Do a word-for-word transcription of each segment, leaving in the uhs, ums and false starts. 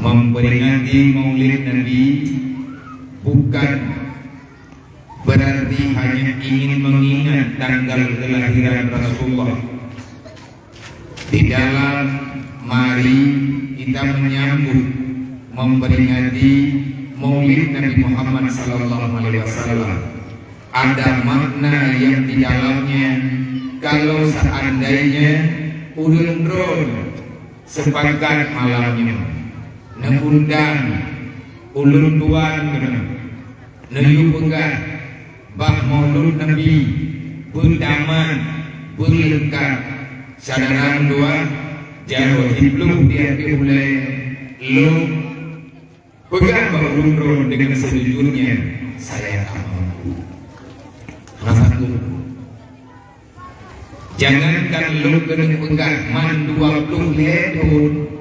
Memperingati Maulid Nabi bukan berarti hanya ingin mengingat tanggal kelahiran Rasulullah. Di dalam mari kita menyambut, memperingati Maulid Nabi Muhammad sallallahu alaihi wasallam, ada makna yang di dalamnya. Kalau seandainya ulun droe sepakat malam nyoe neuundang ulôn tuan keunoe, neuyue peugah bah Maulud Nabi beutamat, beuleungkab. Syedara dua, jaroe siploh di ateueh ulée, lôn peugah bak ulôn droe deungon seujujurnya, saya tak mampu. Rasa tuh. Jangankan lôn keuneuk peugah man dua ploh lhée thon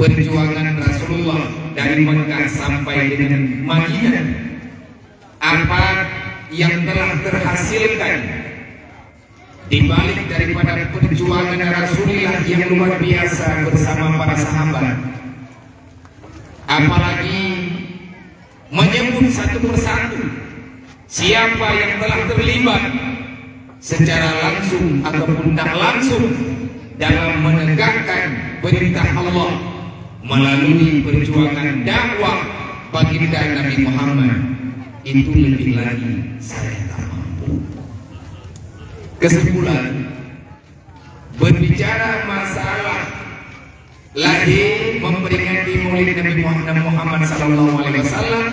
perjuangan Rasulullah dari Mekah sampai dengan Madinah, apa yang telah terhasilkan di balik daripada perjuangan Rasulullah yang luar biasa bersama para sahabat. Apalagi menyebut satu persatu siapa yang telah terlibat secara langsung ataupun tak langsung dalam menegakkan perintah Allah melalui perjuangan dakwah baginda Nabi Muhammad, itu lebih lagi saya tak mampu. Kesimpulan, berbicara masalah lahir memperingati Maulid Nabi Muhammad sallallahu alaihi wasallam,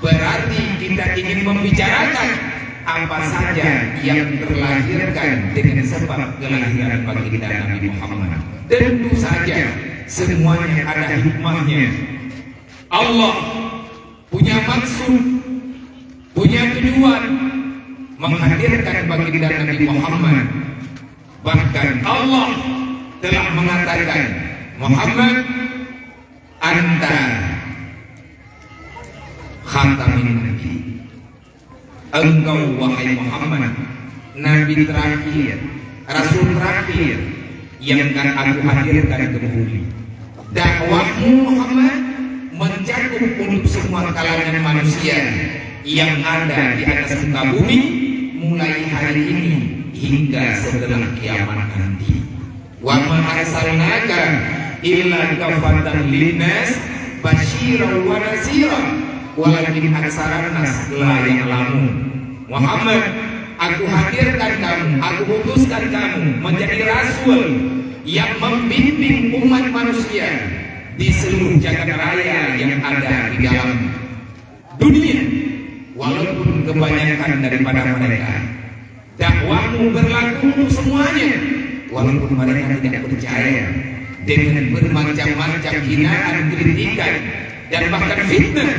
berarti kita ingin membicarakan apa saja yang terlahirkan dengan sebab kelahiran baginda Nabi Muhammad. Tentu saja semuanya ada hikmahnya. Allah punya maksud, punya tujuan menghadirkan baginda Nabi Muhammad. Bahkan Allah telah mengatakan, "Muhammad, anta khatamin nabi." Engkau, wahai Muhammad, nabi terakhir, rasul terakhir yang akan Aku hadirkan ke bumi. Dakwahmu, Muhammad, mencakup untuk semua kalangan manusia yang ada di atas muka bumi, mulai hari ini hingga setelah kiamat nanti. "Wa ma arsalnaka illa kafatan linnas basyiran wa nazira, walakin aksaran nas la ya'lamun." Muhammad, Aku hadirkan kamu, Aku utuskan kamu menjadi rasul yang membimbing umat manusia di seluruh jagat raya yang ada di dalam dunia, walaupun kebanyakan daripada mereka. Dakwahmu berlaku untuk semuanya, walaupun mereka tidak percaya, dengan bermacam-macam hinaan, kritikan, dan bahkan fitnah.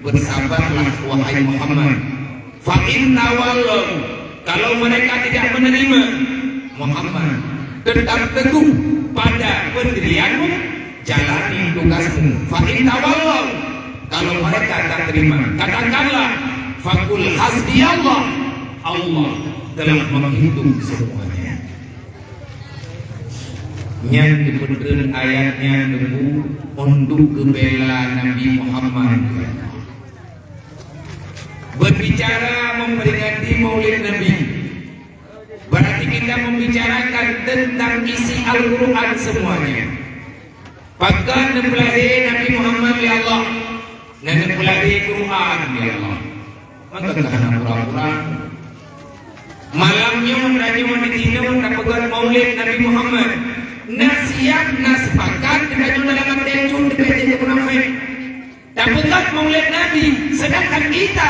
Bersabarlah, wahai Muhammad. Fa in tawallaw, kalau mereka tidak menerima, Muhammad, tetap teguh pada pendirianmu, jalani tugasmu. Fa in tawallaw, kalau mereka tak terima, katakanlah, "Faqul hasbiyallah, Allah telah menghitung semuanya." Nyan dipeutreun ayat nyan Teungku untuk geubela Nabi Muhammad. Berbicara memperingati Maulid Nabi, berarti kita membicarakan tentang isi Al-Quran semuanya. Pakon neupeulahé Nabi Muhammad lé Allah? Neupeulahé Quran lé Allah. Maka ka hana pura-pura. Malam nyoe tanyoe di sinoe tapeugöt Maulid Nabi Muhammad. Na siap, na sepakat, tanyoe dalam até jeuet teubiet jadi munafék. Tapeugöt Maulid Nabi, sedangkan kita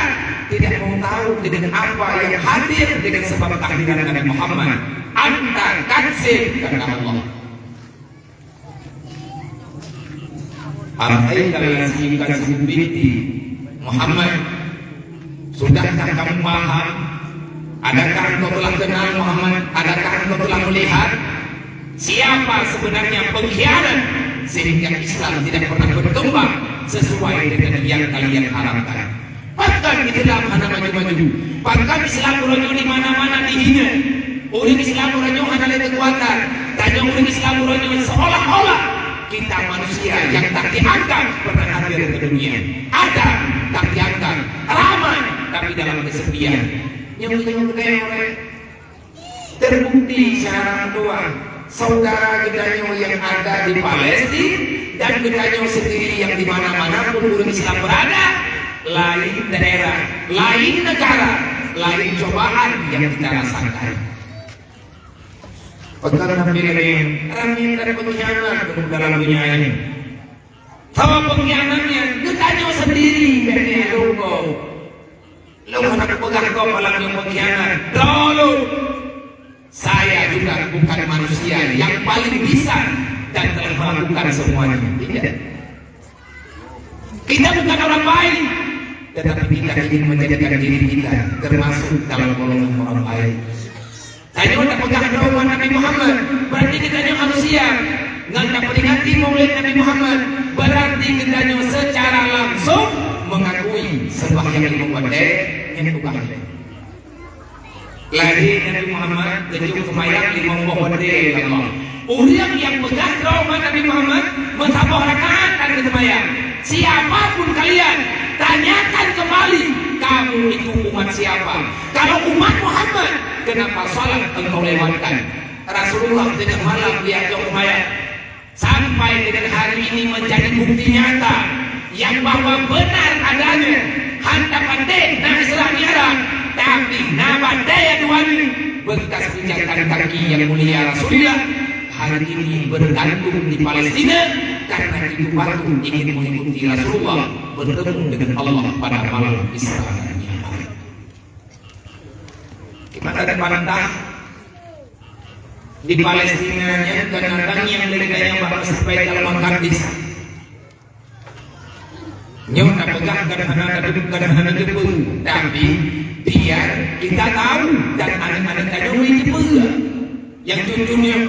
tidak mau tahu dengan apa yang hadir dengan sebab kehadiran Nabi Muhammad. Anta kadzib, kata Allah. Ara'aita allazi yukadzibu biddin. Muhammad, sudahkah kamu paham? Adakah engkau telah kenal Muhammad? Adakah engkau telah melihat siapa sebenarnya pengkhianat sehingga Islam tidak pernah berkembang sesuai dengan yang kalian harapkan? Pakon Islam hana maju-maju? Pakon Islam uroe nyoe di mana-mana dihina? Ureueng Islam uroe nyoe hana lé keukuatan. Tanyoe ureueng Islam uroe nyoe seolah-olah Kita manusia yang tak dianggap pernah hadir ke dunia. Adam tak dianggap, ramai tapi dalam kesepian. Nyoe-nyoe geutanyoe terbukti secara meutuah, saudara geutanyoe yang ada di Palestina dan geutanyoe sendiri yang di mana-mana pun ureuëng Islam berada, lain daerah, lain negara, lain cobaan yang kita rasakan. Pakon Nabi laén, ramé dan pengkhianat dalam dunia ini. Sama pengkhianatnya, geutanyoe sendiri dari lungkau. Lungkau nak peugah kau malam yang pengkhianat. Dulu, saya juga bukan manusia yang paling bisa dan telah melakukan semuanya. Tidak. Kita bukan orang baik, tetapi kita ingin menjadikan diri kita termasuk dalam golongan orang baik. Tanyoe tapeugah droe umat Nabi Muhammad, berarti geutanyoe manusia. Ngon taperingati Maulid Nabi Muhammad, berarti geutanyoe secara langsung mengakui sembahyang limong watèe nyan tugaih. Lahé Nabi Muhammad, geujok seumayang limong boh watèe lé Allah. Ureuëng nyang peugah droe umat Nabi Muhammad, meusaboh rakaat tan geuseumayang. Siapa pun kalian, tanyakan kembali, kamu itu umat siapa? Kalau umat Muhammad, kenapa salat engkau lewatkan? Rasulullah tengah malam diajak seumayang. Sampai dengan hari ini menjadi bukti nyata yang bahwa benar adanya hana patéh na Isra Mi'raj, tapi na batèe dua nyoe bekas pijakan kaki yang mulia Rasulullah hari ini bergantung di Palestina karena itu batu ingin mengikuti Rasulullah bertemu dengan Allah pada malam Isra dan Mi'raj. Gimana ada bantah? Di Palestina nyan kadang-kadang nyang lé gaya bak Baitul Maqdis. Nyoe tapeugah kadang hana teupeue, kadang hana teupeue, tapi biar kita tahu dan aneuk-aneuk tanyoe teupeue. Nyang cucu nyoe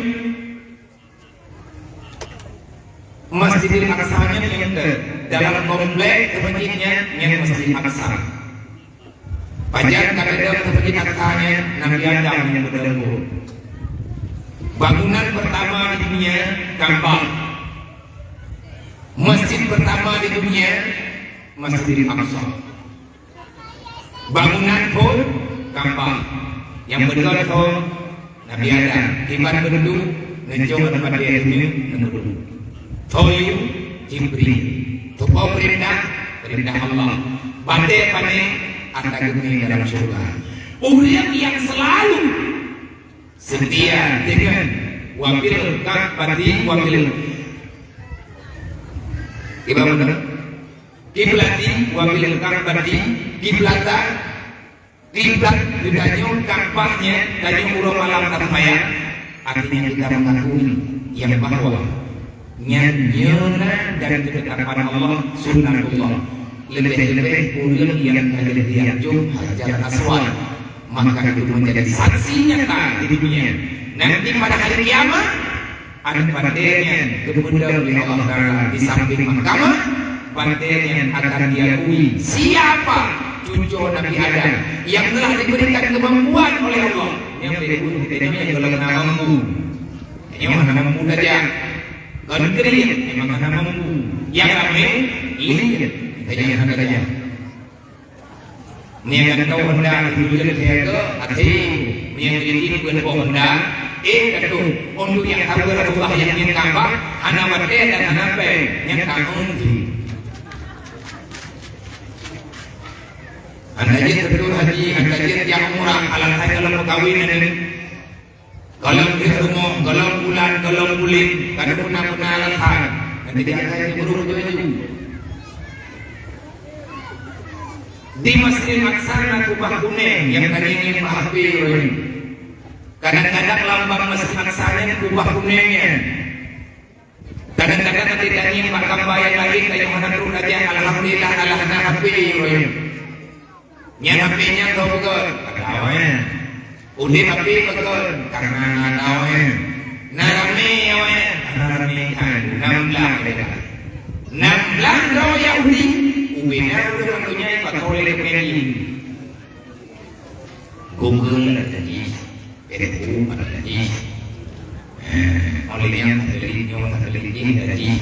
Masjidil Aqsa nyan nyang dalam komplek masjid nyan, nyan Masjid Aqsa. Pajan ka teudeungoe Masjid Aqsa nyan Nabi Adam nyang beudeueng. Bangunan pertama di dunia, Ka'bah. Masjid pertama di dunia, Masjidil Aqsa. Bangunan phon, Ka'bah. Nyang beudeueng phon, Nabi Adam, iban beuntuk, neucok lam batèe dunia, neuduek. Toyu, Jibril. Tupo peurintah, peurintah Allah. Batèe pané, ata geumé dalam syurga. Ureuëng nyang selalu setia dengan wabil ka'bati wabil, iban beuna? Kiblati wabil ka'bati kiblata. Kiblat geutanyoe Ka'bah nyan, tanyoe uroe malam taseumayang, artinya kita mengakui yang bahwa nyan nyoe na dan ketetapan Allah, sunnatullah. Leubeh-leubeh ureuëng nyang ka lheueh jok Hajar Aswad, maka itu menjadi saksi nyata di dunia. Nanti pada hari kiamat, Aneuk batèe nyan geupeudong lé Allah Taala di samping mahkamah, batèe nyan akan diakui siapa cucu Nabi Adam yang telah diberikan kemampuan oleh Allah. Nyang beuet geutanyoe nyang gohlom hana mampu. Tanyoe hana mampu tajak. Kon kriet memang hana mampu. Nyang ramé, liet, tanyoe hana tajak. Meunyoe gata Honda, ibu jeuet lhèe keu até. Meunyoe jeuet ibu boh Honda, eh, gata untuk nyang saweue Rasulullah nyang ngieng Ka'bah, hana watèe dan hana pèng, nyang ka eunteuk. Hana jeuet beutôi haji, hana jeuet jak umrah, alasan gohlom meukawen nyan. Gohlom jeuet rumoh, gohlom bulan, gohlom buleuen, ka teupeuna-peuna alasan. Nanti di akhé jeuet beurôh laju. Di Masjidil Aqsa na kubah kunéng nyang ka ngieng bak H P uroe nyoe. Kadang-kadang lambang Masjidil Aqsa nyan kubah kunéng nyan. Kadang-kadang até tangieng bak kamba nyang laén, tanyoe hana trok lagèe, alhamdulillah, Allah na H P uroe nyoe. Nyan H P nyan tho peugöt, ada awaknyan. Udép H P peugöt, karena na ada awaknyan. Na ramé awaknyan, na ramé that, nam blah mereka. Nam blah droe Yahudi, ubena ureueng donya nyang pakai lé dompet jih. Google ada jih. Peureulèe pada lagi. Eh, oleh nyang satelit nyoe, satelit jih pada jih.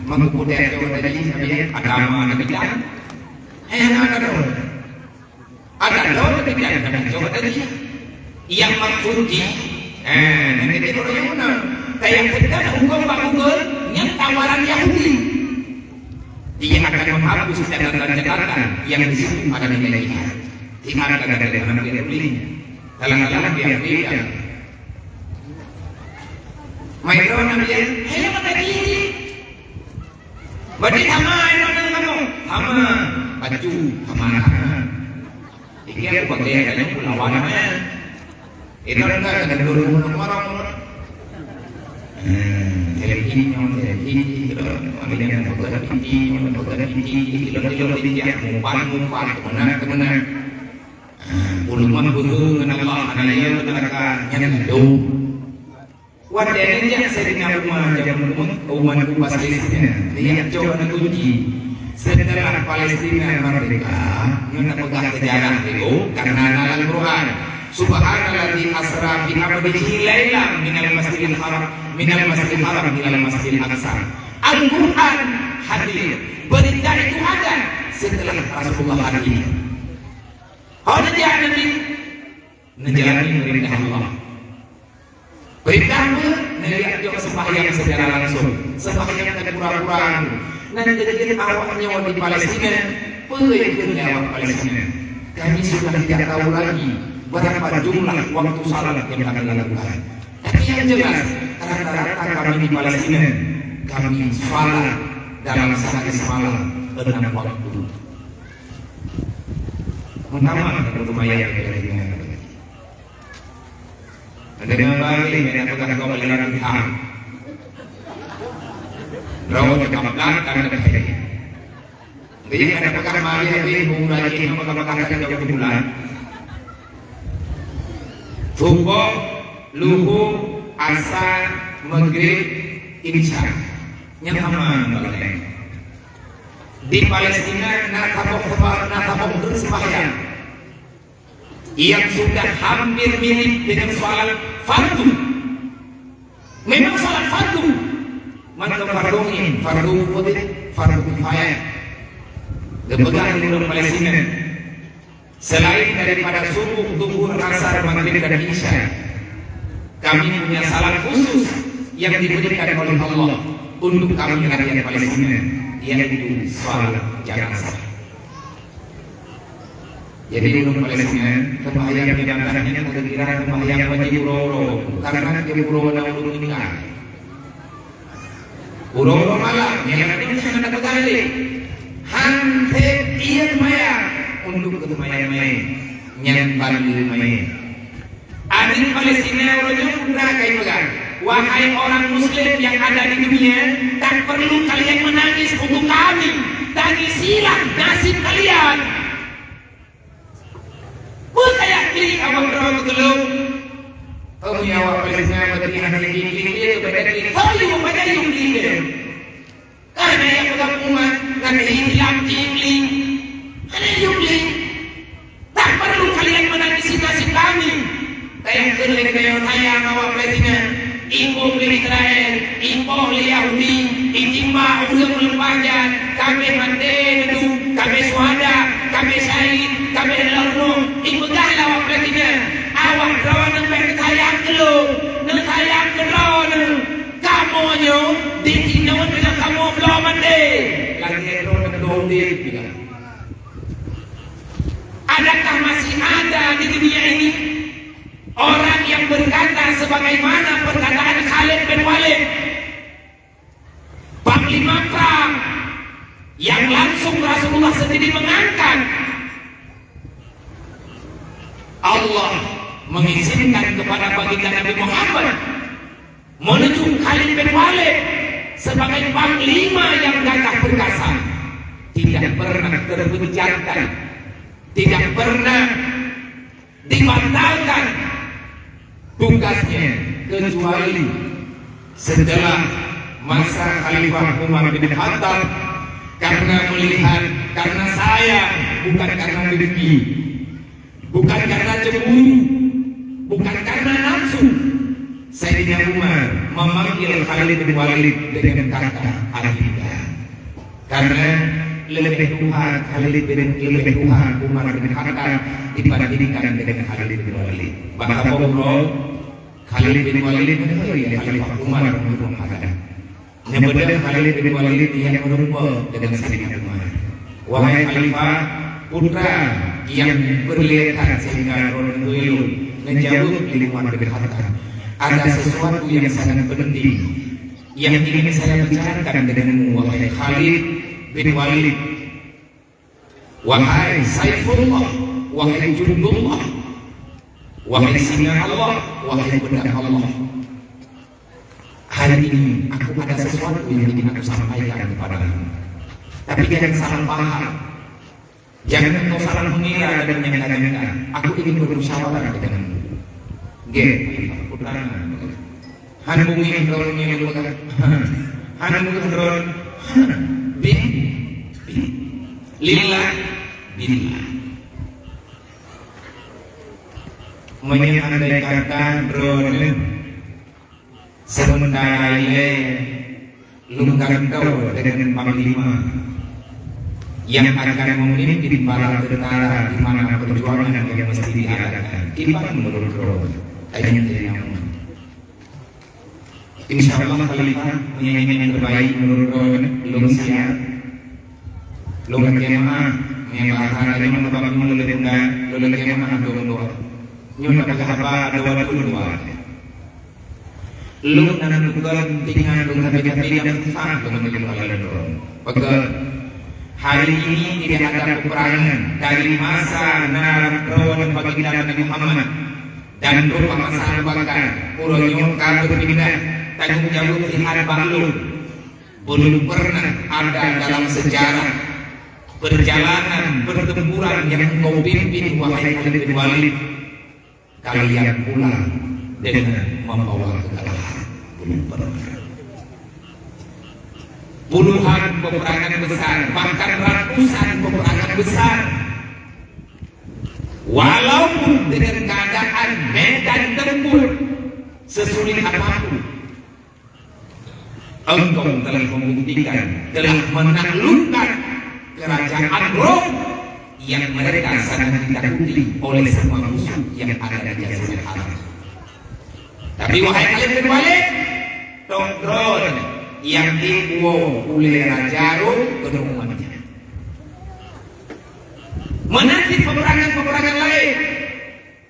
Maka putéh cok tadi, tapi agama tadi kan. Eh, hana ada. Ada lom tadi kan, tapi cok tadi. Yang maksud jih, eh, nanti dia orang yang mana? Kayak kita hukum bak Google, yang tawaran Yahudi. Dia akan menghapus catatan-catatan yang di situ ada nilai jihad. Di mana ada nilai jihad? Dalam-dalam dia beda. Main drone dia, "Hai, apa tadi?" Berarti sama, inoe nang kamoe. Sama. Bacut, sama. Iki aku pakai, katanya, pulawan, eh. Inoe nang kena dulu, dulu, dulu, dulu. Hmm, jadi ini, jadi ini, gitu. Ambil yang bagus, ini, yang bagus, ini, gitu, gitu, gitu, gitu. Mumpat, mumpat, kemana, kemana. Hmm, puluhan buku, kenapa? Ada yang neraka, yang hidup. Watèe neujak Saidina Umar jameun umat u Palestina, neujak cok neukunci. Seuteulah Palestina merdeka, nyoe tapeugah seujarah dulu, karena na lam Quran. Subhanalladzi asra bi abdihi lailan minal masjidil haram, minal masjidil haram ilal masjidil aqsa. Al-Quran hadir. Berita itu ada setelah Rasulullah hadir. Hana dia Nabi neujalani perintah Allah. Peurintah pun neujak jok sembahyang secara langsung. Sembahyang dan pura-pura. Nan jeuet awak nyoe di Palestina, peue kheun lé awak Palestina? Kami sudah tidak tahu lagi berapa jumlah waktu salat yang kami lakukan. Tapi yang jelas, rata-rata kami di Palestina, kami salat dalam sehari semalam enam waktu. Pertama, untuk sembahyang di Palestina. Ada yang balik, ada yang pegang kau balik lagi. Rawa dekat belakang, ada yang. Jadi, ada pegang balik, ada yang mau balik, ada yang pegang, ada yang bulan. Subuh, luhur, asar, maghrib, isya. Nyang sama balik. Di Palestina, na saboh, na saboh rukun sembahyang yang sudah hampir mirip dengan salat fardu. Memang salat fardu. Mantong fardu ain, fardu kifayah, fardu kifayah. Geupeugah di ureueng Palestina, selain daripada subuh, zuhur, asar, maghrib, dan isya, kami punya salat khusus yang diberikan oleh Allah untuk kami rakyat Palestina, yaitu salat jenazah. Jadi, ureueng Palestina, sembahyang jenazah nyan kira-kira sembahyang wajib uroe-uroe, karena tiep uroe na ureueng meninggal. Uroe-uroe malam, nyan lagèe nyan hana peugah lé. Han sép ie sembahyang untuk keu sembahyang manyét, nyan ban lé manyét. Aneuk Palestina uroe nyoe peugah, "Wahai orang Muslim yang ada di dunia, tak perlu kalian menangis untuk kami. Tangisilah nasib kalian." Peue kaya klik awak droe meugeulong? Kamu ya awak Palestina, berarti hana klik-klik dia, berarti klik. Kau yuk, pada yuk klik dia. Karena yang pegang umat, karena Islam klik-klik. Hana yuk klik. Tak perlu kalian menangisi nasib kami. Tayang keuneuk kayong sayang awak Palestina. Iboh lé Israel, iboh lé Yahudi, ijimba ureueng meulumpah jan, ka abéh maté neudum, ka abéh syuhada, ka abéh syahid, ka abéh lheueh nyoe, ipeugah lé awak Palestina, awak droeneuh bèk neusayang keu lôn, neusayang keu droeneuh. Kamoe nyoe, di sinoe teungoh kamoe bloe maté. Lagèe droeneuh bloe udép juga. Adakah masih ada di dunia ini orang yang berkata sebagaimana perkataan Khalid bin Walid, panglima perang yang langsung Rasulullah sendiri mengangkat? Allah mengizinkan kepada baginda Nabi Muhammad menunjuk Khalid bin Walid sebagai panglima yang gagah perkasa, tidak pernah terpecahkan, tidak pernah dibatalkan tugasnya kecuali setelah masa Khalifah Umar bin Khattab, karena melihat, karena sayang, bukan karena dengki. Bukan karena cemburu, bukan karena nafsu, Saidina Umar memanggil Khalid bin Walid dengan kata adinda. Karena leubeh tuha Khalid bin, leubeh tuha Umar bin Khattab dibandingkan dengan Khalid bin Walid. Bahkan Khalid bin Walid menghoi Khalifah Umar bin Khattab. Nyan Khalid bin Walid nyang meurumpok dengan Saidina Umar. Wahai Khalifah, putra nyang peureulée that sehingga droeneuh geuyue neujaweueb lé Umar bin Khattab. Ada sesuatu yang sangat penting yang ingin saya bicarakan denganmu, wahai Khalid bin Walid. Wahai Saifullah, wahai Jundullah, wahai singa Allah, wahai pedang Allah. Hari ini aku ada sesuatu yang ingin aku sampaikan kepadamu. Tapi jangan salah paham. Jangan kau salah mengira dan menyangka-nyangka. Aku ingin bermusyawarah denganmu. Gét, putra. Hana beungéh droeneuh nyoe lôn peugah. Hana beungéh droeneuh. Bin, bin. Lillah, billah. Meunyoe andai kata droeneuh sementara ilée lôn gantoe deungon panglima nyang akan memimpin bala tentara di mana perjuangan yang mesti diadakan. Kiban menurut droeneuh? Tanyong dari nyoe. Insya Allah, Khalifah, meunyoe nyang terbaik menurut droeneuh, lôn siap. Lôn lakée meu'ah, meunyoe bahasa laén, meunyoe bak nyoe lôn lakée meu'ah, lôn lakée meu'ah, lôn doa. Nyoe na peugah haba, ada waktu dua. Lôn na neukheun teungoh lôn hati-hati dan susah lôn meunyoe lôn droeneuh. Pakon, hari ini tidak ada peperangan dari masa na droeneuh baginda Nabi Muhammad. Dan Abu Bakar, uroe nyoe ka beupindah tanggong jaweueb jihad bak lôn. Belum pernah ada dalam sejarah perjalanan pertempuran yang engkau pimpin, wahai Khalid bin Walid, kalian pulang dengan membawa kekalahan. Belum pernah. Puluhan peperangan besar, bahkan ratusan peperangan besar. Walaupun dengan keadaan medan tempur sesulit apapun, engkau telah membuktikan, telah menaklukkan kerajaan Rom yang mereka sangat ditakuti oleh semua musuh yang ada di Jazirah Arab. Tapi wahai Khalid bin Walid, tong droeneuh nyang tiwoe ulée raja Rom keunoe nyan. Meunan cit peperangan-peperangan laén.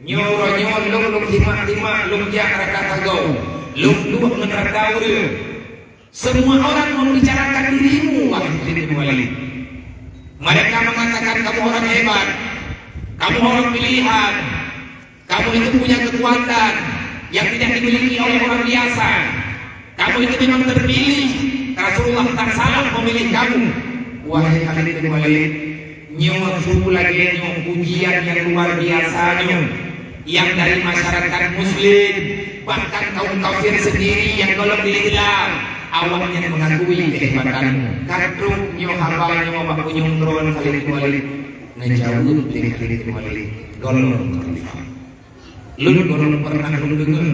Nyoe uroe nyoe lôn, lôn simak-simak, lôn jak rata sagoe, lôn duek ngon rata ureuëng. Semua orang membicarakan dirimu, wahai Khalid bin Walid. Mereka mengatakan kamu orang hebat, kamu orang pilihan, kamu itu punya kekuatan yang tidak dimiliki oleh orang biasa. Kamu itu memang terpilih. Rasulullah tak salah memilih kamu. Wahai Khalid bin Walid, nyoe su lagée nyoe ujian yang luar biasa nyoe, yang dari masyarakat muslim, bahkan kaum kafir sendiri yang golom di Islam, awaknyan mengakui kehebatanmu. Ka trok nyoe haba nyoe bak ujeuen droeneuh Khalid bin Walid. Neujaweueb lé Khalid bin Walid, golom Khalifah. Lôn gohlom pernah lôn deungoe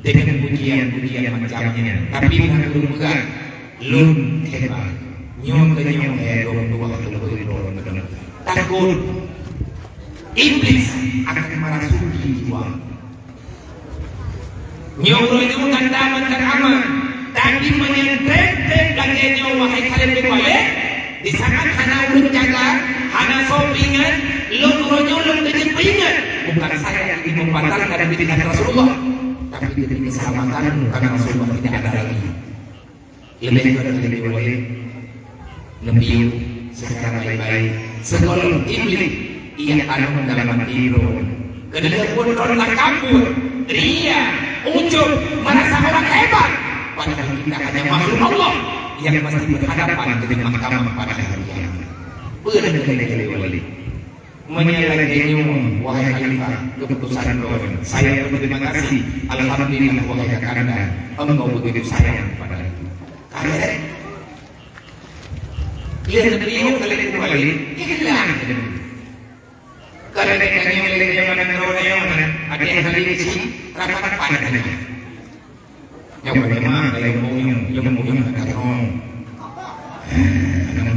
deungon pujian-pujian macam nyan, tapi na lôn peugah lôn hebat. Nyoe keuh nyoe, eh, lôn tuah lôn bri lôn deungoe. Takot. Iblis akan merasuki jiwa. Nyoe uroe nyoe gata mantong aman, tapi meunyoe treb-treb lagée nyoe, wahai Khalid bin Walid, di saat hana ureuëng jaga, hana soe peuingat, lôn uroe nyoe lôn teujeuet peuingat. Bukan saya ingin membatalkan pilihan Rasulullah, tapi demi keselamatanmu, karena Rasulullah tidak ada lagi. Leubeh gét Khalid bin Walid, neubiyeu secara baik-baik. Sigohlom Iblis ia tanam dalam hati droe. Keudeh pun droe takabur, ria, ujub, merasa orang hebat, padahal kita hanya makhluk Allah yang mesti berhadapan dengan mahkamah pada hari kiamat. Peue lagée Khalid bin Walid? Meunyoe lagée nyoe, wahai Khalifah, keputusan droe, saya berterima kasih. Alhamdulillah, wahai kakanda, engkau begitu sayang kepada aku. Kalian, lihat beliau kalian kembali, ikhlas. Kalau ada yang lagi mana droe nyoe, ada yang lagi di sini, rapat-rapat ada. Nyoe memang leumoh nyoe, leumoh nyoe ka tarông. Eh, aneuk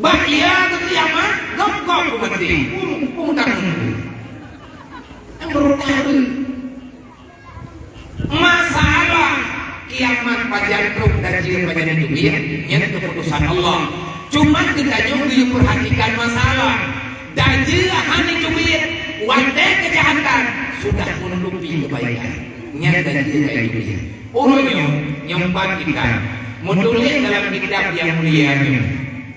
Bak ia keu kiamat, gop-gop beumaté. Pun, pun takut. Nyang beurutang tu. Masalah kiamat pajan trok, dajjal pajan teubiet, nyan keuputusan Allah. Cuman geutanyoe geuyue peurhatikan masalah. Dajjal hana teubiet, watée keujahatan sudah menutupi keubaikan. Nyan dajjal ka teubiet. Uroe nyoe, nyoe pat kita meutuléh dalam kitab nyang mulia nyoe,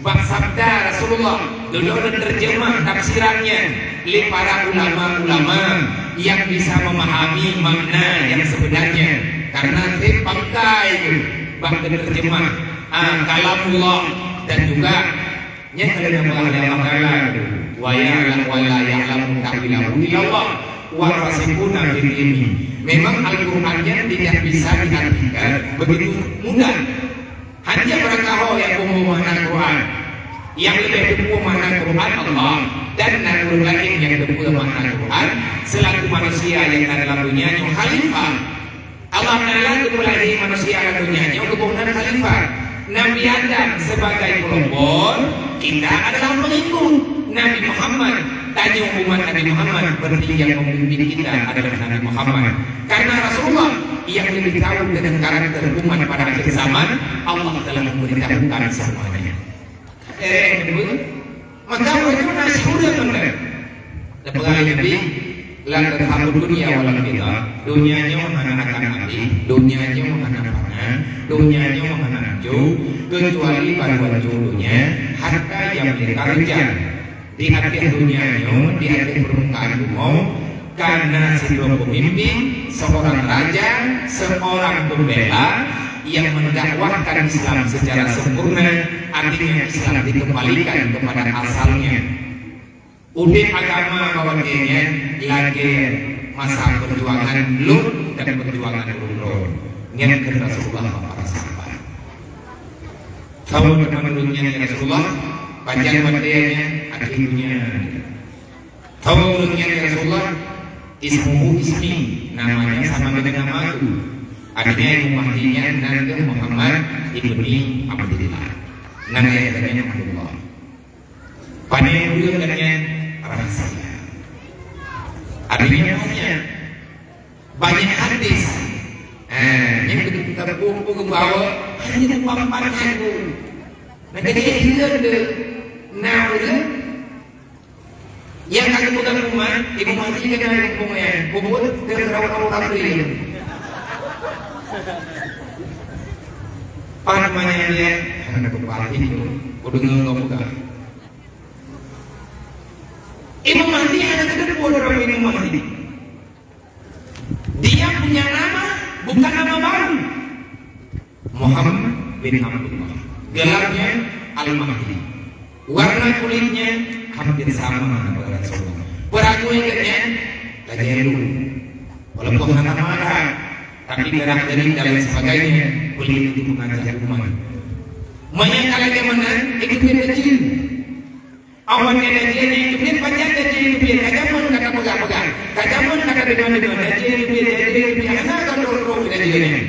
bak sabda Rasulullah, dudoe neuteurjeumah tafsiran nyan lé para ulama-ulama nyang bisa memahami makna nyang seubeunarnya, karena treb pangkai bak neuteurjeumah, a, kalamullah dan juga Nyan ka lheueh geupeugah lé Allah Taala, "Wa ya'lam, wa la ya'lamu ta'wilahu illallah, wa rasikhuna fil ilmi." Memang Al-Quran nyan tidak bisa diartikan begitu mudah. Hanya barangkaho nyang peue makna Quran. Nyang leubeh teupeue makna Quran Allah, dan na ureueng laén nyang teupeue makna Quran selaku manusia nyang na dalam dunia nyoe khalifah. Allah Taala geupeulahé manusia lam donya nyoe geuboh nan khalifah. Nabi Adam sebagai pelopor, kita adalah pengikut Nabi Muhammad. Tanyoe umat Nabi Muhammad, berarti yang memimpin kita adalah Nabi Muhammad. Karena Rasulullah yang lebih tahu dengan karakter umat pada akhir zaman, Allah telah memberitahukan semuanya. Eh, Maka ureueng nyoe na sikureueng mantong. Teupeugah lé Nabi, "La tadhhabud dunya wa la fiddah." Donya nyoe hana akan habéh, donya nyoe hana fana, donya nyoe hana hanco, keucuali baru hanco donya, harta nyang meulingka rijal. Di ateueh donya nyoe, di ateueh peurmukaan bumoe, Karena sidroe pemimpin, seorang raja, seorang pembela yang mendakwahkan Islam secara sempurna, artinya Islam dikembalikan kepada asalnya. Udeb agama bak watée nyan lagée masa perjuangan lôn dan perjuangan ulôn. Nyan kheun Rasulullah bak para sahabat. Saboh teuma lôn nyan, ya Rasulullah, pajan watée nyan akhé donya. Ho Oh, ureueng nyan ya Rasulullah, ismuhu ismi, namanya sama dengan namaku. Artinya Imam Mahdi nyan nan keuh Muhammad ibni Abdullah. Nan ayah geuh nyan Abdullah. Pane ureueng geuh nyan rahasia. Artinya banyak. Banyak hadis. Eh, nyang keu-, keu-, keu-, keu-, bahwa hanya teupampat haji. Nah, jadi hireuen deh. Nah, ureueng nyang ka geupeugah umat, Imam Mahdi keu na Imam Mahdi. Bubut dan rawa-rawa kafir. Pan namanya dia, hana bupati. Kudu ngeungoh peugah. Imam Mahdi hana teupeu droe Imam Mahdi. Dia punya nama bukan nama baru. Muhammad bin Abdullah. Gelarnya Al-Mahdi. Warna kulitnya hampir sama dengan Rasulullah. Peuragui geuhnyan lagèe lu. Walaupun hana mata, tapi gerak-gerik dan lain sebagainya, beliau itu mengajak umat. Meunyo ka lagèe meunan, itu beda jin. Awak nyan lagèe nyan, itu bit pajan lagèe itu bit. Ka jameun ka tapeugah-peugah. Ka jameun ka tadeungoe-deungoe. Lagèe itu bit, lagèe itu bit. Hana ka trok-trok lagèe nyan.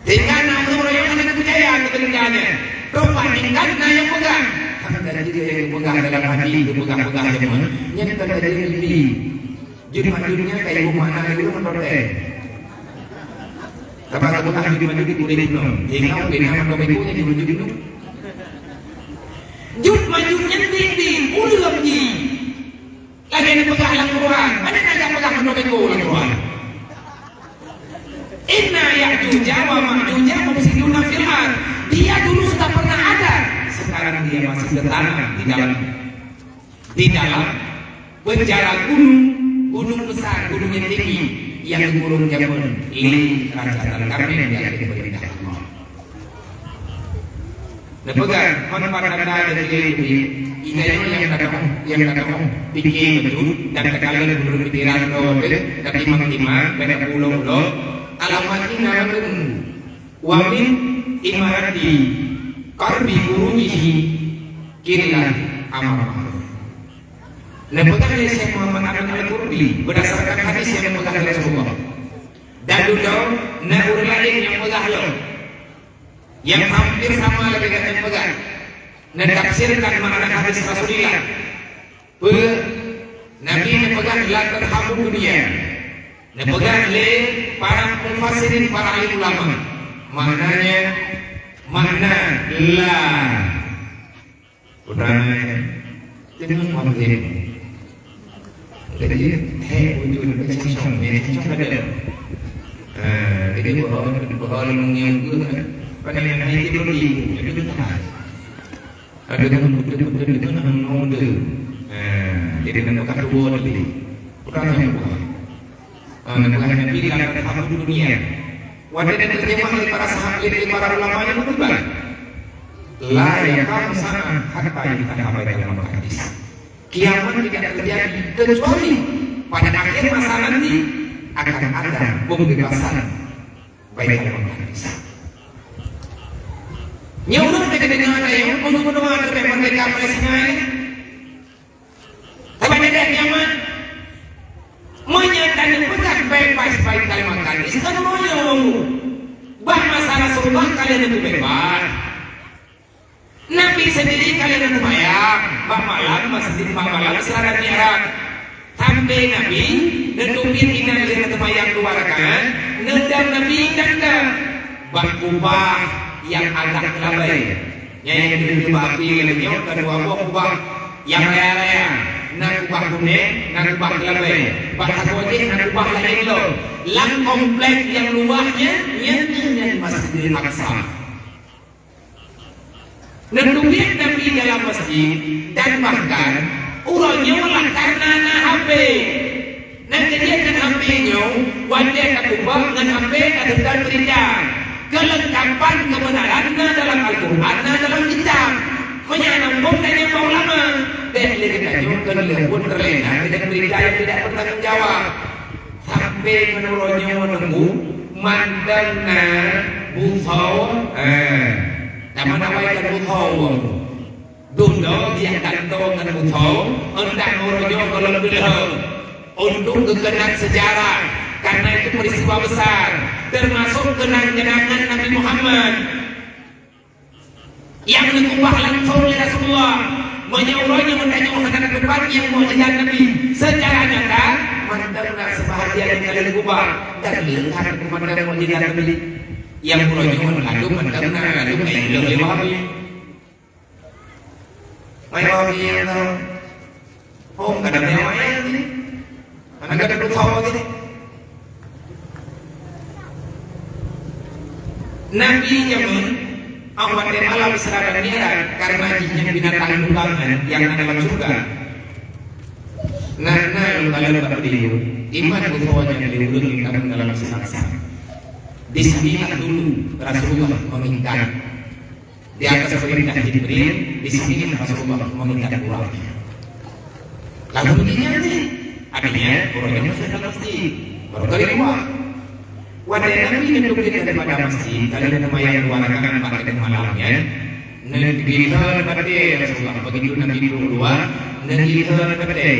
Sehingga na ureueng nyang hana percaya keu keureuja nyan. Trok bak tingkat na nyang peugah. Hana lagèe nyang peugah dalam hati, peugah-peugah jameun. Nyan ka lagèe itu bit. Jeuet majunya ka ibu makna di ureueng meutote. Taba ka beutah jeuet majut di kuréh gunong. Ingat, ingat, mantong ibu nyan jeuet majut gunong. Jeuet majut nyan dinding, ureueng jih. Lagèe neupeugah lam Quran. Mana na jak peugah mantong ibu lam Quran? Inna Ya'juja wa Ma'juja mufsiduna fil ard. Dia dulu sudah pernah ada. Sekarang dia masih bertanah di dalam di dalam penjara gunung, gunung besar, gunung yang tinggi, yang dikurung jameun lé Raja Dzulkarnain di akhir perintah Allah. Neupeugah, kon pat tanda dari diri, ingat nyang ka teuh, nyang ka teuh, pikir beutôi, dan takalon meunurot pikiran droe teuh, tatimang-timang, bèk tapulo-pulo, alamat inan Wa min imarati qarbi burujihi qillah amar ma'ruf. Neupeugah lé Syekh Muhammad Amin Al-Qurtubi, berdasarkan hadis nyang neupeugah lé Rasulullah. Dan dudoe na ureueng laén nyang peugah lom, nyang hampir sama lagèe nyang peugah, neutafsirkan makna hadis Rasulullah. Peue Nabi neupeugah la tadhhabud dunya? Neupeugah lé para mufassirin, para alim ulama, maknanya, makna la. Utamanya, teungoh maghrib. Jadi, hai, ujung ke cincong, ya, cincong ada. Ah, jadi, bahwa, bahwa lôn nyang geuh, pada yang hai tidur di, jadi, Ada yang betul-betul itu nak mau tu. Eh, jadi nak buka dua tadi. Bukan yang bukan. Ah, nak bukan Nabi la tadhhabud dunya. Watèe diterjemah oleh para sahabat, oleh para ulama yang berubah. La yaqumu sa'ah hatta yuftaha Baitul Maqdis. Kiamat tidak terjadi kecuali pada akhir masa nanti akan ada pembebasan Baitul Maqdis. Nyoe ureueng teuka deungoe ada nyang peue meudoa keu merdeka Palestina nyoe. Tapi ada kiamat. Meunyo tanyoe peugah bebas Baitul Maqdis, kan meunyoe bak masa Rasulullah ka lheueh bebas. Nabi sendiri ka lheueh neuseumayang bak malam masjid, bak malam Isra dan Mi'raj. Sampai Nabi neuteubiet inan lheueh neuseumayang dua rakaat, neudong Nabi tanda bak kubah nyang agak keulabée. Nyan nyang deuh bak api lagée nyoe ka dua boh kubah nyang raya-raya, na kubah kunéng, na kubah keulabée. Bak saboh jih na kubah laén lom. Lam komplek nyang luwah nyan, nyan, nyan Masjidil Aqsa. Neuteubiet Nabi dalam masjid dan bahkan uroe nyoe lah karena na H P. Nyang keujeuet ngon H P nyoe, watée tateubiet ngon H P taseutôt beurita. Keulengkapan keubeunaran na dalam Al-Qur'an, na dalam kitab. Meunyo na muphom dan nyang bak ulama, bék lé geutanyoe keu leueh buet terlena dengan berita yang tidak bertanggung jawab. Sampai ngon uroe nyoe neunggu mantong na busoe, eh, taman awai ka busoe. Dudoe jak tanto ngon busoe, dak ngon uroe nyoe Lôn peuleueh untuk geukeunang seujarah, karena itu peristiwa besar, termasuk keunang-keunangan Nabi Muhammad nyang neukeubah langsung lé Rasulullah. Meunyoe uroe nyoe meutanyoe hana teupat nyang mukjizat Nabi, secara nyata mantong na seubahagian nyang ka lheueh geukeubah dan leueh that mantong mukjizat Nabi. Nyang uroe nyoe ladôm mantong na, ladôm ka ileueh lé Wahabi. Mai Wahabi nyang na, oh, kadang nyang laén ni. Hana gadôh peue tho lagèe nyan. Nabi jameun, awak watèe malam Isra dan Mi'raj, karena jih nyan binatang tumbangan nyang na dalam syeuruga. Nah, nah, lam bak peudeueng, iman beusoe nyan lé ureueng nyang tamong dalam siksa. Di sinilah dulu Rasulullah mengingat. Di atas perintah Jibril, di sini Rasulullah meminta Quran. Lalu begini nanti, artinya Quran yang sudah pasti. Baru kali dua. Watèe Nabi neuteubiet daripada masjid, lalu neumayang dua rakaat bak teungoh malam nyan, neugilihe batèe Rasulullah. Begitu Nabi duek luwa, neugilihe batèe.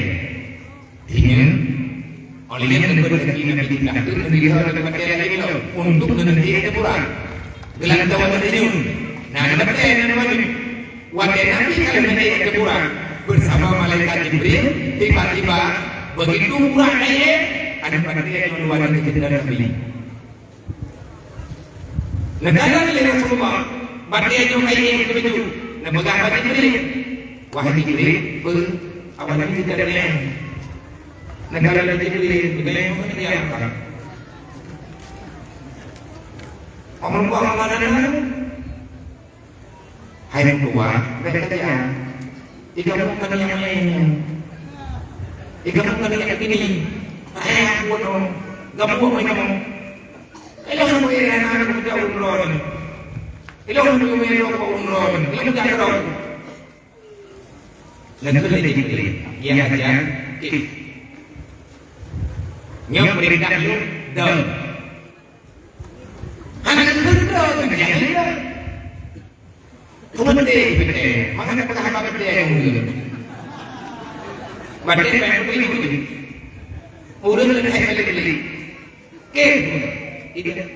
Ingat, oleh nyan teupeuteuki Nabi Ibrahim, Nabi Ibrahim teupeuteuki lagi beliau untuk menuju ke Tuhan. Geulantau watèe nyoe, na batèe nan wajib. Watèe Nabi ka lheueh naik ke Tuhan bersama malaikat Jibril, tiba-tiba begitu urat air, ada batèe nyoe luar dari jendela Nabi. Neukalon lé Rasulullah, batèe nyoe ka ié keu baju, neupeugah bak Jibril, "Wahai Jibril, peue awak nyoe teuka deungon?" Neukalon lé Jibril, "Deungon nyoe ka diangkat." Omong buah makanan. Hai meutuah, bèk tajak. Di kamoe ka na nyang manyang. Di kamoe ka na nyang kini. Hai ampôn, oh. Gabuek manyang. Ilôn meuiran aneuk muda umroh nyoe. Ilôn meuiran lôn umroh nyoe. Ilôn jak keudroe. Lagèe lé Jibril. Ya, ya. Nyoe peurintah lôn, dong. Hana keudroe, keudroe. Peungeut deh, peungeut deh. Maka na peugah haba peungeut deh. Batèe payah peungeut deh. Ureueng laén hai balik-balik. Oke. Tidak.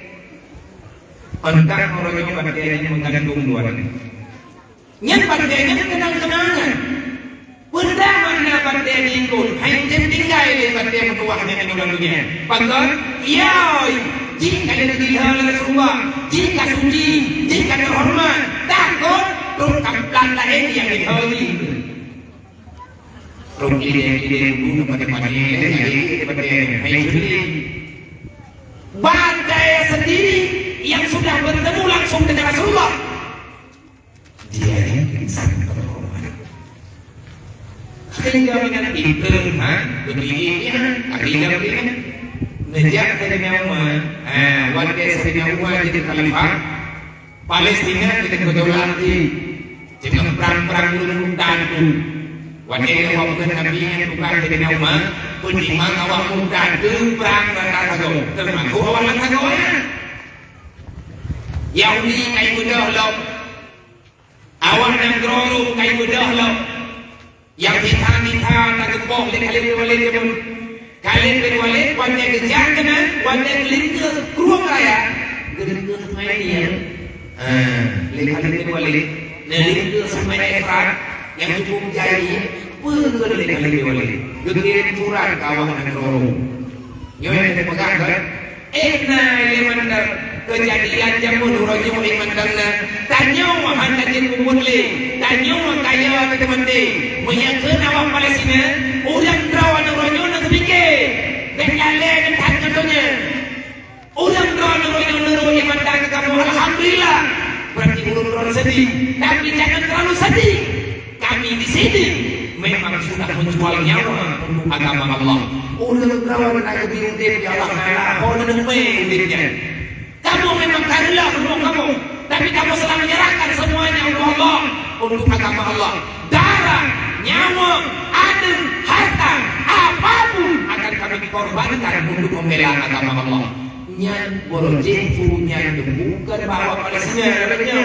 Kontak uroe nyoe batèe nyan meugandong dua nyoe. Nyan batèe nyan keunang-keunangan. Peue makna batèe nyan ikot? Hai tem tinggai lé batèe meutuwah nyan di lam dunia. Pakon? Yoi, jih ka lheueh geuliha lé Rasulullah, jih ka suci, jih ka teuhoreumat. Takot, trok ka plan laén nyang geuliha jih. Trok idéh-idéh dulu na padé-padé lé, jadi batèe nyan. Hai jeuet. Batèe sendiri yang sudah bertemu langsung dengan Rasulullah. Dia yang sangat terhormat. Sehingga dengan itu, ha, begini, ya, hari jam ini, ngejak Sayyidina Umar, ha, watèe Sayyidina Umar jadi khalifah, Palestina jadi gejolak di, jadi perang-perang dulu dan tu. Watèe waktu Nabi yang tukar Sayyidina Umar, penimang awak muda tu perang rata sagoe, termasuk awak rata sagoe, ya. Yahudi kayu muda lom, awak nanggroe Rom ka ibeudôh lom. Nyang mita-mita tageupoh lé Khalid bin Walid deungon Khalid bin Walid watèe geujak keunan, watèe geulingkeu krueng raya, geulingkeu Sungai Nil. Ah, lé Khalid bin Walid, neulingkeu Sungai Efrat nyang cukup jai, peue kheun lé Khalid bin Walid? Geukirim surat keu awak nanggroe Rom. Nyoe nyang teupeugah kan? Eh, na lé mantong keujadian jameun uroe nyoe lé mantong na. Tanyoe hana jeuet mubuet lé. Tanyoe kaya teuh teumaté. Meunyo kheun awak Palestina, ureueng droe uroe nyoe na teupike. Bèk lalé that keu donya. Ureueng droe uroe nyoe nurot lé mantong keu kamoe, alhamdulillah. Berarti ureueng droe sedih. Tapi jangan terlalu sedih. Kami di sini memang sudah menjual nyawa untuk agama Allah. Ureueng droe na geubri udép, ya Allah Taala, ho neuneuk mé udép nyan. Kamoe memang ka reuloh rumoh kamoe, tapi kamoe sedang menyerahkan semuanya untuk Allah, untuk agama Allah. Darah, nyawa, aneuk, harta, apapun akan kami korbankan untuk membela agama Allah. Nyan boh jih peue nyan teuh, bukan bahwa Palestina, katanya.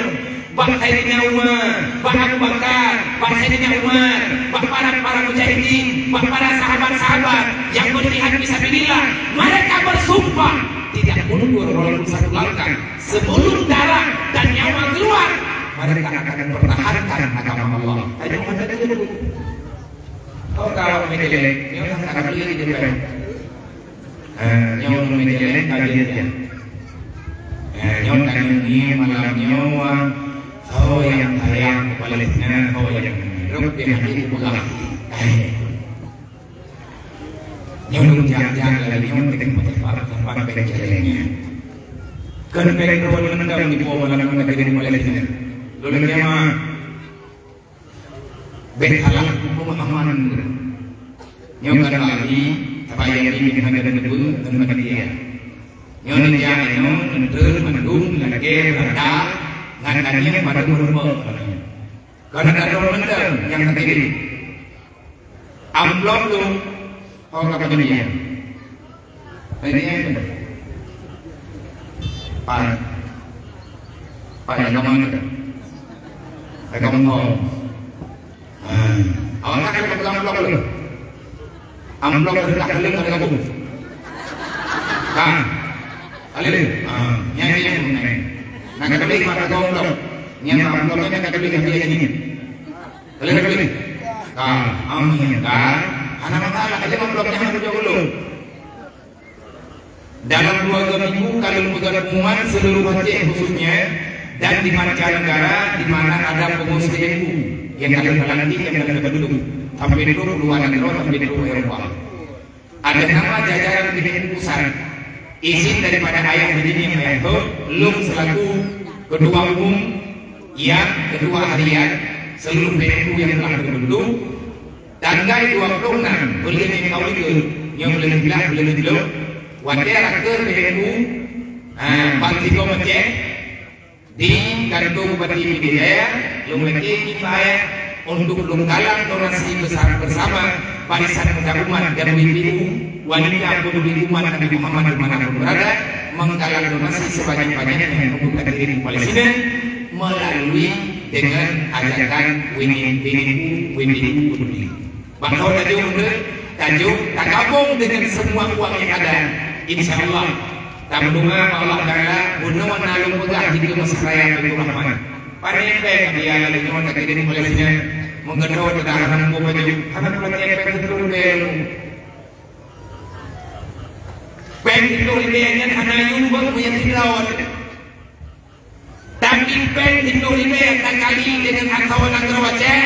Bak Saidina Umar, bak Abu Bakar, bak Saidina Umar, bak para, para mujahidin, bak para sahabat-sahabat yang berjihad fisabilillah, mereka bersumpah tidak mundur walaupun satu langkah. Sebelum darah dan nyawa keluar, mereka akan mempertahankan agama Allah. Tadi Muhammad tadi dulu. Kau tahu apa yang dia lakukan? Dia orang tak ada beli di depan. Eh, nyoe ureueng Medan ka jeuet. Eh, nyoe tanyoe ngieng malam nyoe, soe nyang sayang keu Palestina, soe nyang rhot pih hana jipeugah. Eh. Nyoe ureueng jak-jak lagèe nyoe teuka meusapat-sapat péng céléng nyan. Kon péng droe mantong dipo malam nyoe keu Palestina. Lôn lakèe ma Bèk salah peumahaman. Nyoe ka lheueh, sabab nyang pih hana teupeue ngon media. Nyoe neujak nyoe neutreun mandum lakèe beurata ngon tanyong padum rumoh. Kon ata droe mantong nyang takirém. Amplop tu, oh, ka media. Ini apa? Pan. Pan, kamu ada? Ada kamu mau? Ah. Awak tak ada pegang amplop dulu. Amplop sudah keliling ada kamu. Kan? Keliling. Ah, nyanyi yang mengenai. Nak keliling pada amplop. Yang amplopnya nak keliling dia ini. Keliling, keliling. Ah, amin. Kan? Anak-anak ada amplopnya ada dulu. Dalam dua minggu ka lheueh peugah pengumuman seluruh Aceh khususnya dan di mancanegara di mana ada pengungsi P M U yang ka lheueh karantina, yang ka lheueh teuduek sampai trok luar nanggroe sampai trok Eropa. Atas nama jajaran P M U pusat, izin daripada Ayah Bidin yang Ayah Tho, lôn selaku Ketua Umum yang Ketua Harian seluruh P M U yang telah terbentuk, tanggai dua ploh nam buleuen nyang ka ukeue, nyoe buleuen blah, buleuen jilôh, watèe rakeut P M U, ha, Bang Tigong Aceh, di kantor Bupati Pidie Jaya, lôn lakèe kiban untuk lôn galang donasi besar bersama Barisan Muda Umat dan W P U, Wanita Peduli Umat Nabi Muhammad di mana pun berada, menggalang donasi sebanyak-banyaknya untuk P K P Palestina melalui dengan ajakan W P U, W P U Peduli. Bangsa tajok, tajok, tagabung dengan semua uang yang ada. Insya Allah, tameudonga bak Allah Taala, bunoe na lôn peugah di Masjid Raya Baiturrahman. Pane péng dia lagèe nyoe takirém Palestina, meukeudroe teudahan baju, hana peureulèe péng siploh ribèe. Péng siploh ribèe nyan hana yum bak meunyo sidroe. Tapi péng siploh ribèe takali deungon asoe nanggroe Aceh.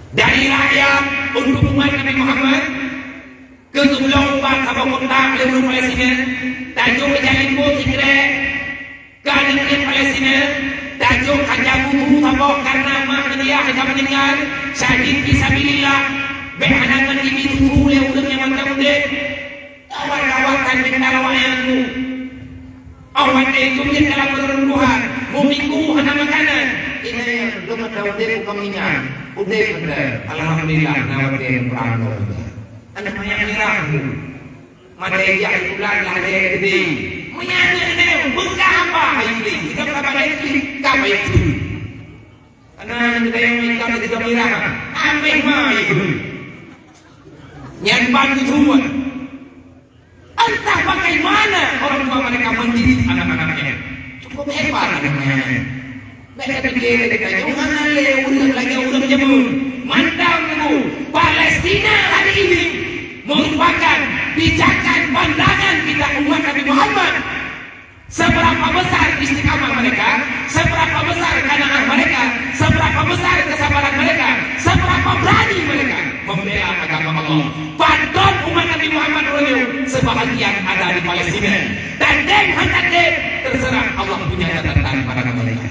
Dari rakyat untuk umat Nabi Muhammad, keu geubloe bak saboh kotak lé ureueng Palestina, tajok ijak limbot sikrek keu aneuk Palestina, tajok kanja buku saboh karena mak meuninggai, hana meuninggai, syahid fisabilillah, bèk hana ngon ibi tuhu lé ureueng nyang mantong udép. Awak-awak kan bintang awak nyan tu. Awak nyan tu nyan dalam perunduhan, meuminggu hana makanan. Ini lôn tahu deh bukan minyak. Udeh betul. Alhamdulillah, na watèe murah lôn. Aneuk manyak mirah tu. Mata ijak di bulan lah dia gede. Meunyan ni beukah apa hai ni? Kita kata baik ni, ka baik tu. Karena kita yang minta kita mirah, ambil mai. Nyan bantu tuan. Entah bagaimana orang tua mereka mendidik anak-anaknya. Cukup hebat anak-anaknya. Bèk tapikir deungon nyoe hana lé ureueng lagèe ureueng jameun. Mantong nunggu Palestina hari ini merupakan pijakan pandangan kita umat Nabi Muhammad. Seberapa besar istiqamah mereka, seberapa besar qanaah mereka, seberapa besar kesabaran mereka, seberapa berani mereka membela agama Allah. Padahal umat Nabi Muhammad uroe nyoe sebahagian ada di Palestina. Tandeng hana tandeng, terserah Allah punya catatan pada mereka.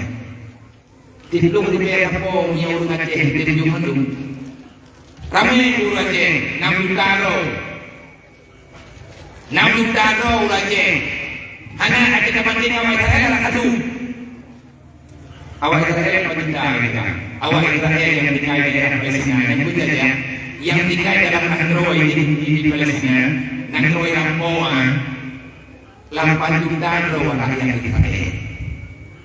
Di Blok Ribèe Lampôh nyoe ureueng Aceh di Tanjong Mandum. Ramé ureueng Aceh, nam juta droe. Nam juta droe ureueng Aceh. Hana ada kita banding awak Israel, hana satu. Awak Israel empat juta mereka. Awak Israel yang tinggal di daerah Palestina, yang penjajah, yang tinggal dalam nanggroe di, di, di Palestina, nanggroe Lampôh, ah, lapan juta droe rakyat Israel.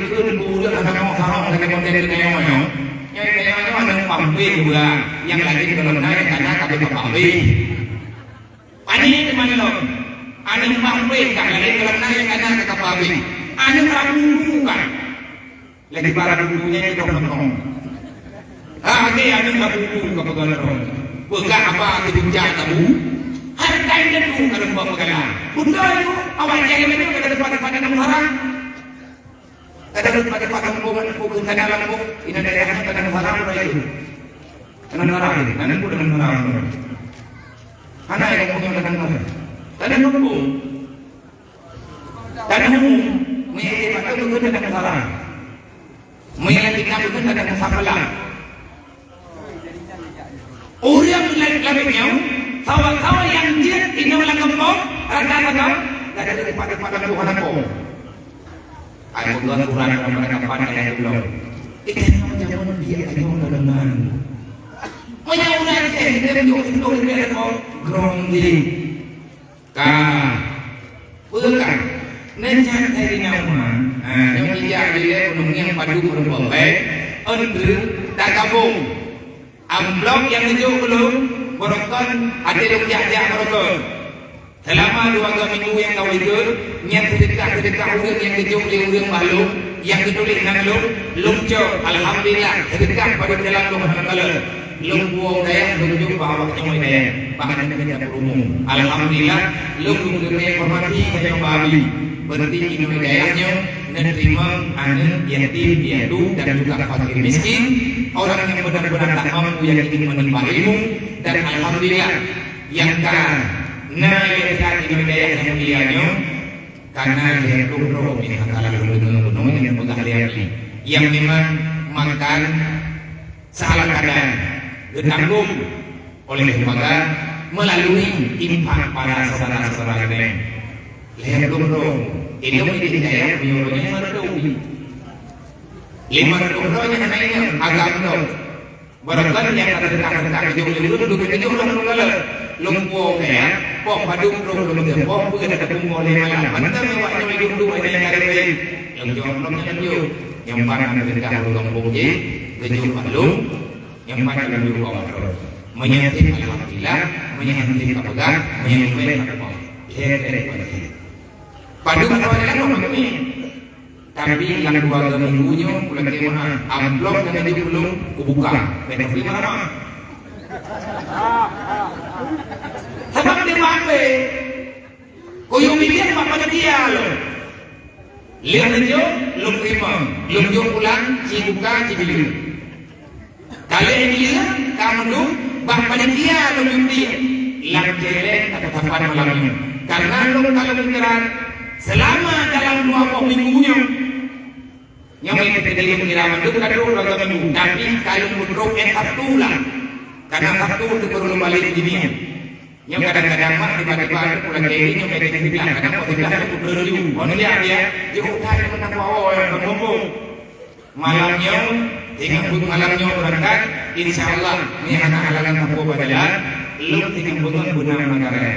keu kheun bu ureueng hana mo sarong lagèe model geutanyoe nyoe. Nyoe tanyoe nyoe aneuk pampéh dua, nyang laén gohlom na nyang kana ka teuka pampéh. Pane teuma lom, aneuk pampéh ka laén gohlom na nyang kana teuka pampéh. Aneuk rabu-rabu ka. Lagi barang dunia itu dong dong. Ah, oke, aneuk rabu-rabu ka peugah dong. Peugah apa keu jejak tabu? Harta itu tu ka lomba peugah. Betul itu, awak jadi macam kata tempat-tempat dalam haram. Kadang pada patang bukan bukan kadang lampu, ini daerah kadang haram dah itu. Kadang haram ini, kadang bukan haram. Hana yang punya kadang haram. Kadang lampu. Kadang umum, mengikuti patang bukan kadang haram. Mengikuti kita bukan kadang sampailah. Ureueng lagèe nyoe, sawa-sawa nyang jeuet inoe lam gampông, rata-rata, gata daripada pada Tuhan aku. Ai peugah Quran lam pada kapan ayat ulông. Kita nyoe jameun biak nyoe lam nan. Meunyoe ureueng Aceh, dia tunjuk-tunjuk dia ada grong diri. Ka. Peue ka? Neucak Saidina Umar. Ha, nyoe ijak dilèe gunong nyang padub meureumpok bèe, ôn treuk, tagabong. Amplop nyang geujok keu lôn, barokon, até lôn jak-jak barokon. Seulama dua go minggu nyang ka ulikot, nyan seudeukah-seudeukah ureueng nyang geujok lé ureueng bak lôn, nyang geutuléh nan lôn, lôn cok, alhamdulillah, seudeukah padub dalam lôn hana kalon. Lôn puwoe dayah, lôn jok bak awak nyoe dayah, bak aneuk keuh nyang peurumoh. Alhamdulillah, lôn geubri hormati tanyoe bak Abi. Berarti inoe dayah nyoe neuteurimong aneuk yatim piatu dan juga fakir miskin, orang yang benar-benar tak mampu yang ingin menimba ilmu, dan alhamdulillah, nyang ka na ilèe that inoe dayah nyang mulia nyoe, ka na lhèe ploh droe nyang ka lôn deungö bunoe nyang peugah lé Abi. Nyang memang makan Salah kadang geutanggong oleh lembaga melalui infak para saudara-saudara geutanyoe. Lhèe ploh droe, ilôn di dayah meunyoe lima ratus. Lima ratus droe nyan hana ingat agam droe. Barokon nyang ka teuka-teuka tujoh lé ureueng, tujoh lé ureueng lôn kalon. Lôn puwoe kaya, poh padub droe lôn teupoh, peue ka teupeue lé malam. Mantong awak nyoe hidup duek nyang kareb. Nyang jaweueb lom nyan lôn yue. Nyang ban na teudeungoe ureueng gampông jih, geujok bak lôn, nyang ban na lôn yue bak droe. Meunyoe tem alhamdulillah, meunyoe hana tem ka peugah, meunyoe leubeh ka teuma. Lhèe trép ban jih. Padum sawan lam lôn meumin. Tapi lam dua minggu nyoe, ulôn keumaha, amplop nyang geujok keu lôn, kubuka. Tapi malam. Sabab teuma abéh. Kuyue milék bak panitia lôn. Lheueh neujok, lôn teurimong. Lôn jok pulang, ci buka, ci bileue. Ka lheueh bileue, ka meudum, bak panitia lôn yue tiek. Lam céléng ka teusapat malam nyoe. Karena lôn ka lôn pikiran, seulama dalam dua boh minggu nyoe, nyoe nyang teukeudi lôn kira mandum ka trok dua minggu, tapi ka lôn peutrok 'oh Sabtu lah. Karena Sabtu teupeureuloh balek di dunia. Nyoe kadang-kadang mak tiba-tiba ada pulang ke ini, nyoe kadang-kadang mak tiba-tiba ada pulang laju. Kon dia, dia, dia utai menang bawa yang berkumpul. Malam nyoe, tengah buet malam nyoe berangkat, insya Allah, ni anak halangan tempuh berjalan, lom tengah buet beuna manggarai.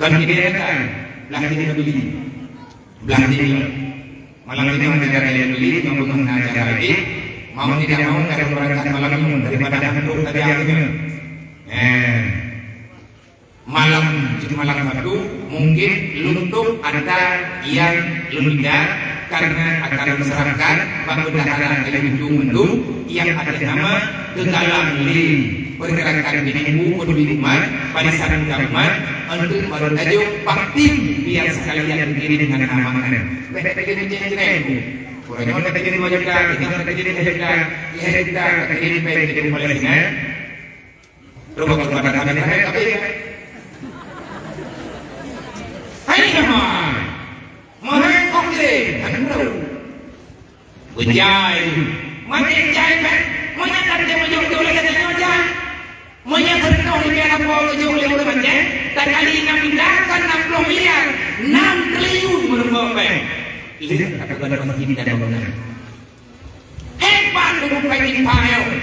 Kan kita kan, lah kita beli. Blah jih. Malam nyoe ada acara lé beli, nyang beungoh na acara lé. Mau tidak mau, ka berangkat malam nyoe daripada hantu tadi akhirnya. Eh. Malam, jadi malam Sabtu, mungkin lôn tôp ata nyang lôn pindah, karena akan lôn serahkan bak bendahara ilmu mandum nyang ada nama Geugalang lé Pergerakan Binéh Peduli Umat, Barisan Muda Umat, untuk baru tajok bak tim biar sekalian dikirim dengan nama. Bèk tajok cék-cék. Ureueng nyoe tajok lima juta, ini tajok tiga juta, lhèe juta, tajok pèng dari Palestina. Coba kalau pada kami, tapi hai sama. Mahai kok deh, kan tahu. Bejai. Mati jai kan. Meunyoe kan dia meujok-jok lagèe nyoe jai. Meunyoe seureutôh ribèe lampôh geujok lé ureueng Aceh, takali nam juta kan enam puluh miliar, enam triliun meureumpok bèk. Lihat kata bukan masjid dan bangunan. Hebat bukan cinta nyoe.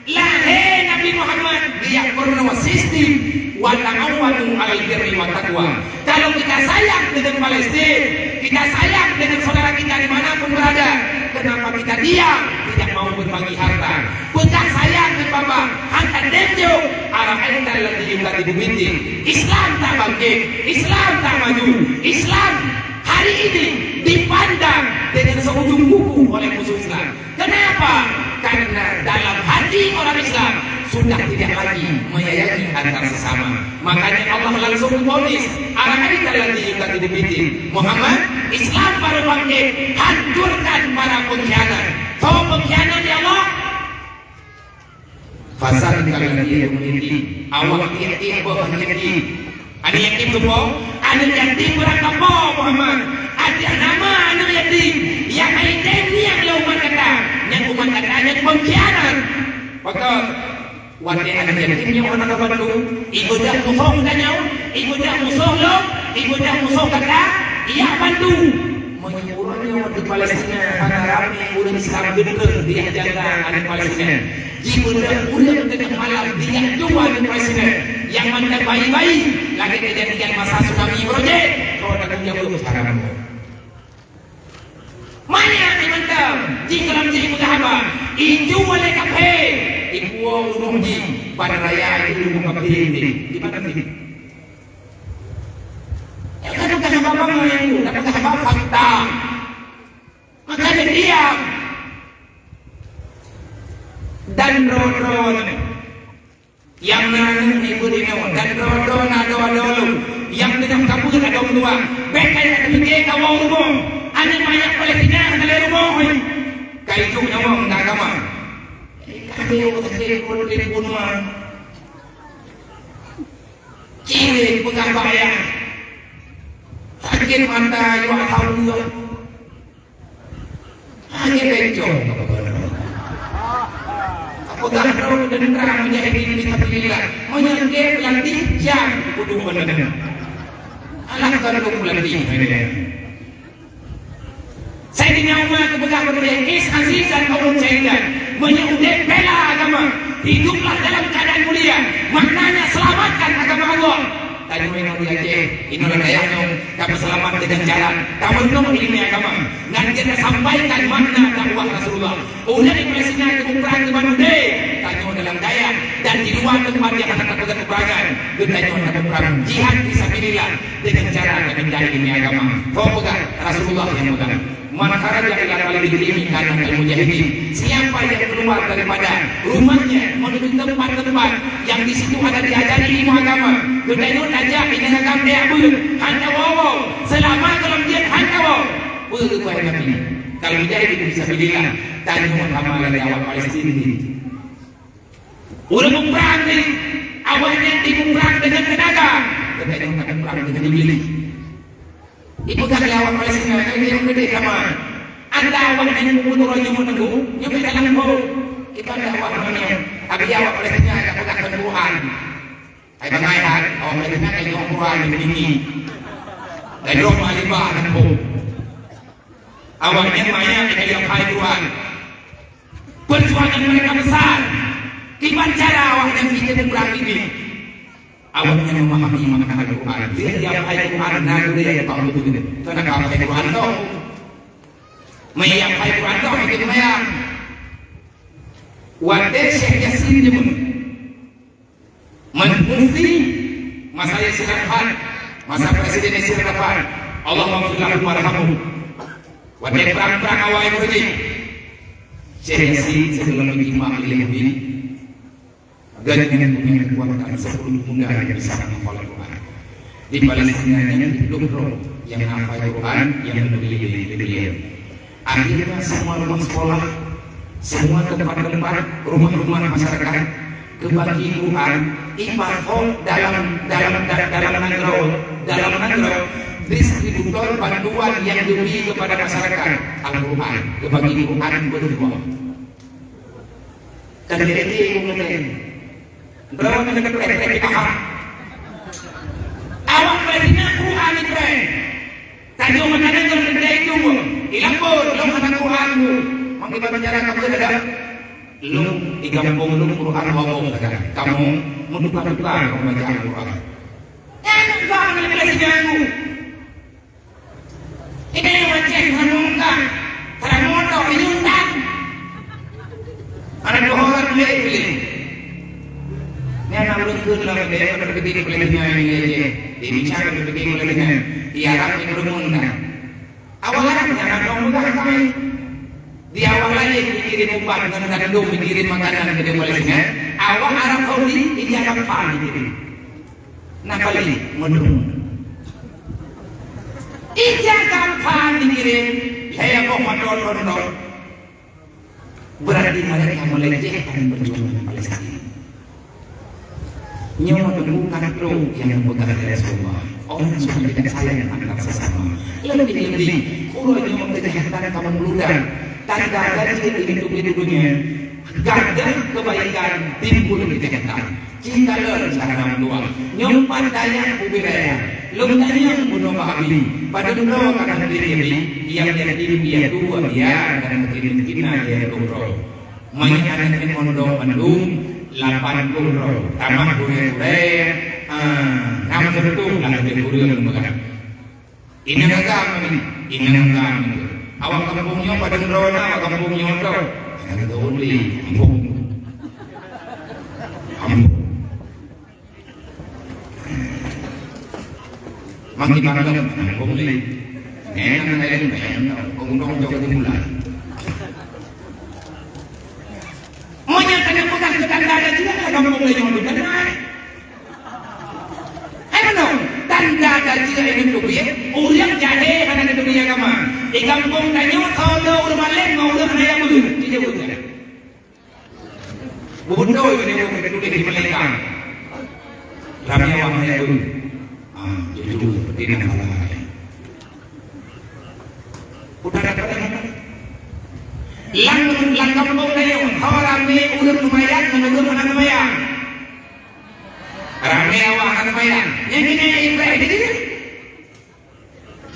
Lahé Nabi Muhammad geujak peurunoe sistem, "Wa ta'awanu 'alal birri wat taqwa." Kalau kita sayang dengan Palestin, kita sayang dengan saudara kita di mana pun berada, kenapa kita diam, tidak mau berbagi harta? Peugah sayang ngon Bapak, hana tem jok, ara'aita alladzi yukadzibu bid-din. Islam tak bangkit, Islam tak maju, Islam hari ini dipandang dengan seujung kuku oleh musuh Islam. Kenapa? Karena dalam hati orang Islam sudah tidak lagi menyayangi antar sesama. Makanya Allah langsung vonis, "Ara'aita alladzi yukadzibu bid-din." Muhammad, Islam baru bangkit, hancurkan para pengkhianat. Soe pengkhianat, ya Allah? Fasad kalau dia mungkin awak tiap-tiap boh rezeki. Aneuk yatim tu po, aneuk yatim beurangkapo Muhammad. Ada nama aneuk yatim yang hai tem niang lé umat gata, nyang umat gata nyang pengkhianat. Maka watèe aneuk yatim nyoe hana ka bantu, ibadah musoh geutanyoe, ibadah musoh lôn, ibadah musoh gata, ijak bantu. Meunyoe uroe nyoe di Palestina hana ramé ureueng Islam geutreun di jaga aneuk Palestina. Jipeudong ureueng teungoh malam dijak dua di Palestina nyang mangat bayi-bayi lagèe keujadian masa tsunami Projek. Kau tanggung jawab sekarang. Manyak di mantong, jih dalam jih peugah haba, intu oleh kaphé, ipuwoe bunoh jih, ban raya itu bunoh kaphé di, di mana sih? Nyang ka peugah haba bangai, ka peugah haba fakta. Maka diam. Dan droe-droe nyoe, nyang na aneuk nibeuet inoe, dan droe-droe na adoe-adoe lôn, nyang teungoh kabeuet adoe meutuah, bèk kayém tapike kawoe u rumoh. Aneuk manyak Palestina hana lé rumoh, hôi. Ka ijok nyawöng keu agama. Ka ijok sakét peuet ribu nyoe. Ciri peugah bak ayah. Sakét mata, yue tahu yue. Hana bencong. Peugah droe tentara mujahidin fisabilillah. Meunyoe gèt peulantih, jam kudu beuneueh. Alah, ka lôn peulantih. Saidina Umar geupeugah keu gurèe, "Is azizan aw syaitan." Meunyoe udép bela agama, hiduplah dalam keadaan mulia, maknanya selamatkan agama Allah. Tanyoe inoe di Aceh, inoe lam dayah nyoe, tapeuseulamat deungon cara tameunong ileumèe agama. Nyan jeuet tasampaikan makna dakwah Rasulullah. Ulèe Palestina keu muprang keu banmandum, tanyoe dalam dayah dan di luwa teumpat nyang hana tapeugah peuprangan, geutanyoe tapeuprangan jihad fisabilillah deungon cara taminta ileumèe agama. Ho peugah, Rasulullah nyang peugah. Man kharaja ila thalabil ilmi kana kal mujahidin. Siapa yang keluar daripada rumahnya menuju tempat-tempat yang di situ ada diajari ilmu agama, geutanyoe tajak inong agam tajak beuet, hana woe-woe, seulama gohlom jeuet hana woe. Peue geupeugah Nabi? Kal mujahidin fisabilillah, tanyoe sama lagèe awak Palestina. Ureueng muprang nyan, awaknyan jimuprang deungon teunaga, geutanyoe tamuprang deungon Iblih. Ipeugah lé awak Palestina, "Hai ureueng keudéh kamoe, anda awaknyan meunurot jeuet meununggu, nyoe bèk talang ho." Iban dakwah nyoe, abi awak Palestina ka peugah keu Quran. Hai bangai that, awak Palestina ka jaweueb Quran di tinggi. Dan droe meualibah dan ho. Awaknyan maya ka jaweueb Quran. Perjuangan mereka besar. Kiban cara awaknyan jiteupeue ureueng Iblih. Awaknyan memahami makna Al-Quran. Dia, dia hafai Quran, na gurèe nyang tak beutôi. Keuneuk hafai Quran tu. Meunyo hafai Quran tu, hafai seumayang. Watèe Syekh Yasin nyoe, Mufti masa Yasir Arafat, masa Presiden Yasir Arafat, Allahummaghfir lahu warhamhu. Watèe prang-prang awai beureuji, Syekh Yasin sigohlom jimak ilèe Nabi, gobnyan punya kekuatan sepuluh pemuda yang bisa menghafal Quran. Di Palestina nyan ploh droe nyang hafai Quran nyang leubeh-leubeh. Akhirnya semua rumah sekolah, semua tempat-tempat, rumah-rumah masyarakat, geubagi Quran, ibarat dalam, dalam, da-, dalam nanggroe, dalam nanggroe, distributor bantuan yang diberi kepada masyarakat, Al-Quran, geubagi Quran berdua. Kan jadi ibu ngetem. Berapa kena kepek-kepek paham? Awak Palestina Quran ipreh. Tajong makanan ngon benda itu, ilapor, lôn hana Quran, Bu. Mangke bagaimana cara kamu ada? Lôn di gampông lôn Quran ngomong saja. Kamu menduka-duka pembacaan Quran. Jangan kau mengenai sejarahmu. Ini macam renungkan, renung ini undang. Ada dua orang dia pilih. Ni anak belum tu dalam dia, ada pergi boleh dengan ini dia. Dia bicara pergi boleh dengan. Dia harap dia belum undang. Awak Arab jangan dong mudah kami. Di awak lain dikirim ubat dengan gandum, dikirim makanan ke dia boleh dengan. Awak Arab Saudi, ini Arab Pan dikirim. Na bali meudong. Ija gampang dikirim, lhèe boh moto tronton. Berarti mereka melecehkan perjuangan Palestina. Nyoe bukan trok nyang peugah lé Rasulullah. Orang sudah tidak sayang antar sesama. Lebih-lebih, uroe nyoe kejahatan kaum ludan. Tanda gaji itu di dunia. Gagal kebaikan timbul kejahatan. Cinta lôn salam dua. Nyoe pat dayah ubé dayah. Lôn tanyong bunoe bak abi. Padum droe ka na diri abi. Yang yatim, yang dua, ya, dan miskin-miskin na ya dua droe. Meunyo aneuk mondok mandum lapan ploh droe. Tamah gurèe-gurèe, ah, enam ratus lah lebih kurang. Inong agam ni, inong agam ni. Awak gampông nyoe padum droe na, awak gampông nyoe tu. Hana teuhuli, gampông. Gampông. Makin malam, gampông ni. Ngenang lain, ngenang. Gampông jauh di bulan. Meunyo tanyoe peugah keu tanda dan jilah gampông lain nyoe tu, kan? Hai meunoe, tanda tajeuet inong teubiet, ureueng jahé hana neuteubiet agama. Di gampông tanyoe, soe ureueng malém ngon ureueng hana jak beuet, jijeuet beuet. Beutôi nyoe nyang tuléh di Malaysia. Ramé awak hana jak beuet. Ah, jujur, seperti nan salah. Udah dapat. Lam, lam gampông tanyoe, soe ramé ureueng seumayang ngon ureueng hana seumayang. Ramé awak hana seumayang. Nyang keuneuk ipreh di dieu.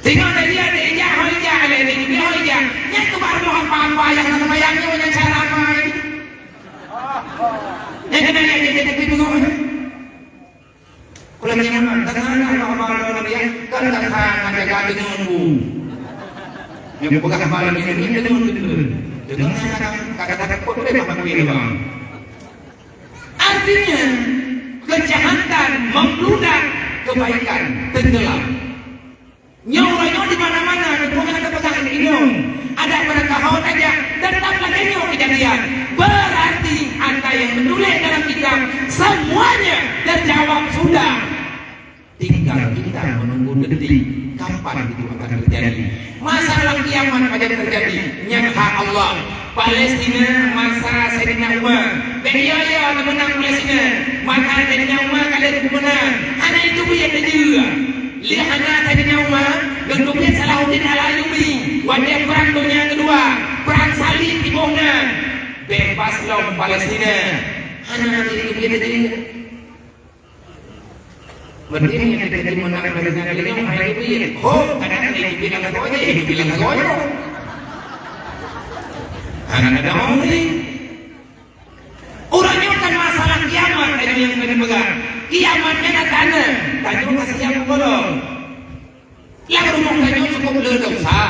Singoh tajak di ijak, ho ijak lé, di jubé ho ijak. Nyan keuh bak rumoh apa-apa nyang hana seumayang nyoe nyang cara ramai. Nyang keuneuk ijak, ijak, ijak, ijak, ijak. Kula Nyan, teuka na haba lom nyan, kan teuka ngon jaga deungon bu. Nyang peugah haba lom nyan, nyan deungon, deungon. Deungon nyan, ka, ka, ka, ka, ka, ka, Artinya, kejahatan membludak, kebaikan tenggelam. Nyoe uroe nyoe di mana-mana, di mana tapeugah inong, ada barangkaho tajak, tetap lagèe nyoe kejadian. Berarti, ata nyang teutuléh dalam kitab, semuanya terjawab sudah. Tinggal kita menunggu detik kapan itu akan terjadi. Masalah kiamat pajan terjadi, nyan hak Allah. Palestina masa Saidina Umar, bèk yo-yo teumeunang Palestina. Maka Saidina Umar ka lheueh teumeunang, hana jiteubiet laju. Lé hana Saidina Umar, geuteubiet Salahuddin Al-Ayyubi watèe Perang Donya Keudua, Perang Salib tiboh na. Beubaih lom Palestina, hana jiteubiet laju. Meuteumèe nyang teuka jimeunang bak lagèe nyoe hai Jibril. Ho, kadang hai Jibril nyang geutanyoe, Jibril nyang geutanyoe. Hana ada orang lain. Uroe nyoe kan masalah kiamat, tanyoe nyang keuneuk peugah. Kiamat nyan na tanoh, tanyoe ka siap peue lom. Lam rumoh tanyoe cukôp le desya.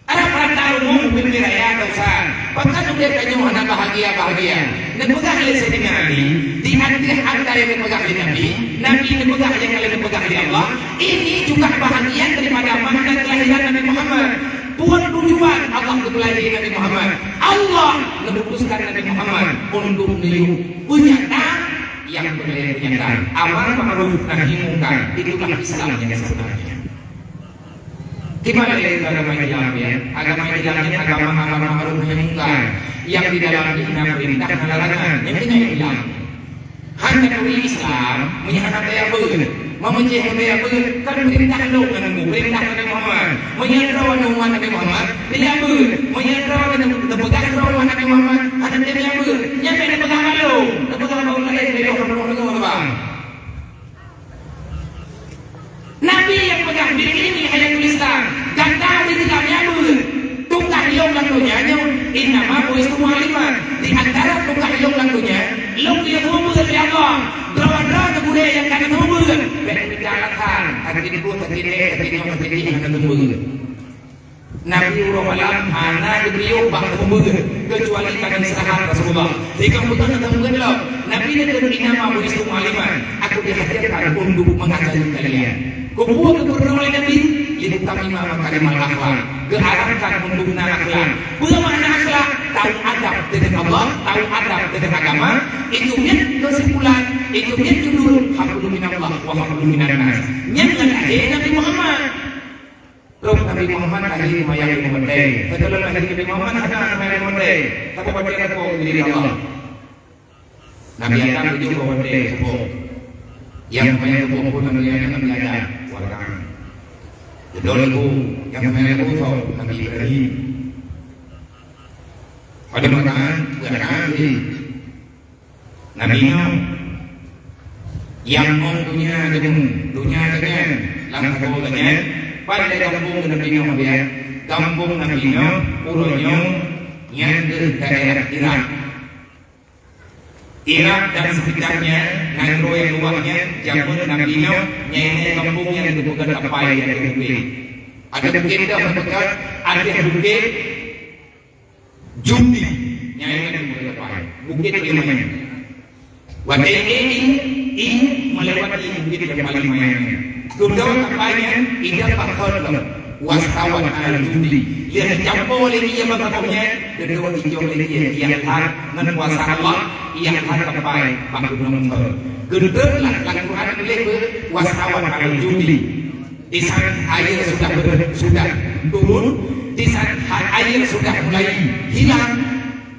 Rata-rata rumoh peumiet raya desya. Pakon udép tanyoe hana bahagia-bahagia? Neupeugah lé Saidina Ali, di ateueh ata nyang neupeugah lé Nabi, Nabi neupeugah nyang ka lheueh neupeugah lé Allah. Ini juga bahagian daripada makna kelahiran Nabi Muhammad. Buet tujuan Allah geupeulahé Nabi Muhammad. Allah neuputuskan Nabi Muhammad untuk menuju peunyata nyang peureulèe peunyata. Amar ma'ruf nahi mungkar, itulah Islam yang sebenarnya. Kiban lé agama Islam, ya? Agama Islam nyan agama amar ma'ruf nahi mungkar, yang di dalam jih na peurintah, na larangan. Nyan keuh nyan Islam. Hana turi Islam, meunyo hana taya beuet. Meumeucéh meunyo taya beuet, kan peurintah lôn ngon peurintah Nabi Muhammad. Meunyo droe ngon umat Nabi Muhammad, taya beuet. Meunyo droe ngon teupeugah droe umat Nabi Muhammad, hana taya beuet. Nyan bèk neupeugah bak lôn, neupeugah bak ureueng laén, bèk lôn, lôn, lôn, lôn, bang. Nabi nyang peugah, "Bil ilmi hayatul Islam." Gata ureueng Islam nyang beuet. Tugaih lôn lam donya nyoe, "Innama bu'istu mu'alliman." Di antara tugaih lôn lam donya, lôn geuyue seumeubeuet lé Allah. Droe-droe gurèe nyang ka neuseumeubeuet, bèk neupinta alasan, sakét pruet, sakét èk, sakét nyoe, sakét jih, hana seumeubeuet. Nabi uroe malam hana geubri bak seumeubeuet, keucuali ka geuseulahan Rasulullah. Sehingga bukan kata mungkin lom. Nabi neukheun, "Innama bu'istu mu'alliman." Aku dihadirkan untuk mengajari kalian. Keupeue geupeurunoe lé Nabi? "Liutammima makarimal akhlak." Geuharapkan untuk na akhlak. Peue makna akhlak? Tahu adab deungon Allah, tahu adab deungon agama. Itu nyan kesimpulan, itu nyan judul hablum minallah wa hablum minannas. Nyan ngon lahé Nabi Muhammad. Rôh Nabi Muhammad lahé manyang limong batèe. Sigohlom lahé Nabi Muhammad hana manyang limong batèe. Saboh batèe saboh diri Allah. Nabi Adam tujoh boh batèe saboh. Nyang manyang saboh pun Nabi Adam, Nabi Adam. Wadang. Keudua leubu, nyang manyang leubu saboh Nabi Ibrahim. Pada meunan, bukan Nabi. Nabi Nuh, nyang ngon donya deungon, donya deungon, lam saboh geuh nyan, pan lé gampông Nabi Nuh, ya. Gampông Nabi Nuh, uroe nyoe, nyan keuh daerah Irak. Irak dan sekitarnya, nanggroe luwah nyan, jameun Nabi Nuh, nyan gampông nyan geupeugah Tapai, nyan bukét. Ada bukét dah, ada bukét, ada bukét, Judi, nyan bukét Palimayan. Watèe i, i melewati bukét nyang Palimayan. Dudoe Tapai nyan, ija pakon lom. Wastawat alal judi. Lheueh campo lé ie bak gaboh nyan, dudoe ijok lé ie, ie that ngon kuasa Allah, ie that Tapai bak gunong Thor. Geutrön lah lam Quran tuléh beu, wastawat alal judi. Di saat air sudah ber-, sudah turun, di saat ha-, air sudah mulai hilang,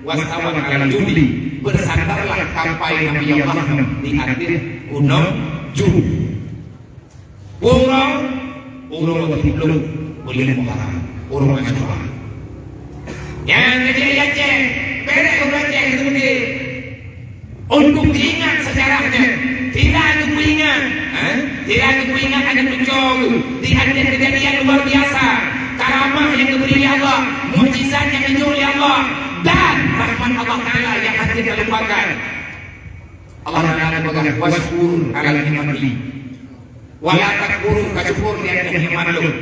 wastawat alal judi, bersandarlah Tapai Nabi Allah Nuh di ateueh gunong Judi. Uroe, uroe siplôh buleuen Muharram, uroe Asyura. Nyang keujiek di Aceh, bèrèh ureueng Aceh geuteubiet. Untuk diingat sejarahnya, sira geupeuingat, eh, sira geupeuingat aneuk cucu di Aceh kejadian luar biasa, karamah nyang geubri lé Allah, mukjizat nyang geujok lé Allah, dan rahmat Allah Taala nyang hana terlupakan. Allah Taala Wasykur ala nikmati. Wala takfuru, ka syukur di ateueh nikmat lôn.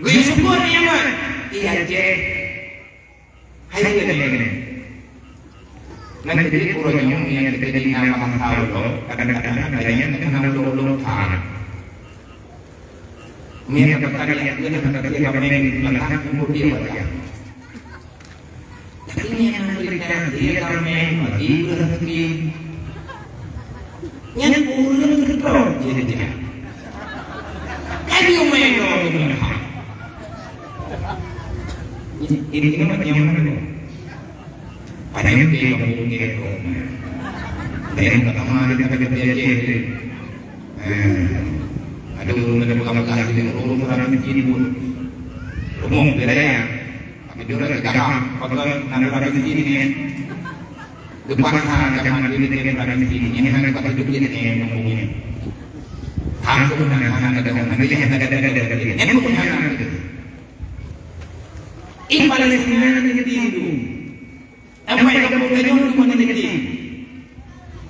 Geusyukur nikmat. Iya, ceh. Hai nyan, nyan, nyan. Nyan jadi uroe nyoe nyang teukeudi na bahasa ulo, kadang-kadang ada nyang keunan ulo-ulo that. Nyan kata dia keunan kata dia kamen langkah umur dia wajah. Tapi nyan berita dia kamen bagi berhenti. Nyan ureueng keudroe jih nyan. Ka jiomai droe keuh meunan. Ini, ini mah nyang mana tu? Padahai mungkin kamu mungkin tu. Dan yang pertama dia kata dia je. Eh, ada ureueng ada pegang-pegang di rumah orang miskin pun. Rumah beda ya. Tapi dia orang tegak, pakai nak orang miskin ni. Depan ha, jangan diri dia berani sini. Ini hanya tempat hidup dia ni yang ngomongnya. Tanggung dan hana ada orang. Nanti yang ada, ada, ada, ada. Yang bukan hana ada. Ih, Palestina ni jadi Hindu. Sampai kampung Tanjung tu mana jadi.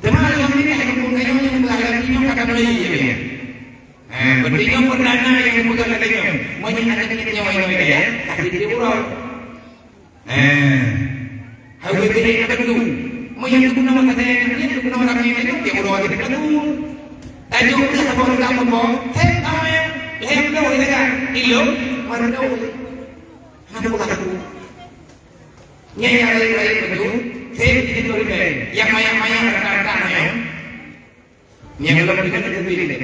Teman yang ini kampung Tanjung yang berada di Tanjung kata Melayu ya. Eh, berarti yang perdana yang bukan kata Tanjung. Banyak ada kita yang orang ya. Tapi dia orang. Eh, hai wéh keuneuk teupeue. Meunyoe teupeue nama kata, meunyoe teupeue nama ramé nyoe, tiep uroe teupeue. Tajok kheueh abang lam meubo, "Hai, kawan, lhèe bloe lagèe ilôn, meureudôk." Hana peugah aku. Nyan nyang rayeuk-rayeuk baju, "Hai, tiep bloe lhèe." Nyang manyak-manyak rata-rata nyoe. Nyang lom deungon teubiet lé.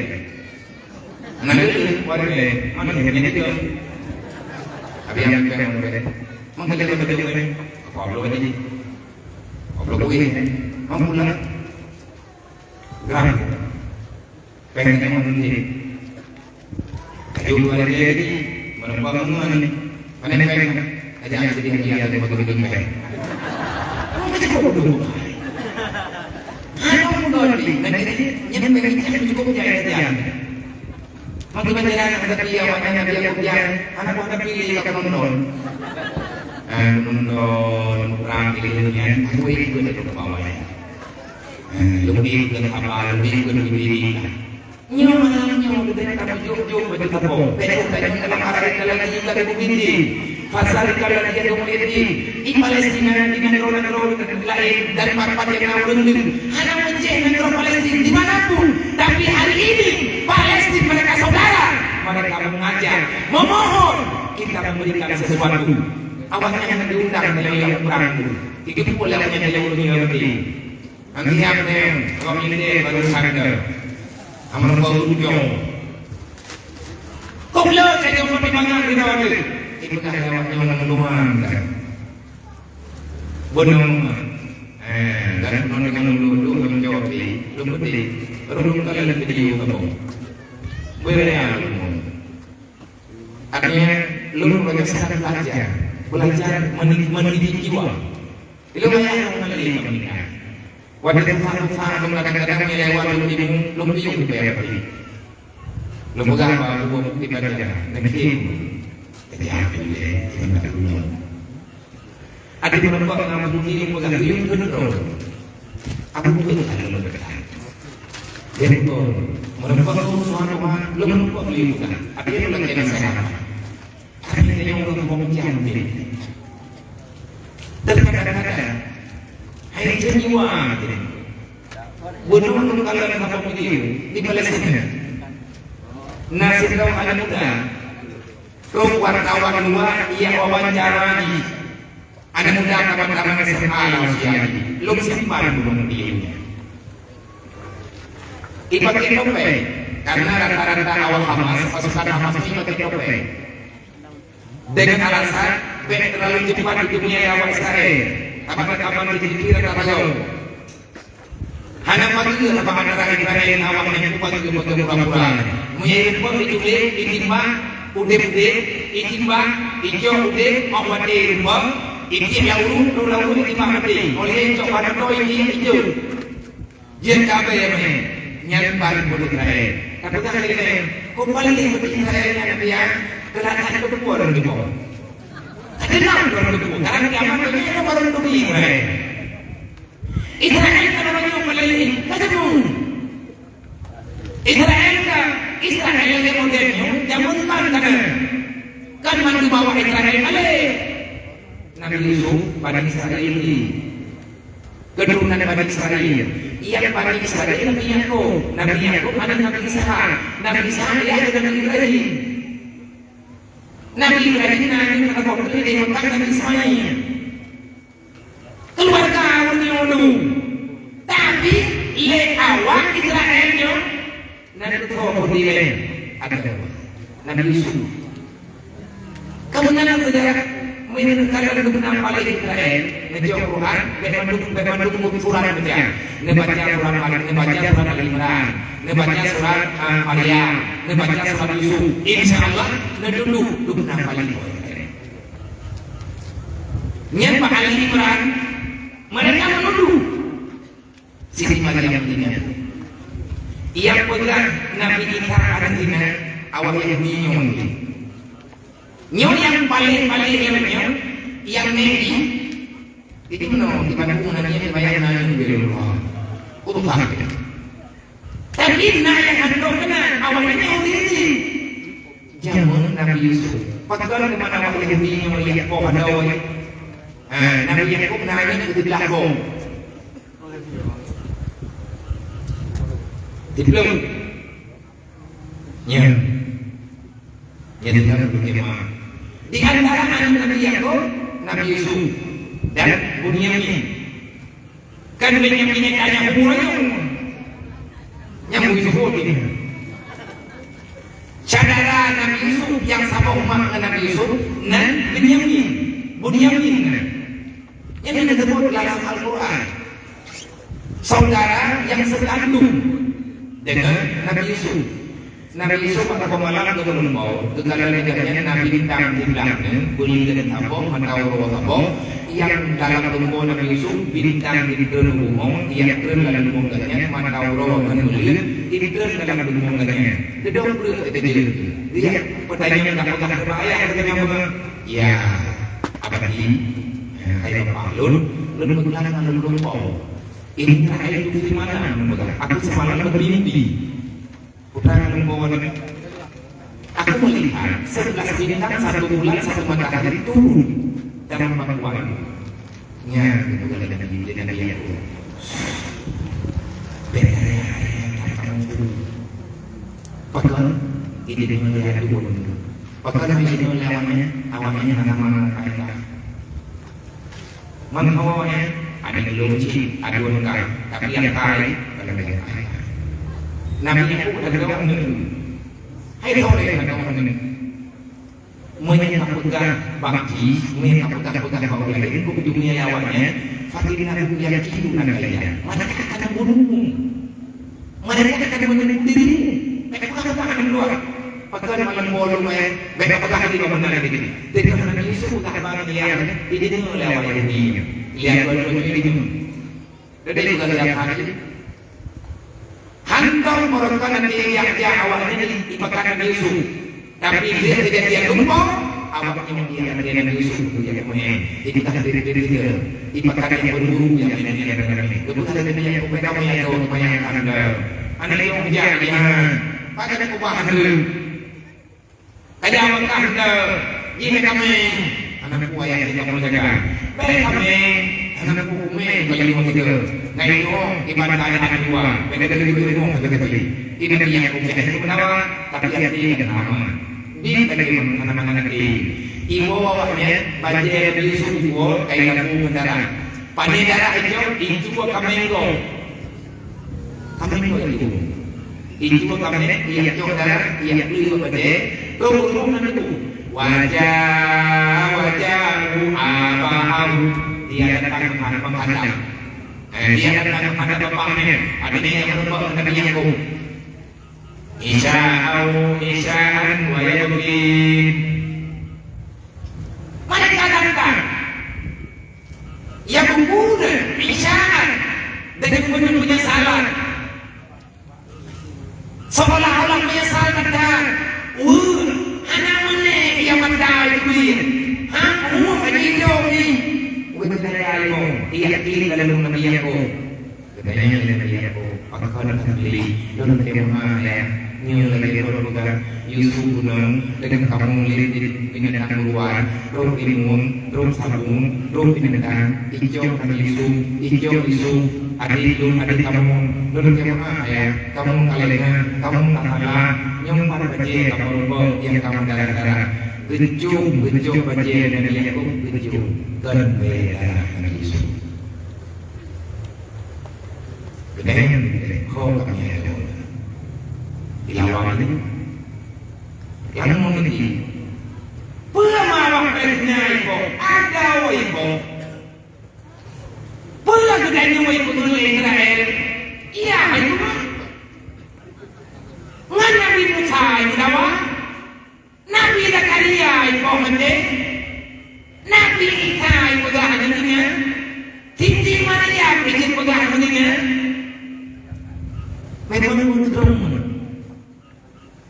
Ngon lé, waréh lé, mana nyang nyan itu? Abi yang peng lé. Mangkali lom deungon lé. Apa belum lagi? Apa belum lagi? Mampu lah. Gerak. Peng yang mana ni? Ayo, luar dia ni, mana bangunan ni? Mana peng? Aja jadi hadiah dari Batu Gedung peng. Kamu macam bodoh. Hana pun dua ni, nanti ni, ni peng ni cukup jadi hadiah. Maka banyak ada dia, banyak dia, dia, anak buah tapi dia akan menonton. Eh, menonton perang di dunia, aku ikut ke bawah. Eh, lebih ke apa, lebih ke diri. Nyoe malam nyoe geutanyoe tameujuk-juk bak teupông. Bèk geutanyoe lam arah lagi ka teububidi. Fasal ka lagi teububidi. Di Palestina, di nanggroe-nanggroe laén dan pat-pat nyang na ureueng deungon. Hana meucéh nanggroe Palestina di mana pun. Tapi hari ini Palestina mereka saudara. Mereka mengajak, memohon kita memberikan sesuatu. Awaknyan diundang dari yang perang. Itu pun lah yang ureueng Yahudi. Angiang neng, awak Minde baru sadar. Amun bau ujong. Kok lo saja mau dimangat di dalam tu? Ikutlah lewat nyonya nang luman dah. Bonong. Eh, dan bonong dengan dulu dulu menjawab di. Belum penting. Baru belum kali lagi di kamu. Boleh ya. Artinya, lôn bagaih salah belajar. Belajar mendi-, mendidik jiwa. Ilmu yang mendidik pendidikan. Waktu tuha-tuha kadang-kadang nilai waktu ilmu, lôn piôh di payah padi. Lôn peugah bahwa lôn di payah padi. Nanti, jadi apa dia? Kita tak dulu. Ada meureumpok ngon Abu Bakar, peugah, "Yue keuneuk droe." Abu Bakar ada meureumpok. Dia pun meureumpok ngon Tuhan, lôn meureumpok lé Abu Bakar. Tapi dia lagi nasihat. Tapi dia yang orang ngomong jangan deh. Terkadang-kadang, hai jiwa jadi. Bunuh lôn kalau nak video di Palestina. Nasib kau anak muda. Rôh wartawan luwa, ia wawancara jih. Aneuk muda kaban-kaban S M A lam usia jih. Lôn simpan bunoe di dunia. Ipaké topeng, karena rata-rata awak Hamas, pasukan Hamas nyoe ipaké topeng. Dengan alasan, bèk terlalu cepat diteumui awak Israel. Kaban-kaban jih dikira ka bagoe. Hana pageue haba antara Israel ngon awak nyan, pageue-pageue pura-pura. Meunyoe rumpok iculék, itimbang, udép-udép, itimbang, icok udép, 'oh watèe rumpok, itiek lam uruek, trôh lam uruek, itimbang maté. 'Oh lheueh icok bak doto, itiek ijok. Jeuet ka abéh meuhe. Nyan paléng buet Israel. Tapi kan lagèe nyan, kok paléng buet Israel nyan pian, keulangan teupeue ureueng tuboh. Keunong ureueng tuboh. Karena kiamat dunia itu baru teupeue Israel. Israel kalau meunyoe meulilih, ka teupeue. Israel ka, Israel nyang modern nyoe, jameun kan ka na. Kan mandum awak Israel malèe. Nabi Yusuf, Bani Israel jih. Keuturonan Bani Israel. Nyang Bani Israel Nabi Yakub. Nabi Yakub aneuk Nabi Ishak. Nabi Ishak ayah Nabi Ibrahim. Nabi Ibrahim na aneuk Nabi Ismail. Keuluwarga ureueng nyoe. Tapi lé awak Israel nyoe na teutoe peue dilèe ateueh Nabi Yusuf. Keubeunaran seujarah, meunyoe ka lheueh geupeuna paleng Israel, neujok Quran, bèk mandum, bèk mandum surat baca. Neubaca surat Maryam, neubaca surat Ali Imran, neubaca surat, ah, Maryam, neubaca surat Yusuf. Insya Allah, neuduek geupeuna paleng. Nyan bak Ali Imran, mereka menuduh Siti Maryam nyan. Nyang peugah Nabi Isa aneuk inong, awak Yahudi nyoe. Nyoe nyang paleng-paleng nyoe, nyang Mary. Jadi meunoe, di Bandung na nyan, di Bayan na nyan, di Bandung. Urusan. Tapi na nyang hantom keunan, awak Yahudi. Jameun Nabi Yusuf. Pakon di mana awak Yahudi nyoe liak poh adoe. Ha, Nabi Yakub na nyan keu siblah goe. Diplom. Nyan. Nyan tinggai di kemah. Di antara aneuk Nabi Yakub, Nabi Yusuf dan Bunyamin. Kan Bunyamin nyan tanyong umu rayeuk. Nyang Yusuf nyan. Syedara Nabi Yusuf nyang saboh mak ngon Nabi Yusuf nan Bunyamin. Bunyamin nyan. Nyan disebut dalam Al-Quran. Saudara yang sekandung dengan Nabi Yusuf. Nabi Yusuf pada pemalam ke Meuleumbô, geukalon lé gobnyan na bintang di blah nyoe, beuliet saboh, mata uroe saboh, nyang dalam leumbô Nabi Yusuf, bintang jitreun u bumoe, nyang treun dalam leumbô gobnyan, mata uroe ngon beuliet, jitreun dalam leumbô gobnyan. Geudong breueh teukeujeuet. Lihat, peutanyong dak peugah keu ayah geutanyoe peugah, "Ya, Abati, hai bapak lôn, lôn meukeulakan lôn leumbô. Ini terakhir untuk semalam," lôn peugah. "Aku semalam bermimpi." Putra leumbô nyoe. Aku melihat sebelas bintang, satu bulan, satu matahari turun dalam bangkuan. Nyan, bukan lagi, dia Nabi Yakub. Beda ya, ya, ya, ya. Pakon, ini dengan dia turun. Pakon, ini dengan lawannya, awalnya nama-nama mereka. Meunoe, eh, ada lôn cit, ada lôn ka, tapi nyang ka, eh, kalau dah ka. Nabi Yakub ada orang ni. Hai, tahu deh, ada orang ni. Meunyoe ka peugah bak jih, meunyoe ka peugah-peugah bak ureueng laén, keu ujong nyan awaknyan, "Fakinnahum yakiduuna kaida." Mereka akan membunuhmu. Mereka akan membunuh dirimu. Mereka akan membunuh. Pakon malam bolong, eh, bèk peugah lé bak meunan lagèe nyan. Teuka Nabi Yusuf ka bak dia, dideungoe lé awak Yahudi nyan. Lihat dua-dua nyan dideungoe. Jadi bukan lihat hati. Hantom meureuka nanti riak-riak awak nyan di, di pakat Nabi Yusuf. Tapi dia tidak dia tumpang, awak nyan dia nanti Nabi Yusuf tu dia punya. Jadi tak ada dia dia. Di pakat yang berburu yang dia dia dia. Kebetulan dia punya kepala yang dia punya kandang. Anak yang dia dia. Pada dia ubah tu. Ka jak Meukah, jih bèk kaméng. Aneuk buah nyang jijak meujaga. Bèk kaméng, aneuk buah kumé, bagi lima tiga. Ngai nyoe, iban ka aneuk dua. Bèk ka lheueh lima tiga. Ini dia yang kumé, tapi hati kena aman. Di tadi anak-anak di. Iwoe awaknyan, bajèe Nabi Yusuf iwoe, kain lampu ngon darah. Pané darah icok, icok kaméng gob. Kaméng gob icok. Icok kaméng, icok darah, icok bajèe, troh ureueng nyan tu. Waja, waja, abahu. Dia datang menghadap, menghadap. Eh, dia datang menghadap bapaknya. Artinya yang merupakan Nabi Yakub. Isya'au, isya'an wa yabkin. Mereka datang. Ya bukuna, isya'an. Dan punya penyesalan. Seolah-olah menyesal datang. Wah, hana meneh ia mata itu. Ha, wah, ada hidup ni. Wah, ada hidup. Ia tinggal dalam Nabi Yakub. Gobnyan lagèe nyan, oh, pakon that beulit, lôn lakèe meu'ah, ya. Nyoe lagèe droe peugah, Yusuf gunong, deungon kamoe lé binatang luwa, droe imeum, droe sabong, droe binatang, icok Nabi Yusuf, icok Yusuf, adék lôn, adék kamoe, lôn lakèe meu'ah, ya. Kamoe ka leuha, kamoe ka salah, nyoe pat bajèe kamoe reubok nyang ka meudara-dara. Geucok, geucok bajèe Nabi Yakub, geucok, kon bèe darah Nabi Yusuf. Geutanyoe ho ka meunyoe. Dilawan nyoe. Lam meuneuti. Peue mawah Palestina iboh? Ada iboh. Peue geutanyoe iboh Israel? Iya, hai Tuhan. Ngon Nabi Musa iboh dawa. Nabi Zakaria ipoh maté, Nabi Isa ipeugah ngon donya, Siti Maryam jeuet peugah ngon donya. Memang mubuet droe,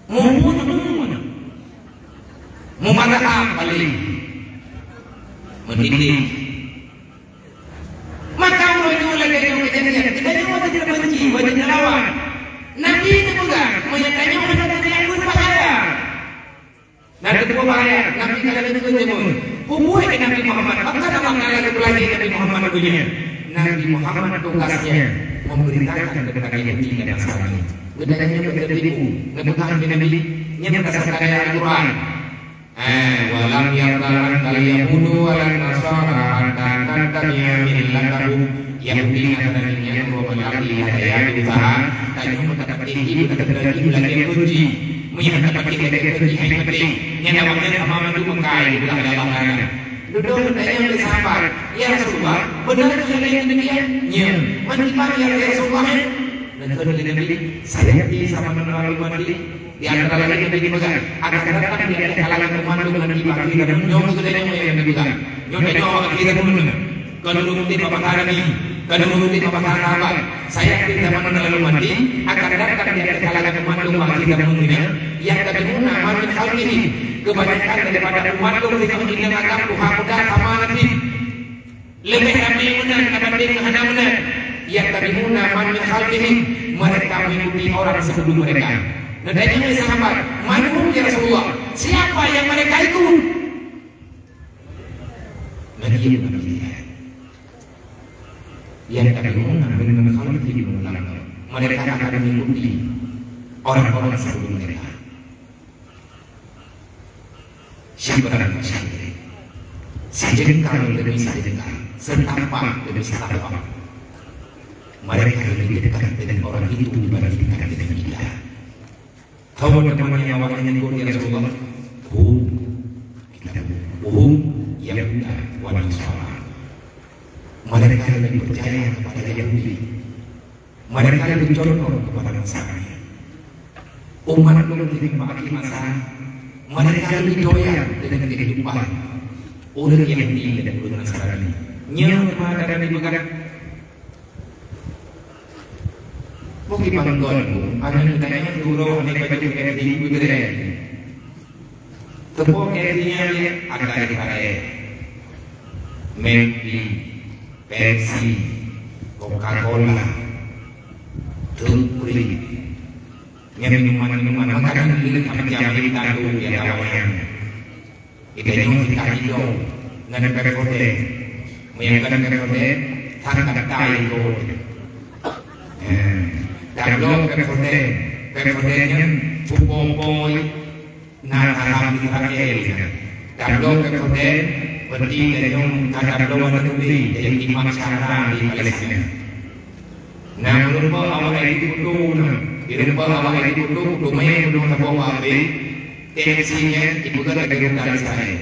mubuet droe, mumadahab paléng meudidih. Maka uroe nyoe lagèe nyoe keujadian, geutanyoe wajéb tabenci, wajéb talawan. Nabi geupeugah, meunyoe tanyoe hana taneuk, peue bahaya. Na teupeue bahaya, Nabi ka lheueh geukheun deungon. Peue buet keu Nabi Muhammad, pakon Allah Taala geupeulahé Nabi Muhammad u donya? Nabi Muhammad tugasnya memberitakan tentang Yahudi dan Nasrani. Geutanyoe nyoe ka teubiet, neupeugah lé Nabi, nyan dasar ayat Al-Quran. Eh, "Wa lan yarda 'ankal yahudu wa lan nasara hatta tattabi'a millatahum." Yahudi ngon Nasrani nyan dua meunan di hidayah di usaha, tanyoe meutatap tinggi, meutatap tinggi, belajar kunci. Meunyoe hana patéh lagèe keu jih hai maté, nyan awaknyan sama mandum meukai dipeugah lé Allah Taala. Dudoe geutanyong lé sahabat, "Ya Rasulullah, beuna keuh lagèe nyan?" "Nyo." "Man kiban ya Rasulullah?" Neukheun lé Nabi, "Sayati samanun 'ala ummati." Di antara laén Nabi geupeugah, "Akan datang di atas kalangan umat lôn nanti bagi kamu." Nyoe geutanyong lé Nabi geupeugah. Nyoe tanyoe awak akhé zameun. Kon ureueng udép babah Nabi, kon ureueng udép babah sahabat. Sayati samanun 'ala ummati, akan datang di atas kalangan umat lôn bak akhé zameun nyoe, yattabi'una man min khalfihim. Kebanyakan daripada umat lôn singoh inong agam tuha muda sama nasib. Leubeh ramé meunan dibandéng hana meunan. Yattabi'una man min khalfihim, mereka mengikuti orang sebelum mereka. Neutanyong lé sahabat, "Man hum ya Rasulullah? Siapa yang mereka ikut?" Nabi yang Nabi lihat. Yang kami undang dengan kami di dalam mereka akan mengikuti orang-orang sebelum mereka. Syabran syabrin. Sajengkal demi sajengkal, setapak demi setapak. Mereka lebih dekat dengan orang itu dibandingkan dengan kita. Haba teuma awaknyan nyan, ya Rasulullah? Hum, kita hum Yahuda wa Nasara. Mereka lebih percaya kepada Yahudi. Mereka lebih condong kepada Nasrani. Umat lôn di masa, mereka lebih doyan dengan kehidupan ureueng Yahudi dan ureueng Nasrani. Nyoe teuma Nabi peugah, Mungkin bangkon, aneuk tanyoe gurôh aneuk baju F D U geuret. Teupeue F D U nyan lé? Ada F D U, Maggi, Pepsi, Coca-Cola, Tupri. Nyan minuman-minuman makanan leuh macam-macam, tahu ya kawan. Geutanyoe sikaji dong ngon Pepsodent. Meunyoe kon Pepsodent, sang gata ikot. Eh, tabloe Pepsodent. Pepsodent nyan peupo-po na salam Israel nyan. Tabloe Pepsodent, berarti tanyoe ka tabloe aneuk teuntèe jadi iman syara di Palestina. Nah, meureumpok awak ai di kuto na. Meureumpok awak ai di kuto, kuto mé meunyoe saboh pabrik, T F C nyan ipeugah lagèe rutan Israel.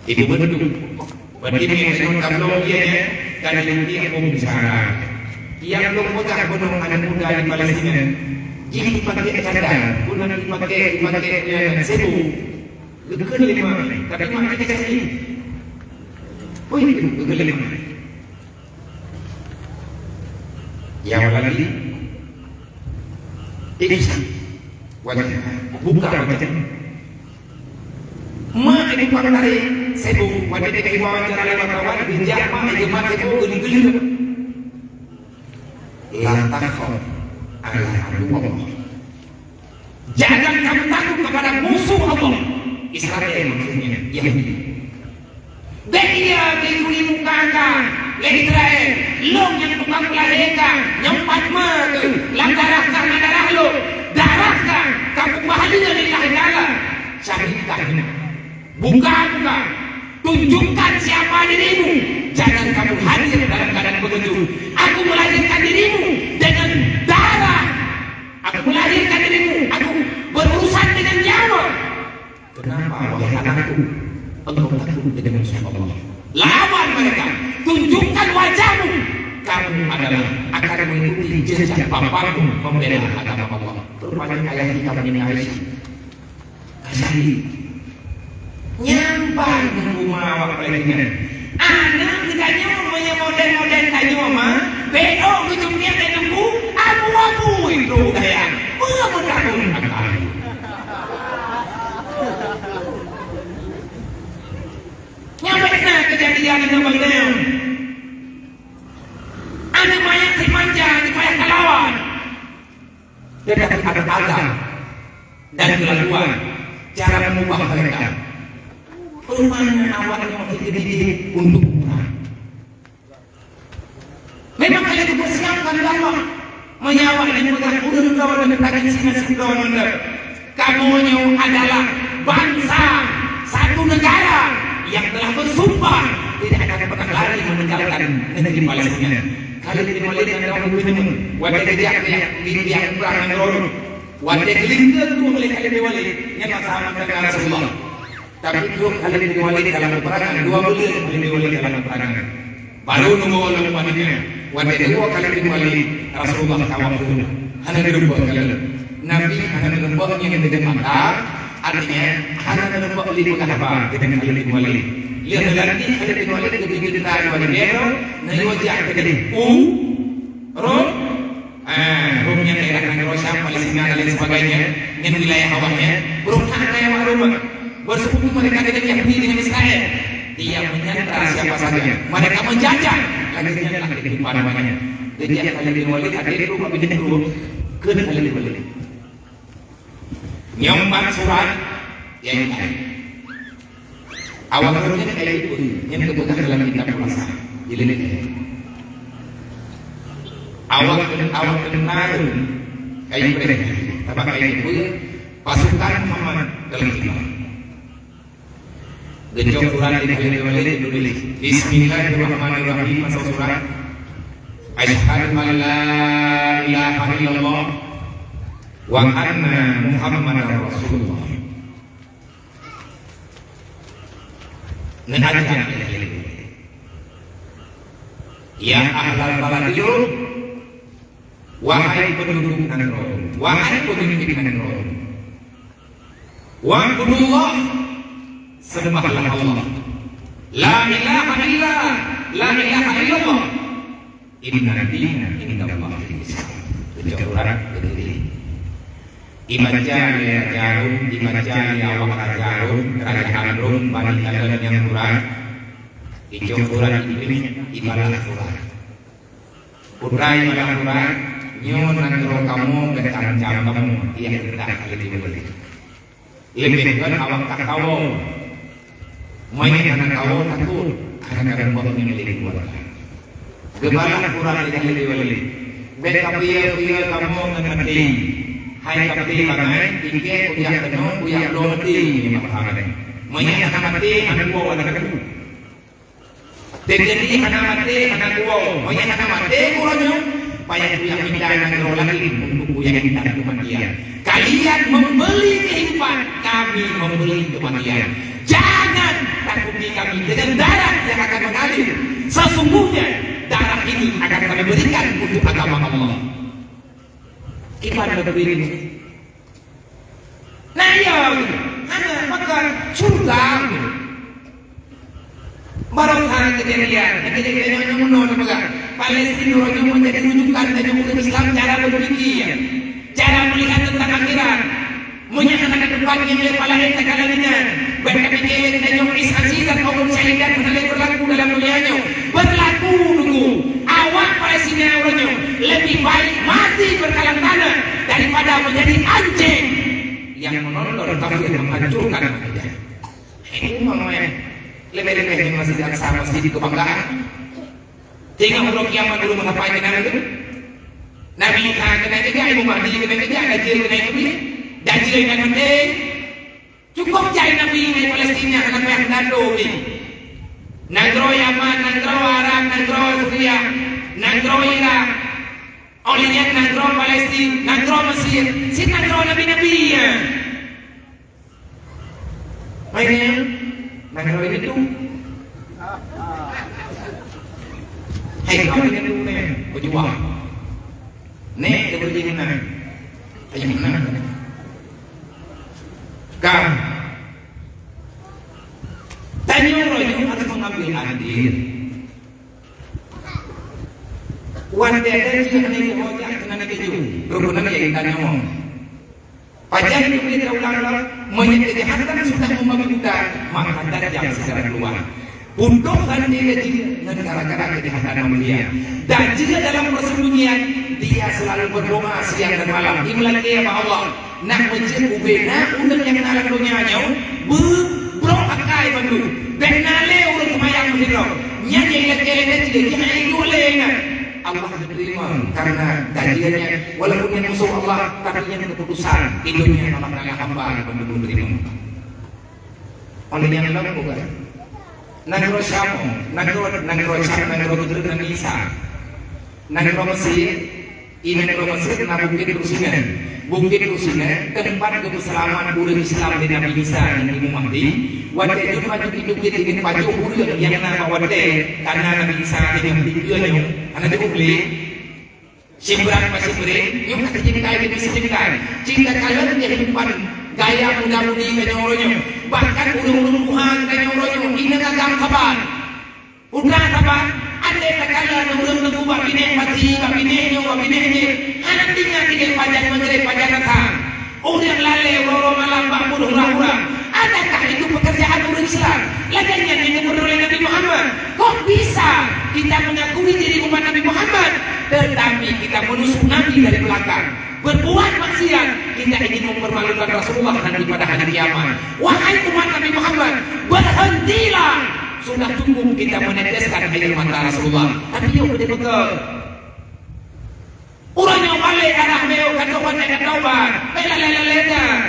Ibu betul. Berarti mé meunyoe tabloe ié nyan, kan leuti hukum bicara. Yang belum peugah gunong aneuk muda di Palestina, jih dipakai cadar, bukan dipakai, dipakai, eh, sebo. Geukheun lé mak, tapi mak kita cari. Oi, geukheun lé mak. Ya waladi, iksa wajah, buka wajah. Mak ibu pangkari sebo, wajah dia ibu wawancara lewat kawan, dijak mak ibu mak sebo geuling-geuling. La takhaf ala aduwwillah. Jangan kamu takut kepada musuh Allah. Israel maksudnya, Yahudi. Bék ia geuturi muka kah lé Israel, lôn nyang tukang peulahé kah, nyang pat ma keuh, lam darah kah na darah lôn, darah kah ka kubahleu lé Allah Taala. Syahid kah nyoe. Buka muka, tunjukkan siapa dirimu. Jangan kamu hadir dalam keadaan begitu. Aku melahirkan dirimu dengan darah. Aku melahirkan dirimu. Aku berurusan dengan nyawa. Kenapa, wahai anakku, engkau takut dengan musuh Allah? Lawan mereka, tunjukkan wajahmu. Kamu adalah akan mengikuti jejak bapakmu membela agama Allah. Rupanya ayah kita meninggal. Asai. Nyan ban ngon uma awak Palestina. Aneuk geutanyoe meunyoe model-model tanyoe ma, bék geucungiek lé teungku, abu-abu itu daya. Meunyoe meutakun akai. Nyang bék na keujadian ngon bangai. Aneuk manyét simanja dipayah talawan. Tetapi ada adab dan kelakuan, cara mengubah mereka. Rupanya awak nyoe dididik untuk murah. Memang ka lheueh geupeursiapkan lé Allah. Meunyoe awak nyan peugah ureueng droe ngon tradisi nasib droe ngon droe. Kamoe nyoe adalah bansa satu negara yang telah bersumpah tidak akan pernah lari meninggalkan negeri Palestina. Khalid bin Walid dan orang geuneuk watèe geujak, geujak, geujak prang ngon droe. Watèe geulingka keu lé Khalid bin Walid, nyan masa mantong Rasulullah. Tapi trok Khalid bin Walid dalam peperangan, dua buleuen Khalid bin Walid dalam peperangan. Baru neuwoe lam Madinah. Watèe neuwoe Khalid bin Walid, Rasulullah ka wafeuet. Hana neureumpok kalon. Nabi hana neureumpok nyan di depan mata, artinya hana neureumpok lé peugah haba deungon Khalid bin Walid. Lheueh neulantik Khalid bin Walid geupike teuntara di Badar, neuyue jak keudeh u Rom. Ah, Rom nyan daerah nanggroe Syam, Palestina dan lain sebagainya, nyan wilayah awaknyan. Beureukat ngon awak Rom. Bersekutu mereka dengan Yahudi, dengan Israel. Dia menyandra siapa saja. Mereka menjajah. Lagèe nyan lah kehidupan awaknyan. Jadi Khalid bin Walid ada itu, tapi dia turun ke Khalid bin Walid. Nyoe ban surat nyang kai. Awak ureueng nyan kai peue? Nyan teupeugah dalam kitab puasa. Jilid. Awak, awak keunarun kai peurintah. Tapi kai peue? Pasukan Muhammad dalam kitab. Geucok surat di Khalid bin Walid, tuléh, "Bismillahirrahmanirrahim," masoe surat, "Asyhadu an la ilaha illallah wa anna Muhammadar Rasulullah." Neuajak lé Khalid bin Walid. "Ya ahlal balad, wahai penduduk nanggroe, wahai pemimpin nanggroe." Wa'budullah, sembahlah Allah. La ilaha illa, la ilaha illallah. Inna dina indallahil Islam. Geucok surat, geutuléh. Ibaca lé Raja Rom, ibaca lé awak Raja Rom, Kerajaan Rom, bani kalon nyang surat. Icok surat, ituléh, ibalah surat. Putra nyang lôn urat, nyoe nanggroe kamoe dan ancam kamoe, ia keudah Khalid bin Walid. Leubeh kon awak ka kawoe. Meunyoe hana kawoe takot, hana kareumboh ngon lé keuluwarga. Geubalah urat lé Khalid bin Walid. Bék kapiôh-piôh kamoe ngon maté. Hai kapiôh bangai, pike kujak keunoe, kujak bloe maté, nyoe mak Muhammad. Meunyoe hana maté, hana kuwoe lam keudu. Teujadi hana maté, hana kuwoe. Meunyoe hana maté uroe nyoe, payah kujak mita nanggroe laén untuk kujak mita keumatian. Kalian membeli kehidupan, kami membeli kematian. Jangan takuti kami dengan darah yang akan mengalir. Sesungguhnya darah ini akan kami berikan untuk agama Allah. Iman berdiri. Nah, iya, hana pakon syurga. Baroesa kejadian, kejadian nyang meunoe teupeugah. Palestina uroe nyoe menjadi rujukan tanyoe ureueng Islam cara berpikir, cara melihat tentang akhirat. Meunyoe hana ka teupat ngieng lé pala ék takalon nyan, bèk tapike lé tanyoe Isa Azizat maupun Syahidat hana lé berlaku dalam dunia nyoe. Berlaku, Teungku. Awak Palestina uroe nyoe leubeh baik mati beukalon tanah daripada menjadi anjing yang menonton kafir menghancurkan manusia. Ini memang leubeh-leubeh di Masjid Aqsa, masjid kebanggaan. Tengok uroe kiamat dulu mengapa jenang itu. Nabi Isa kena kejar, Imam Mahdi kena kejar, Dajjal kena kejar. Dajjal kena kejar. Cukup jai Nabi ngon Palestina hana payah gado lé. Nanggroe Yaman, nanggroe Arab, nanggroe Suriah, nanggroe Irak. Óh lheueh nyan nanggroe Palestina, nanggroe Mesir, cit nanggroe nabi-nabi nyan. Hai nyan, nanggroe itu. Hai, kami nyan tu nyan, berjuang. Nek dia boleh jadi menang. Ayo menang. Ka. Tanyoe uroe nyoe harus mengambil andil. Watèe jih hana jihojah keunan keujeuet, rukon nyan nyang tanyoe. Pajan jih teuulang lom, meunyoe kejahatan sudah membabi buta, maka dajjal segera keluar. Putôh ranté gaji ngon gara-gara kejahatan manusia. Dan jika dalam persembunyian, dia selalu berdoa siang dan malam. Dia melakèe bak Allah, nak meucit ubé na ureueng nyang na lam donya nyoe beubrok akai bandum. Bèk na lé ureueng seumayang meusidroe. Nyan nyang ilakèe lé gaji, jangan iduek lé ingat. Allah geuteurimong karena gaji nyan, walaupun nyan musoh Allah, tapi nyan keputusan. Itu nyan Allah Taala hamba bandum geuteurimong. Óh lheueh nyan lom bukan. Nanggroe Syam, nanggroe, nanggroe Syam, nanggroe Mesir, Nabi Isa. Nanggroe Mesir, i nanggroe Mesir na Bukét Tursina. Bukét Tursina teumpat geupeuseulamat ureueng Islam lé Nabi Isa ngon Imam Mahdi. Watèe jeuet maju di bukét nyan pajoh ureueng nyang na bak watèe kana Nabi Isa deungon dikeue nyoe hana jiôh lé. Sibrat pa sibrit, nyoe ka sijengkai demi sijengkai. Cit takalon kehidupan gaya muda-mudi tanyoe uroe nyoe. Bahkan ureueng-ureueng tuha tanyoe uroe nyoe, inong agam saban. Putra saban, andai takalon ureueng teungku bak binéh pati, bak binéh nyoe, bak binéh jih, hana tinggai di pajan Maghrib, pajan Asar. Ureueng lalè uroe-uroe malam bak buet hura-hura. Adakah itu pekerjaan ureueng Islam? Lagèe nyan nyang geupeureunoe lé Nabi Muhammad. Kok bisa kita mengakui diri umat Nabi Muhammad, tetapi kita menusuk Nabi dari belakang? Berbuat maksiat, kita ingin mempermalukan Rasulullah nanti pada hari kiamat. Wahai umat Nabi Muhammad, berhentilah! Sudah cukup kita meneteskan air mata Rasulullah. Tapi yuk betul-betul. Uroe nyoe balek arah meu'oh ka tobat, ka taubat. Bèk lalè-lalè that.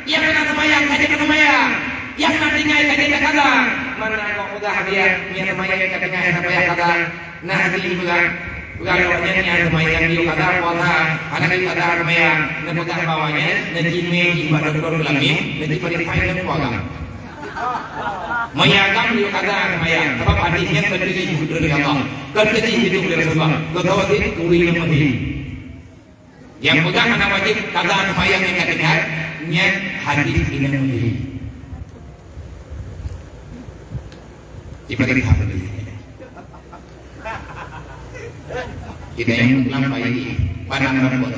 Nyang hana seumayang ka jeuet seumayang. Nyang na tinggai ka jeuet kazan. Mana kok peugah dia, nyang seumayang ka tinggai hana payah kazan. Na hati peugah, peugah lagèe nyan, nyang seumayang jeuet kazan puasa, hana jeuet kazan seumayang. Neupeugah bak awak nyan, neucimé jih bak dokto Geulamé, neucipariksa nyan puasa. Meunyo agam yue kazan seumayang, sabab hadis nyan kon keu jih geubri lé Allah, kon keu jih geubri lé Rasulullah. Geutanyoe cit ureueng nyang meuhé. Nyang peugah hana wajéb kazan seumayang nyang ka tinggai, nyan hadis inong meuhé. Ibarat hadis. Kita nyang lam bayi, padang rumput.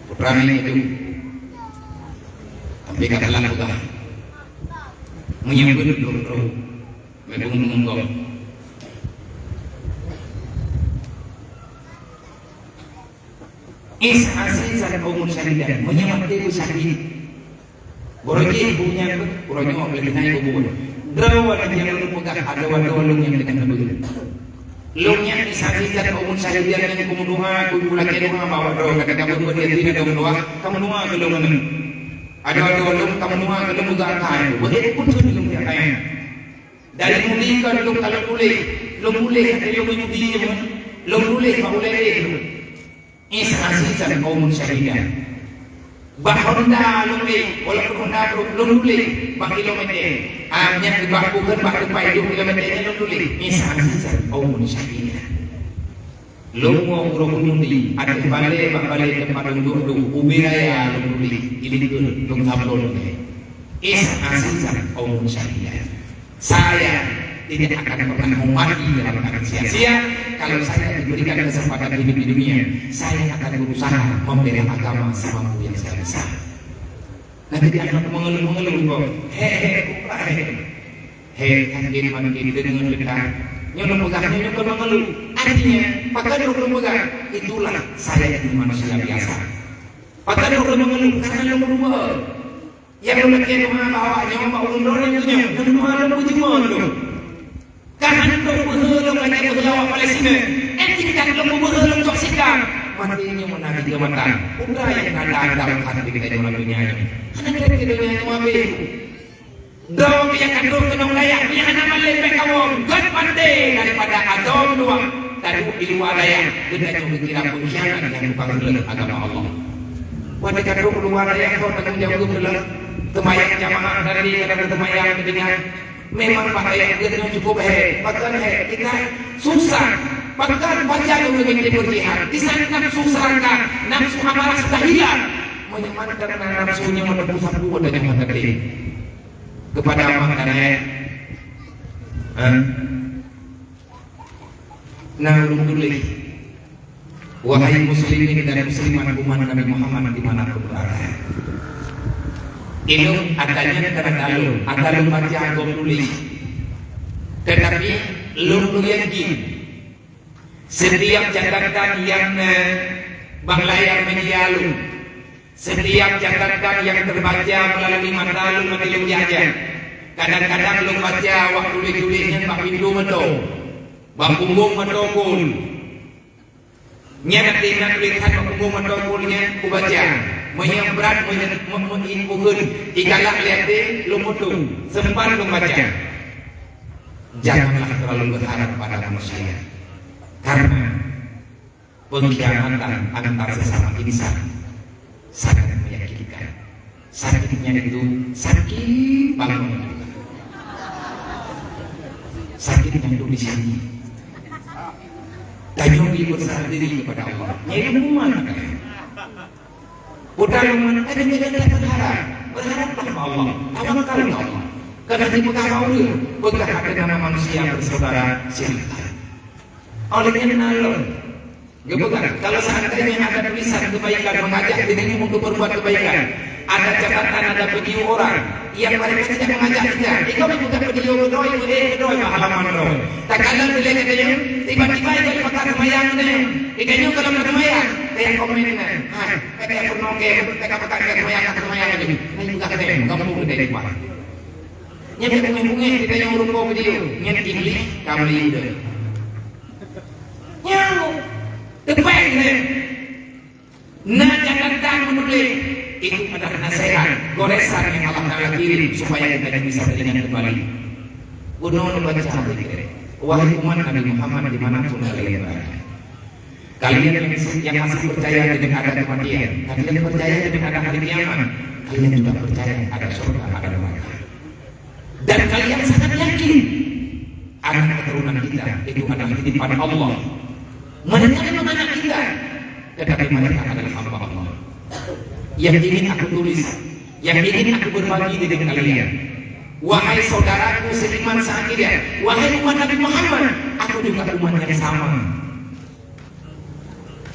Putra nyan itu. Tapi ka dalam peugah. Meunyo beuet lôn troh. Meupeungeuh-peungeuh gob. Is azizan au musyahida. Meunyo maté beusyahid. Uroe jih bunyang, uroe nyoe lagèe nyan kubur. Droe nyang lôn peugah, adoe-adoe lôn nyang teungoh neubeuet. Lôn nyan isa-isa keu umat syahidan nyang kumeudoa, kumeudoa, kumeudoa, bahwa droe ka tabeuet-beuet yatim, ka meudoa, ka meudoa keu lôn nyan. Adoe-adoe lôn, ka meudoa keu lôn, peugah keu lôn. Beuet pun lôn peugah keu lôn. Dari mudi ka lôn, ka lôn tuléh, lôn tuléh, lôn meujudi, lôn tuléh bak ulèe lôn. Is azizan qaumun syahidan. Bak honda lôn lé, walaupun honda brôk, lôn tuléh bak kilometer. Ah, nyan bak bukon, bak teumpat idup kilometer nyan lôn tuléh. Is azizan qaumun syahidan. Lôn ngon uroe keumudi, ateueh balè bak balè teumpat lôn duek-duek, ubé raya lôn tuléh, ilikot lôn sablon lé. Is azizan qaumun syahidan. Saya tidak akan pernah mau mati dalam keadaan sia-sia. Kalau saya diberikan kesempatan hidup di dunia, saya akan berusaha membela agama semampu yang saya bisa. Nah, jadi aneuk mengeluh-mengeluh kok. He, he, he, he. He, sakit, sakit, deungon leukat. Nyoe lôn peugah, nyoe, nyoe kon meungeuluh. Artinya, pakon lôn peugah, itulah saya ini manusia biasa. Pakon lôn meungeuluh, karena lôn meurubah. Nyang lôn lakée teuma bak awak nyoe, bak ulôn droe nyoe, nyoe teuma lôn peujuang lôn. Ka hantom beuhe lôn lagée beuhe awak Palestina. Eh, tingkat lôn beuhe lôn cok sikap. Maté nyoe meunan di mata. Peue nyang ka lôn andam that di dalam donya nyoe. Hana treb di donya nyoe habéh. Droe nyang ka trok keunong dayah, nyang hana malée bék kawöm, göt maté daripada atom dua. Taduek di luwa dayah, geutanyoe geukira peungkhianat nyang tukang reuleueh agama Allah. Watée ka trok u luwa dayah, soe tanggong jaweueb reuleueh? Teumayang jamaah tadi, kadang teumayang teudeungoe. Memang pakaian geutanyoe cukup hék, pakon hék, kita susah. Pakon pajan ureuëng inti berjihad, di saat nafsu serakah, nafsu amarah sudah hilang. Meunyoe mantap na nafsu nyoe meuneupu sapu watée nyoe hati. Kepada Allah Taala, eh, na ulôn tuléh. Wahai muslimin dan muslimat umat Nabi Muhammad di mana pun berada. Ilôn ata nyan karena lôn, ata lôn baca gob tuléh. Tetapi lôn yakin setiap catatan nyang, eh, bak layar media lôn, setiap catatan nyang terbaca melalui mata lôn, mata lôn jajan. Kadang-kadang lôn baca waktu tuléh-tuléh nyan bak pintoe moto, bak punggong moto phon. Nyan na tuléh that bak punggong moto phon nyan kubaca. Meunyoe brat, meunyoe, meunyoe, meunyoe ikheun, igalak lé até, lôn motong, seumpat lôn baca. Janganlah terlalu berharap pada manusia. Karena pengkhianatan antar sesama insan sangat menyakitkan. Sakitnya itu sakit bangun. Sakitnya itu di sini. Tanyoe bersarah diri kepada Allah. Nyai rumah. Bukan rumah, ada jalan berharap. Berharaplah kepada Allah. Tawakal kepada Allah. Karena di peugah Allah, peugah ada nama manusia bersaudara, silahkan. Oleh karena Allah, Geupeugah, kalau seandainya ada tulisan kebaikan mengajak dirimu untuk berbuat kebaikan, ada catatan, ada video orang yang mereka tidak mengajak kita, itu bukan video gedoi, gedoi, gedoi, halaman gedoi. Takalon bila kita nyoe, tiba-tiba itu di pakat semayang kita nyoe. Kita nyoe kalau semayang, kita yang komen kita. Ha, kita yang pernah ke, kita pakat semayang, kita semayang aja. Nah, itu bukan kita yang gampang kita yang buat. Nyan bungéh-bungéh kita yang rupa video, nyan iblis, kamu udah. Nyan, tepeng deh. Nah, jangan tak menulis. Itu adalah nasihat, goresan yang Allah Ta'ala kirim supaya kita bisa teringat kembali. Bunoe baca hadis, wahai umat Nabi Muhammad dimanapun kalian berada. Kalian yang, yang masih percaya dengan ada kematian, kalian percaya dengan ada hari kiamat, kalian juga percaya ada surga, ada neraka. Dan kalian sangat yakin anak keturunan kita itu adalah titipan Allah. Mereka memang anak kita, tetapi mereka adalah hamba Allah. Yang ingin aku tulis, yang ingin aku berbagi dengan kalian, wahai saudaraku seiman seakidah, wahai umat Nabi Muhammad, aku juga umat yang sama.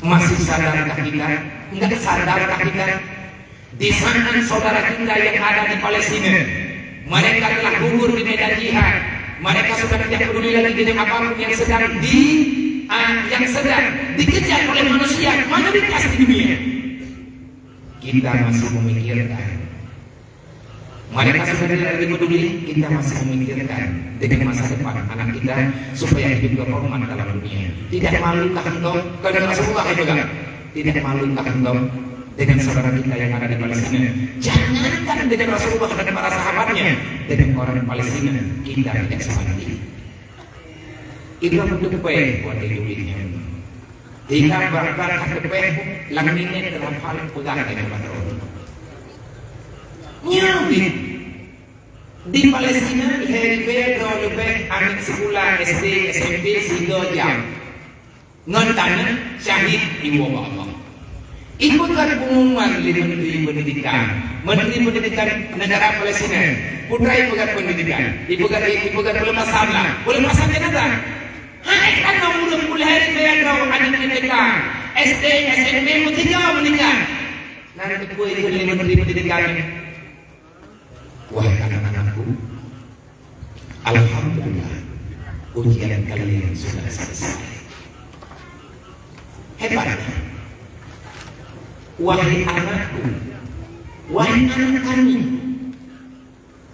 Masih sadarkah kita? Enggak sadarkah kita? Di sana saudara kita yang ada di Palestina, mereka telah gugur di medan jihad. Mereka sudah tidak peduli lagi dengan apapun yang sedang di, ah, yang sedang dikejar oleh manusia mayoritas di dunia. Kita masih memikirkan. Mereka sudah tidak lagi peduli, kita masih memikirkan dengan masa depan anak kita supaya hidup berhormat dalam dunia. Tidak malukah engkau? Kata Rasulullah itu kan, tidak malukah engkau dengan saudara kita yang ada di Palestina? Jangankan dengan Rasulullah dan para sahabatnya, dengan orang Palestina kita tidak sebanding. Itu beutôi buat diri dunia. Hingga bak-bak ka teupéh lam niniet teuhafal peugah lagée nyoe. Nyoe di, di Palestina lhée ribée droe leubeh aneuk sikula S D, S M P sigoe jam ngon taneuk syahid iwoe bak Allah. Ipeugah pengumuman lé Menteri Pendidikan, Menteri Pendidikan negara Palestina, putra ipeugah pendidikan, ipeugah, ipeugah pelepasan lah, pelepasan jenazah. Hai kan ureuëng pulheri bayar droe aneuk T K, S D, S M P, mutiga meuninggai. Nan teupeu ikut lé Menteri Pendidikan. Wahai anak-anakku, alhamdulillah. Ujian kalian sudah selesai. Hebat. Wahai anakku, wahai anak kami,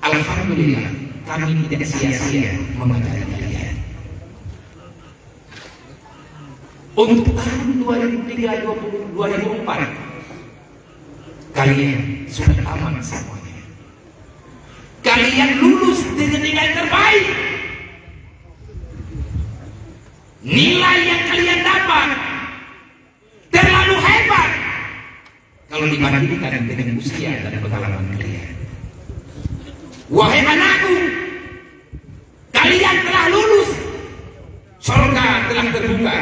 alhamdulillah, kami tidak sia-sia mengajari kalian. Untuk tahun dua ribu tiga, dua puluh, dua ribu empat, kalian sudah tamat semuanya. Kalian lulus dengan nilai terbaik. Nilai yang kalian dapat terlalu hebat kalau dibandingkan dengan usia dan pengalaman kalian. Wahai anakku, kalian telah lulus. Surga telah terbuka.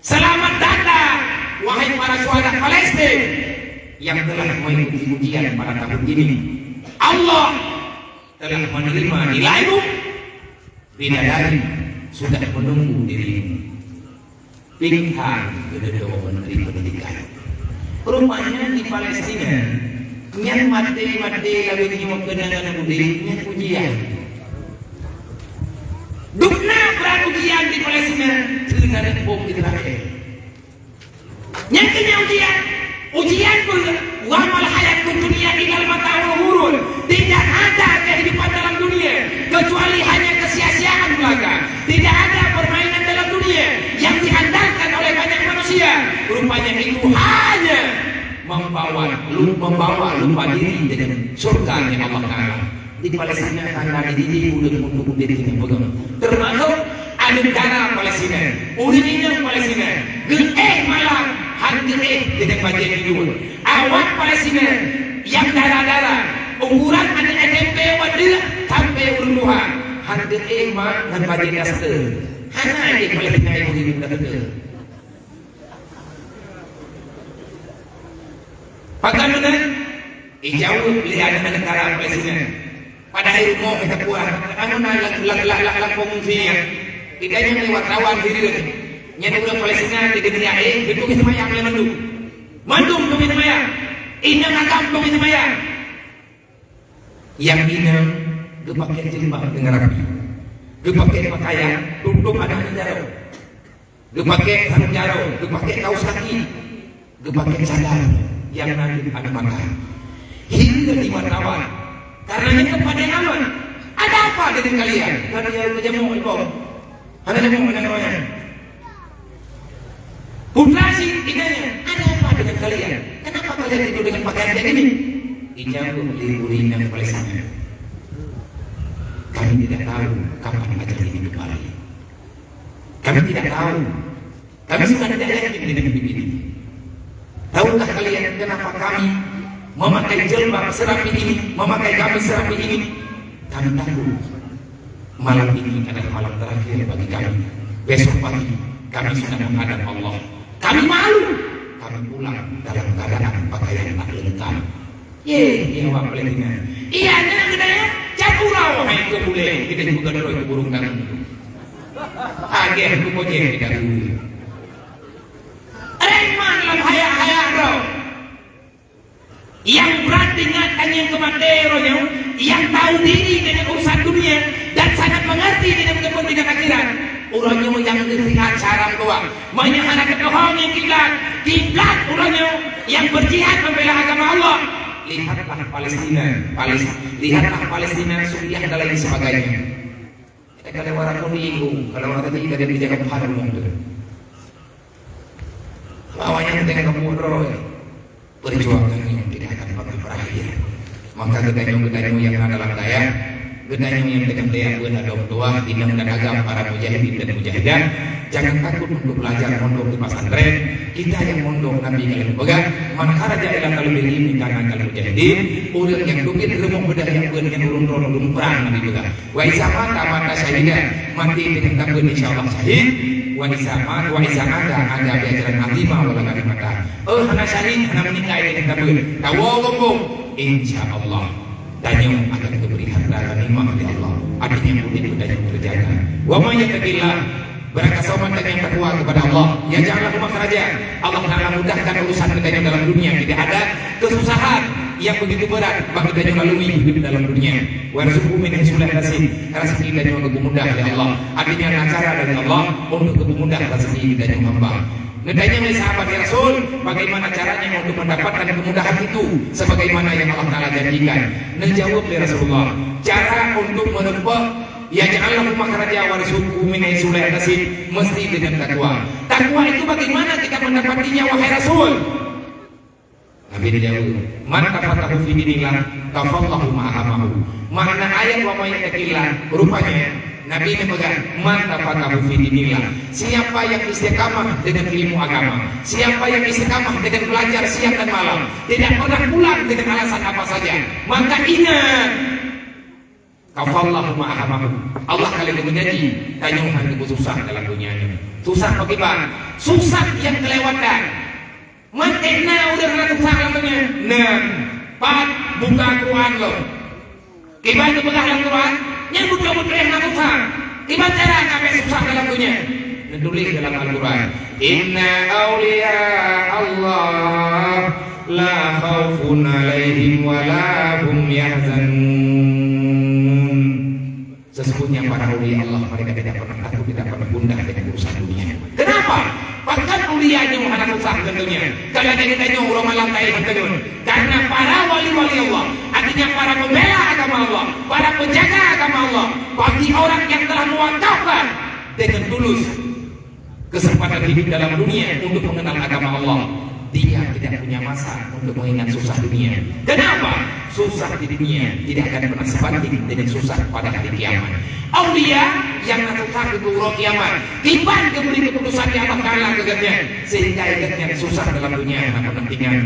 Selamat datang, wahai para syuhada Palestina yang telah mengikuti ujian pada tahun ini. Allah telah menerima nilaimu. Bidadari sudah menunggu dirimu. Pinghan keudroe Menteri Pendidikan. Rupanya di Palestina, nyan maté-maté lagèe nyoe keunan udép, nyan ujian. Dum na brat ujian di Palestina, keunan bom Israel. Nyang keu nyan ujian, ujian peue? Wa mal hayatud dunya illa mata'ul ghurur. Tidak ada kehidupan dalam dunia kecuali hanya kesia-siaan belaka. Tidak ada permainan dalam dunia yang diandalkan oleh banyak manusia. Rupanya itu hanya membawa lu-, membawa lupa diri dengan surganya Allah Taala. Di Palestina hana dididik ureueng untuk udép singoh peugah. Teumasok aneuk dara Palestina, ureueng inong Palestina, geuéh malam, han geuéh deungon bajèe tidur. Awak Palestina nyang dara-dara, ukuran aneuk S M P watèe sampai ureueng tuha, han geuéh mak ngon bajèe daster. Hana di Palestina ureueng daster. Pakon meunan? Ijaweueb lé aneuk-aneuk dara Palestina. Padahai rumoh geuh tapuan, anu na lam, lam, lam, lam, lam pengungsi nyan. Di ganyang lé wartawan hireuen. Nyan ureueng Palestina di dunia, eh, beutôi seumayang lé mandum. Mandum beutôi seumayang. Inong agam beutôi seumayang. Nyang inong geupaké jilbab deungon rapi. Geupaké pakaian, tutup aneuk jaroe. Geupaké sarung jaroe, geupaké kaos kaki, geupaké cadar nyang na di aneuk mata. Hingga di mata wan. Karena nyan teumpat nyang aman. Ada apa dengan kalian? Kan dia jamoe ikom. Hana jamoe dengan orang. Putra si ditanya, "Ada apa dengan kalian? Kenapa kalian tidur dengan pakaian kayak gini?" Dijawab oleh ureueng nyang Palestina, "Kami tidak tahu kapan ajal ini kembali. Kami tidak tahu. Kami sudah tidak yakin dengan begini. Tahukah kalian kenapa kami memakai jilbab serapi ini, memakai gamis serapi ini? Kami takut malam ini adalah malam terakhir bagi kami. Besok pagi kami sudah menghadap Allah. Kami malu. Kami pulang dalam keadaan pakaian tak lengkap." Ye, ye, awak Palestina. Iya, nyan geutanyoe, cakura wahai keu bulèe, kita juga terus burung dan ageh tu bojeng kita dulu. Reman lam hayak-hayak droe. Nyang brat ingat tangieng keu maté uroe nyoe, nyang tahu diri dengan urusan dunia dan sangat mengerti dengan kepentingan akhirat. Uroe nyoe nyang geusihat syarang doang. Meunyoe hana teutuhong ngon kiblat, kiblat uroe nyoe nyang berjihad membela agama Allah. Lihatlah Palestina, Pales-, lihatlah Palestina, Suriah dan lain sebagainya. Kita kada warang kuning, kalau orang tadi kada dijaga paham tu. Lawan yang tengah kampung droe. Perjuangan ini tidak akan pernah berakhir. Maka geutanyoe-geutanyoe nyang na dalam dayah, geutanyoe nyang teuka dayah beuet adong tuah, inong dan agam para mujahidin dan mujahidat, jangan takut untuk belajar mondok di pesantren. Kita nyang mondok Nabi ka lheueh peugah, "Man kharaja ila thalabil ilmi kana kal mujahidin." Ureueng nyang teubiet rumoh beudah nyang beuet nyan ureueng droe lôn prang Nabi peugah. "Wa iza mata, mata syahidan," maté deungon tabeuet, insya Allah syahid. "Wa iza ma-, wa iza ada, ada bi ajrin azima wa la ghanimata." Oh, hana syahid, hana meuninggai deungon tabeuet, tawoe gombong, insya Allah tanyoe akan geubri harta ghanimah lé Allah. Artinya, udép tanyoe teujaga. Wa may yattaqillah, barang kasoe mantong nyang takwa kepada Allah, yaj'al lahu makhraja, Allah Taala mudahkan urusan geutanyoe dalam dunia, tidak ada kesusahan. yang begitu berat bagi tanyoe lalui hidup dalam dunia. Warzuqhu min haitsu la yahtasib, rezeki tanyoe geupeumudah lé Allah. Artinya, na cara dari Allah untuk geupeumudah rezeki tanyoe hamba. Neutanyong lé sahabat, "Ya Rasul, bagaimana caranya untuk mendapatkan kemudahan itu sebagaimana yang Allah Taala janjikan?" Neujaweueb lé Rasulullah, "Cara untuk meureumpok, yaj'allahu makhraja warzuqhu min haitsu la yahtasib, mesti dengan takwa." Takwa itu bagaimana kita mendapatinya, wahai Rasul? Nabi neujaweueb, "Man tafaqaha fi dinillah, kafallahu ma ahamahu." Makna ayat "Wa may yattaqillah", rupanya Nabi neupeugah, "Man tafaqaha fi dinillah." Siapa yang istiqamah dengan ilmu agama, siapa yang istiqamah dengan belajar siang dan malam, tidak pernah pulang dengan alasan apa saja, maka ingat, "Kafallahu ma ahamahu." Allah ka lheueh geujanji, tanyoe hana geupeususah dalam dunia nyoe. Susah pakriban? Susah nyang keulewatan. Maté na ureuëng hana susah lam donya? Na. Pat buka Quran lom. Kiban geupeugah lam Quran, nyang beutôi-beutôi hana susah. Kiban cara ka bèk susah dalam donya? Neutuléh dalam Al-Quran, "Inna awliya Allah la khaufun alaihim wa la hum yahzanun." Sesungguhnya para aulia Allah, mereka tidak pernah takut, tidak pernah gundah dengan urusan dunia. Kenapa? Pakon aulia nyoe hana susah tentunya. Kalau jadi tanyoe uroe malam tai tentunya. Karena para wali-wali Allah, artinya para pembela agama Allah, para penjaga agama Allah, bagi orang yang telah mewakafkan dengan tulus kesempatan hidup dalam dunia untuk mengenal agama Allah, dia tidak punya masa untuk mengingat susah dunia. Kenapa? Susah di dunia tidak akan pernah sebanding dengan susah pada hari kiamat. Aulia nyang na susah di uroe kiamat, kiban geubri keuputusan di Allah Taala keu gobnyan, sehingga gobnyan susah dalam dunia hana pernah ingat.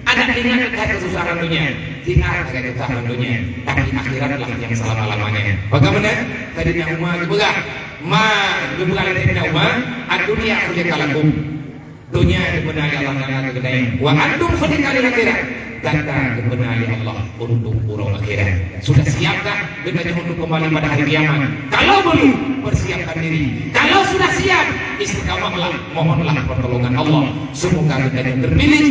Adak ingat keukai keususahan dunia, ingat keukai keususahan dunia, tapi akhiratlah nyang selama-lamanya. Bagaimana? Tadi Umar geupeugah, Ma, geupeugah lé Saidina Umar, "Ad-dunya khuliqat lakum." Dunia geubeuna lé Allah Taala keu geutanyoe. "Wa antum khuliqtum lil akhirah." Gata geubeuna lé Allah untuk uroe akhirat. Sudah siapkah geutanyoe untuk kembali pada hari kiamat? Kalau belum, persiapkan diri. Kalau sudah siap, istiqamahlah, mohonlah pertolongan Allah. Semoga geutanyoe terpilih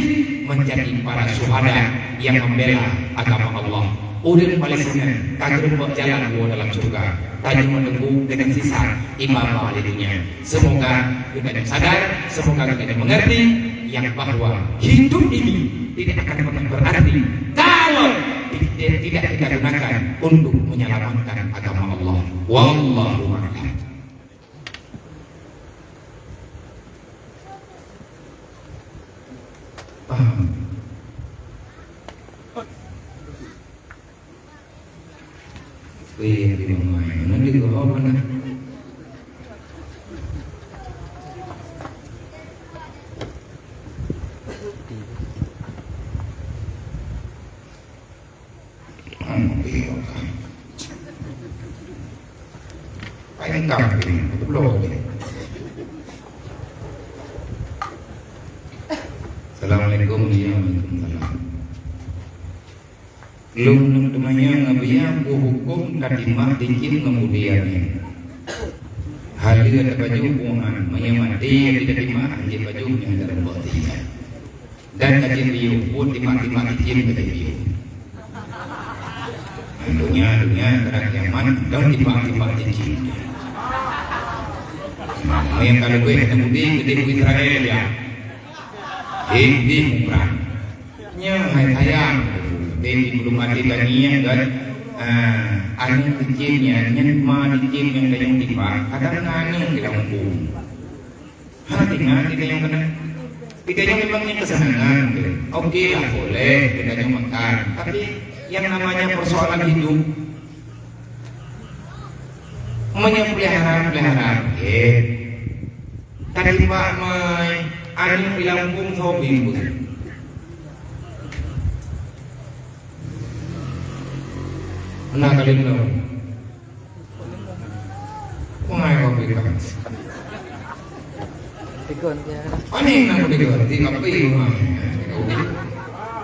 menjadi para syuhada yang membela agama Allah. Ureuëng Palestina ka geureumpok jalan woe dalam syeuruga. Tanyoe meununggu dengan sisa iba-ba lé dunia. Semoga geutanyoe sadar, semoga geutanyoe mengerti yang bahwa hidup ini tidak akan pernah berarti kalau tidak kita gunakan untuk menyelamatkan agama Allah. Wallahu a'lam. Paham? Weh, di rumah. Nanti gua apa nak? Paling gampang, bloe. Assalamualaikum, ya, waalaikumsalam. Lôn teumanyong ngon biyeu, peue hukôm tatimbak cicém ngon budi angén? Haleue tapajoh bunoe, meunyoe maté tatimbak, han jipajoh nyang dalam boh tinggai. Dan ka jeuet biyeu, buet timbak-timbak cicém ka jeuet biyeu. Donya, donya, kadang kiamat, dan timbak-timbak cicém. Nah, nyang ka leubeh Yahudi, geude Israel, ya. Hei, di muprang. Nyoe hai sayang. Tapi belum ada lagi yang kan, ah, aneuk cicém nyan, nyan ma cicém nyang tayong timbak, kadang na aneuk di dalam bung. Hana teuingat kita nyang kena. Kita nyang memang nyang kesenangan, oke lah, boleh kita nyang makan. Tapi yang namanya persoalan hidup, meunyoe peliharaan, peliharaan, oke. Tadi Pak Mai, aneuk di Lampung sobing pun. Nah, kali belum. Wah, ya, Pak Bikam. Tigon, ya. Aneh, nak tigon, tiga pi, wah.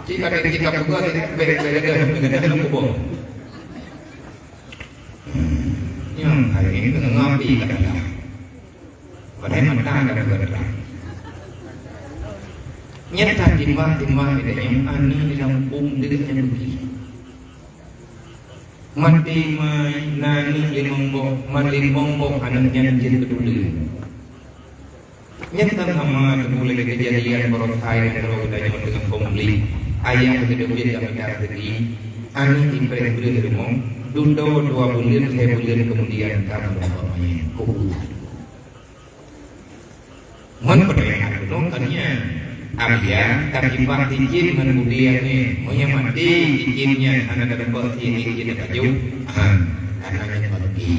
Jika ada tiga puluh, tiga beda, beda, beda, beda, beda, beda. Yang hari ini tengah ngapi, kata-kata. Padahai mata ka teuga terang. Nyan that timbang-timbang geutanyoe aneuk di lampôh deuh nyan beugih. Maté mai na aneuk limong boh, man limong boh aneuk nyan jeuet keu tuleueng. Nyan tan hama teupeu lé keujadian baroe hai nyang keudroe geutanyoe teungoh konflik. Ayah geuteubiet dan mita raseuki, aneuk ipreh breueh rumoh, dudoe dua buleuen, lhèe buleuen keumudian ka meureumpok manyét. Kubu. Ngon peudayaan bunoe kan nyan. Abia, tapi bak cicém ngon budi angén. Meunyoe maté cicém nyan hana teureubah sie jeuet tapajoh, han, kana nyan bagi.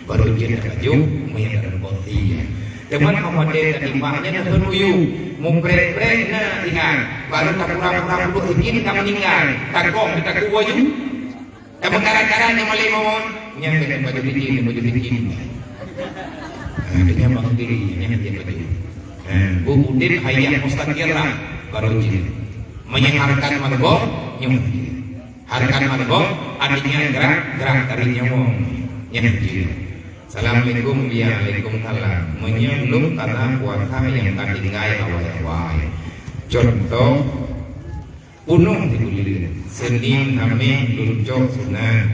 Baru jeuet tapajoh, meunyoe teureubah sie. Teuma 'oh watèe tatimbak nyan teupeutuyueng, mupreh-preh na siat, baru takurang-kurang puluh cicém ka meuninggai, takong taku baju. Dak meukarat-karat nyang malèe mawon, nyang keuneuk baju licin, baju licin. Ha, dia nyang bak diri, nyang keuneuk baju. Ha, bu udép hayat mustaqirah, baru jeuet. Meunyoe hareukat meuleubôh, nyang jeuet. Hareukat meuleubôh, artinya gerak, gerak dari nyawong, nyang jeuet. Assalamualaikum, ya alaikum salam. Meunyoe lôn kana puasa nyang ka tinggai awai-awai. Contoh, Punoh di buleuen, Senin, Hamis, lôn cok sunat.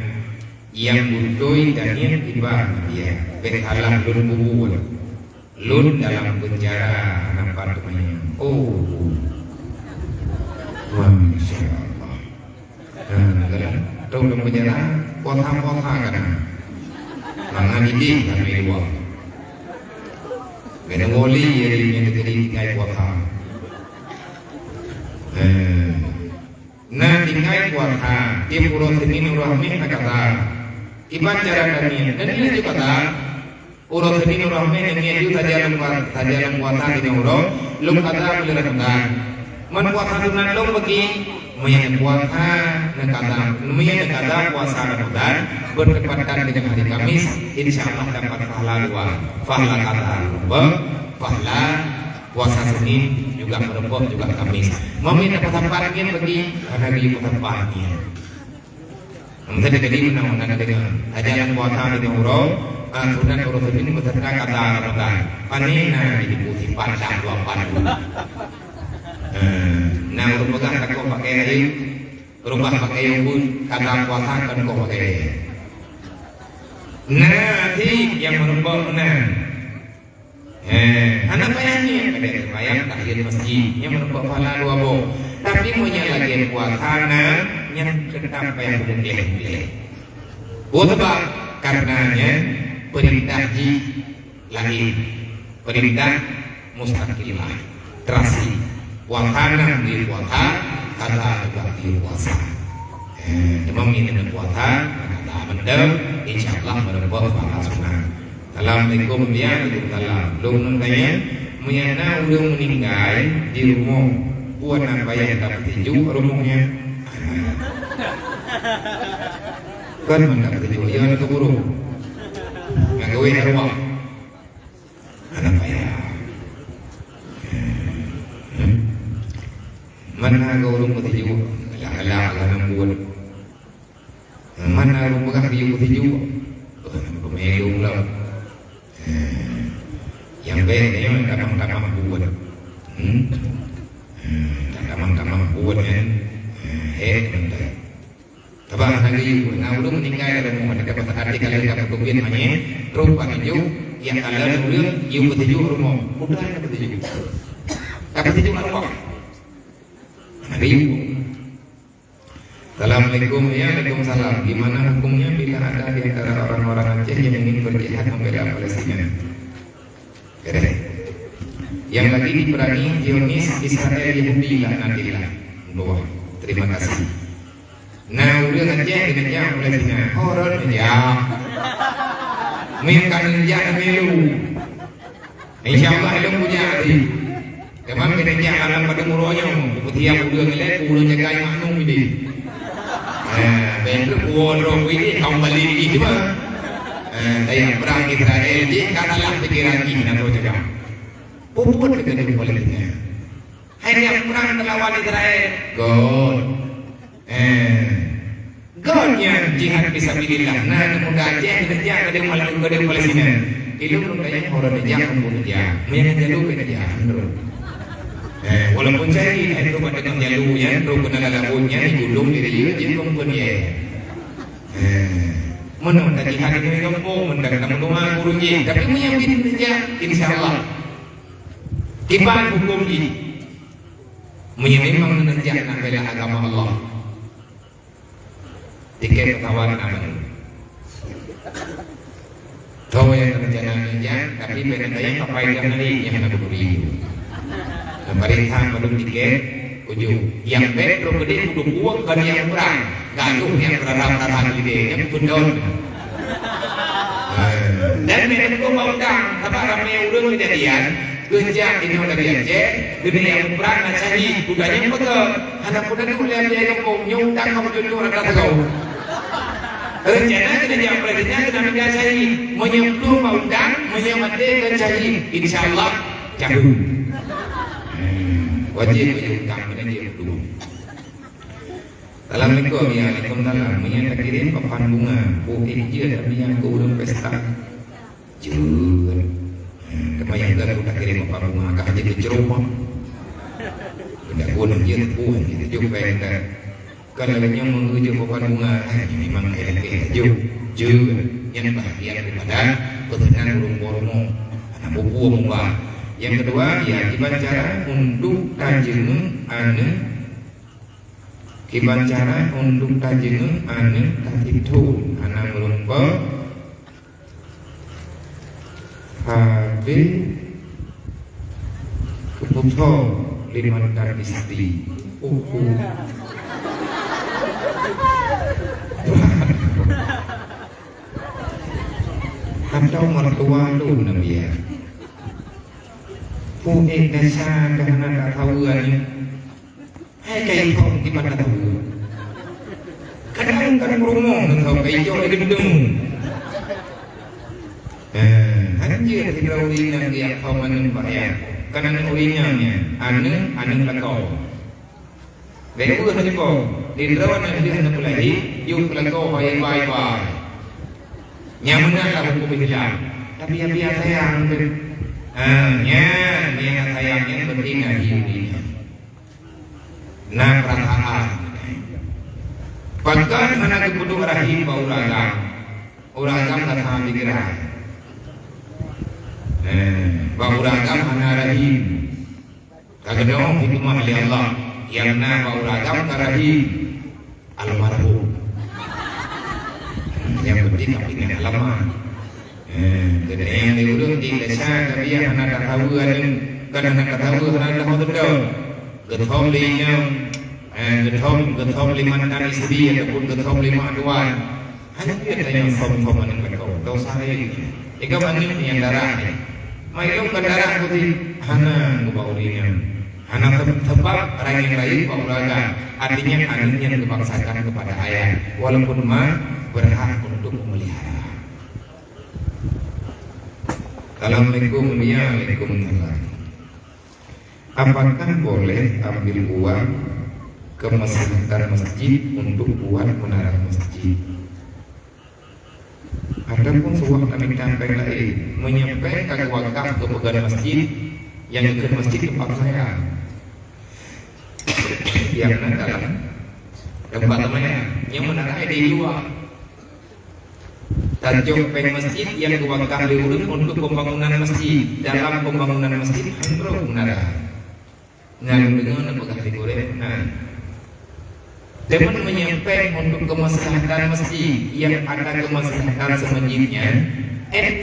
Nyang beutôi dan nyang tiba media. Bèk salah lôn peubuet. Lôn dalam penjara, hana pat teumanyong. Oh. Masya Allah. Nah, kan? Tong dalam penjara, puasa-puasa kan? Mangan idih kami dua. Kena wali, jadi, jadi tinggai puasa. Eh. Na tinggai puasa, tiep uroe Senin uroe Hamis na kaza. Kiban cara kami, dan ini juga kaza. Uroe Senin uroe Hamis nyan ju saja lôn puasa, saja lôn puasa di uroe, lôn kaza buleuen Ramadan. Man puasa sunat lôn bagi, meunyo puasa na kaza, meunyo na kaza puasa Ramadan, bertepatan dengan hari Kamis, insya Allah dapat pahala dua. Pahala kaza lôn, pahala Puasa Senin juga meureumpok juga Kamis. Meunyo puasa pat nyan bagi, hana geuyue puasa pat nyan. Meunan jadi meunan, meunan deungon. Ajaran puasa di uroe, ah, sunat uroe Senin beserta kaza Ramadan. Pane na di buku sipat dah dua pat. Eh, na ureueng peugah takot pakai laén, rubah pakai ubun, kaza puasa kan kok pakai. Na, si nyang meureumpok meunan. Eh, hana payah ngieng, ka deuh sembahyang tahiyat masjid, nyan meureumpok pahala dua boh. Tapi meunyo lagèe puasa na, nyan teutap payah beungleh-beungleh. Peue sabab? Karena nyan peurintah jih laén. Peurintah mustaqillah. Terasi. Puasa na di puasa, kaza juga di puasa. Eh, teuma meunyo na puasa, kaza mantong, insya Allah meureumpok pahala sunat. Assalamualaikum, ya, waalaikumsalam. Lôn tanya, meunyo na ureueng meuninggai di rumoh, peue na payah tapeuseujok rumoh nyan? Kan hana tapeuseujok, ya, na keuburuk. Nyang gawé arwah. Hana payah. Hmm. Mana ureueng peuseujok? Galak-galak, galak lembut. Mana ureueng peugah geuyue peuseujok? Oh, peumeulong lom. Eh, nyang bèk nyoe tamah-tamah buet. Hmm? Hmm, tamah-tamah buet nyan. Eh, hèk mantong. Sabab hana geuyue, na ureueng meuninggai lam rumoh, teuka basa até ka lheueh ka peutubiet manyét, trok bak injong, nyang ka lheueh ureueng geuyue peuseujok rumoh. Mudah ka peuseujok. Ka peuseujok arwah. Hana geuyue. Assalamualaikum. Ya, waalaikumsalam. Gimana hukumnya bila ada di antara orang-orang Aceh yang ingin berjihad membela Palestina? Beres. Yang lagi diperangi Zionis Israel Yahudi laknatillah. Bawah. Terima kasih. Nah, ureueng Aceh keuneuk jak Palestina. Horon jak. Meukan jak milu. Insya Allah lôn kujak di. Teuma keuneuk jak lam padum uroe nyoe, peutiang ureueng ilèe, ureueng jagai maknum di. Eh, bentuk uwoe droe di kaum balik di cuma. Eh, daya perang Israel di ka dalam pikiran di na jaga. Puput keuneuk Palestina. Hai nyang prang teulawan Israel. Gon. Eh. Gon nyang jihad fisabilillah. Nah, muda Aceh, keuneuk jak keu deueng Palestina. Ilung lôn tanyong horon jak, embun jak. Meunyo jalu keuneuk jak. Menurut. Eh, walaupun syahid, eh, tu pada tengah jalu nyan, tu kena lalabun nyan, digulung diri, jeuet kong pun ye. Eh, meunoe tajihad di gampông, meuntang tameudoa guru jih. Tapi meunyo bin neujak, insya Allah. Kiban huköm jih. Meunyo memang neujak nak bela agama Allah. Tiket pesawat na baru. Kau yang rencana nyan, tapi beda yang papai dah ni yang nak beri. Pemerintah belum tiket, ujung. Yang bet terus gede kudu kuat kan yang perang. Gaduh yang perang-perang gede, yang betul. Dan memang tu mau undang, sebab ramai urang kejadian, Geujak inoe dari Aceh, geunyan nyang muprang na syahid, bukan nyang peugah. Hana pun adu lé Aceh gampông, nyoe utang kamoe jujur atas kamoe. Rencana keuneuk jak peurintah keuneuk mita syahid. Meunyoe plueng bak utang, meunyoe maté keu syahid, insya Allah, jaheu. Hmm, wajéb bagi utang, keuneuk jeuet plueng. Assalamualaikum. Ya, waalaikumsalam. Meunyoe takirém papan bunga, buet jeuet tapi nyang keu ureueng pesta. Jeuet. Hmm, teuma nyang ka takirém papan bunga, ka jeuet keuceureuh. Benda pun jeuet, pun jeuet, jeuet peng dah. Kan lagèe nyoe meungeujeuet papan bunga, ah, ini memang elok-elok jeuet. Jeuet. Nyan bahagian daripada peuseunan ureueng po rumoh. Aneuk pupu meuba. Yang kedua, ya, kiban cara untuk tajeungeuk aneuk Kiban cara untuk tajeungeuk aneuk ka sithon hana meureumpok, habéh geupusoe lé mantan istri. Uhu. Atau mertua lôn namiet. Puék desya ka hana tasaweue nyoe. Hai kai kong di mata tahu. Kadang kan rumoh ngon kau kai jong di gendeng. Eh, hanjeuet sidroe ureueng inong geujak kong aneuk bak ayah. Kan aneuk ureueng inong nyan, aneuk, aneuk lakoe. Bèk peue hana jipong. Di droe aneuk deuh aneuk peulahé, yôh keu lakoe hai bai-bai. Nyan meunan lah huköm Islam. Tapi ya biasa sayang tu. Ha, nyan, nyan sayang nyan penting ngaji ureueng inong. Na peurasaan. Pakon hana geupeuduek rahim bak ureueng agam? Ureueng agam ka sama pikiran. Eh, bak ureueng agam hana rahim. Ka geunong hikmah lé Allah, nyang na bak ureueng agam ka rahim almarhum. Nyang penting ka pinah alamat. Eh, keuneuk nyang lé ureueng di desa, tapi nyang hana tasaweue aneuk, kan hana tasaweue hana tasaweue teuntèe. Geuthom lé inong, eh, geuthom, geuthom lé mantan istri ataupun geuthom lé mak tuan. Hana jeuet tanyoe som-som aneuk lakoe, dosa rayeuk. Ikam aneuk nyang darah nyan. Mak ilôn kan darah putih, hana geuba ureueng nyan. Hana se-, sebab rangieng rayeuk bak ureueng agam. Artinya aneuk nyan geupaksakan kepada ayah, walaupun ma berhak untuk memelihara. Assalamualaikum, ya, waalaikumsalam. Apakah boleh ambil uang kemaslahatan masjid untuk buat menara masjid? Ataupun seuwah tamita péng laén, meunyoe péng ka geuwakaf keu peugöt masjid, nyang keu masjid teumpat seumayang. Nyang na dalam teumpat seumayang, nyang menara di luwa. Tajok péng masjid nyang geuwakaf lé ureueng untuk pembangunan masjid. Dalam pembangunan masjid, han troh menara. Nyan deungoe na peugah di gurèe, nah. Teuma meunyoe péng untuk kemaslahatan masjid, nyang ada kemaslahatan seumasjid nyan,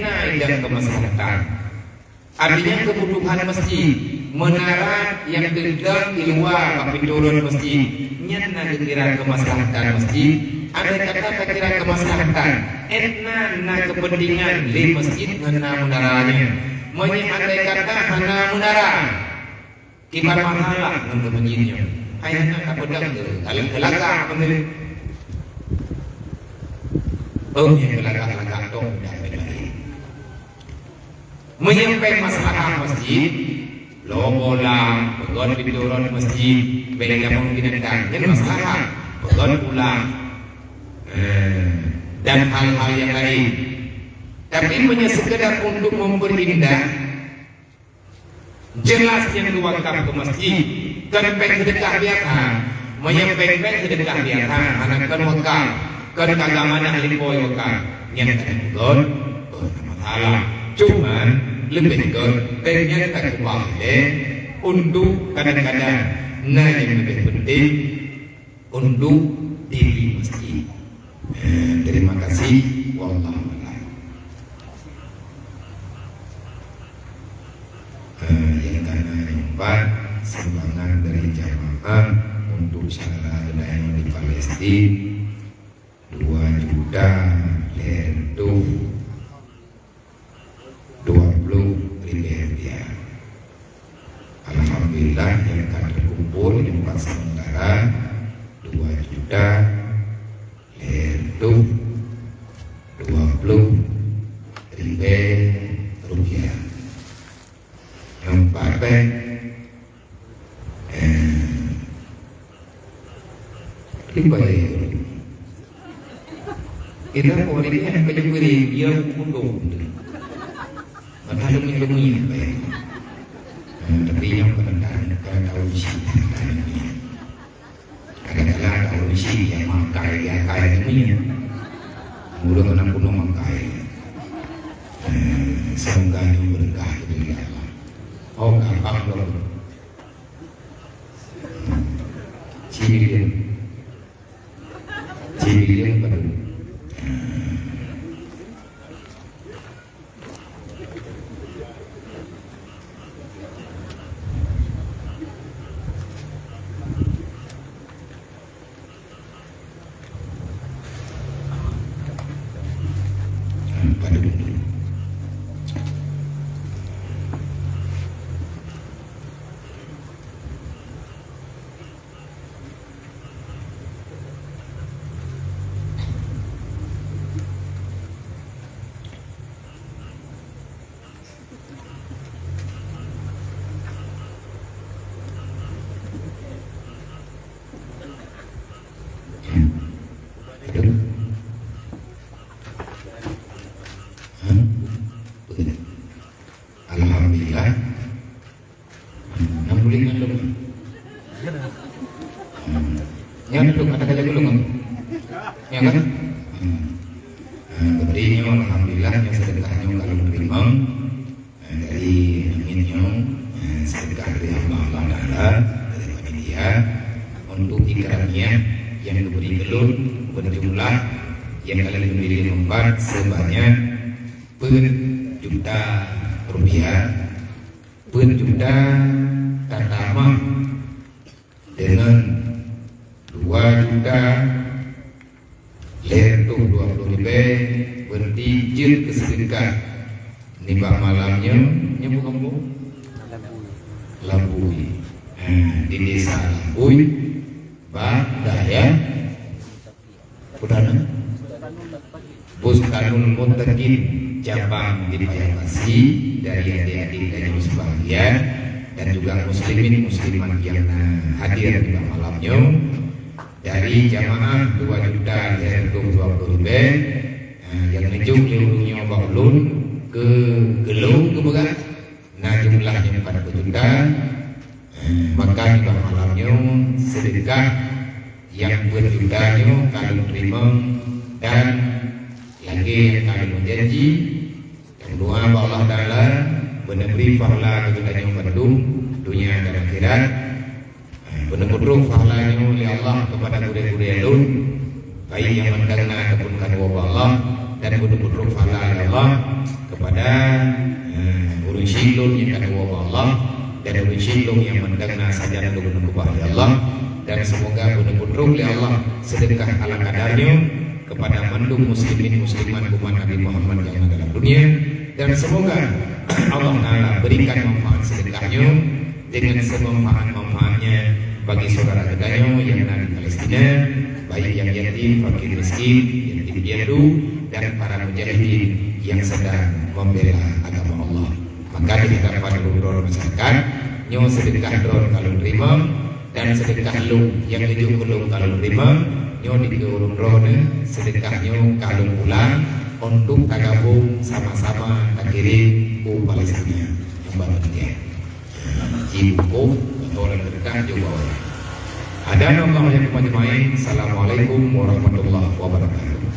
na idang kemaslahatan. Artinya kebutuhan masjid, menara nyang keudong di luwa bak pintoe rot masjid, nyan na geukira kemaslahatan masjid. Andai kata takira kemaslahatan, na, na kepentingan lé masjid ngon na menara nyan. Meunyoe andai kata hana menara, kiban masalah ngon masjid nyoe. Hai hana tapeudong keu, kalau geulagak beutôi. Oh, nyang geulagak-lagak dong dah beutôi. Meunyoe péng masalah masjid, lo bolang, peugöt pintoe rot masjid, bèk lamong binatang, nyan masalah, peugöt pulang. Eh, dan hal-hal yang lain. Tapi meunyoe sekedar untuk memperindah, Jeulaih nyang geuwakaf keu masjid, kon péng seudeukah biasa. Meunyoe péng-péng seudeukah biasa, hana kon wakaf, kon ka geuamanah lé Po wakaf, nyan ka geupeugöt, oh, hana masalah. Cuman, leubeh göt, péng nyan takeubah ilée untuk kadang-kadang na nyang leubeh peunteng, untuk diri masjid. Eh, terima kasih. Wallahu a'lam. Eh, nyang kana nyang pat, sumbangan dari jamaah untuk syedara geutanyoe di Palestin, dua juta lhèe reutôh dua ploh ribèe rupiah. Alhamdulillah, nyang ka teukumpul nyang pat sementara dua juta lhèe reutôh dua ploh ribèe rupiah. Nyang pat bèe Eh, ribèe. Kita politik yang kejepiri, dia untung. Maka demi-demi, baik. Eh, tapi yang kadang-kadang, kadang tahu isi, kadang-kadang ini. Kadang-kadang tahu isi, yang makai, yang kaya demi. Mula kena penuh makai. Eh, semoga ini berkah dari Allah. Oh, gampang loh. Cilieng. Cilieng padum. Alhamdulillah. Nyang boleh nyan lôn. Hmm. Nyan lôn, ada kata lôn, kan? Ya kan? Hmm. Eh, berarti nyoe, alhamdulillah, nyoe sedekah nyoe ka lôn teurimong. Eh, dari amin nyoe, eh, sedekah dari Allah Taala, dari panitia, untuk ikramiah yang diberi keu lôn berjumlah yang ka lôn bri lé meubat sebanyak peuet juta rupiah. Peuet juta tatamah deungon dua juta lhèe reutôh dua ploh ribèe, beureuti jeuet keu seudeukah nibak malam nyoe, nyoe bukon bu? Lambui. Ha, di Desa Lambui, bak dayah Peue nan? Bustanul Muttaqin, cabang di Paya Basi, dari adik-adik dan ibu sebahagian, dan juga muslimin muslimat yang, eh, hadir di malam nyoe. Dari jamaah dua juta lhèe reutôh dua ploh ribèe, eh, yang neujok lé ureueng nyoe bak ulôn keu geulong keu beurah, na jumlah nyang pat peuet juta, eh, maka nibak malam nyoe seudeukah nyang peuet juta nyoe ka lôn teurimong dan lagèe nyang ka lôn janji, nyang doa bak Allah Taala beuneubri pahala keu geutanyoe bandum, donya dan akhirat. Beuneuputrok pahala nyoe lé Allah keupada gurèe-gurèe lôn, baik nyang mantong na ataupun ka tuwoe bak Allah, dan beuneuputrok pahala lé Allah keupada, eh, ureueng syik lôn nyang ka tuwoe bak Allah, dan ureueng syik lôn nyang mantong na sajan lôn geukeubah lé Allah, dan seumoga beuneuputrok lé Allah seudeukah ala kadar nyoe keupada mandum muslimin muslimat umat Nabi Muhammad nyang na dalam dunia, dan seumoga Allah Taala beurikan manfaat seudeukah nyoe deungon semanfaat-manfaatnya bagi saudara geutanyoe nyang na di Palestina, baik nyang yatim, fakir miskin, yatim piatu, dan para mujahidin nyang sedang membela agama Allah. Maka di hadapan ulôn droe masyarakat, nyoe seudeukah droe ka lôn teurimong, dan seudeukah lôn nyang neujok keu lôn ka lôn teurimong, nyoe dikeue ulôn droe seudeukah nyoe ka lôn pulang untuk tagabong sama-sama takirém u Palestina. Hamba meutia. Ibu, atau dalam dekat jauh bawah. Ada nama yang macam-macam. Assalamualaikum warahmatullahi wabarakatuh.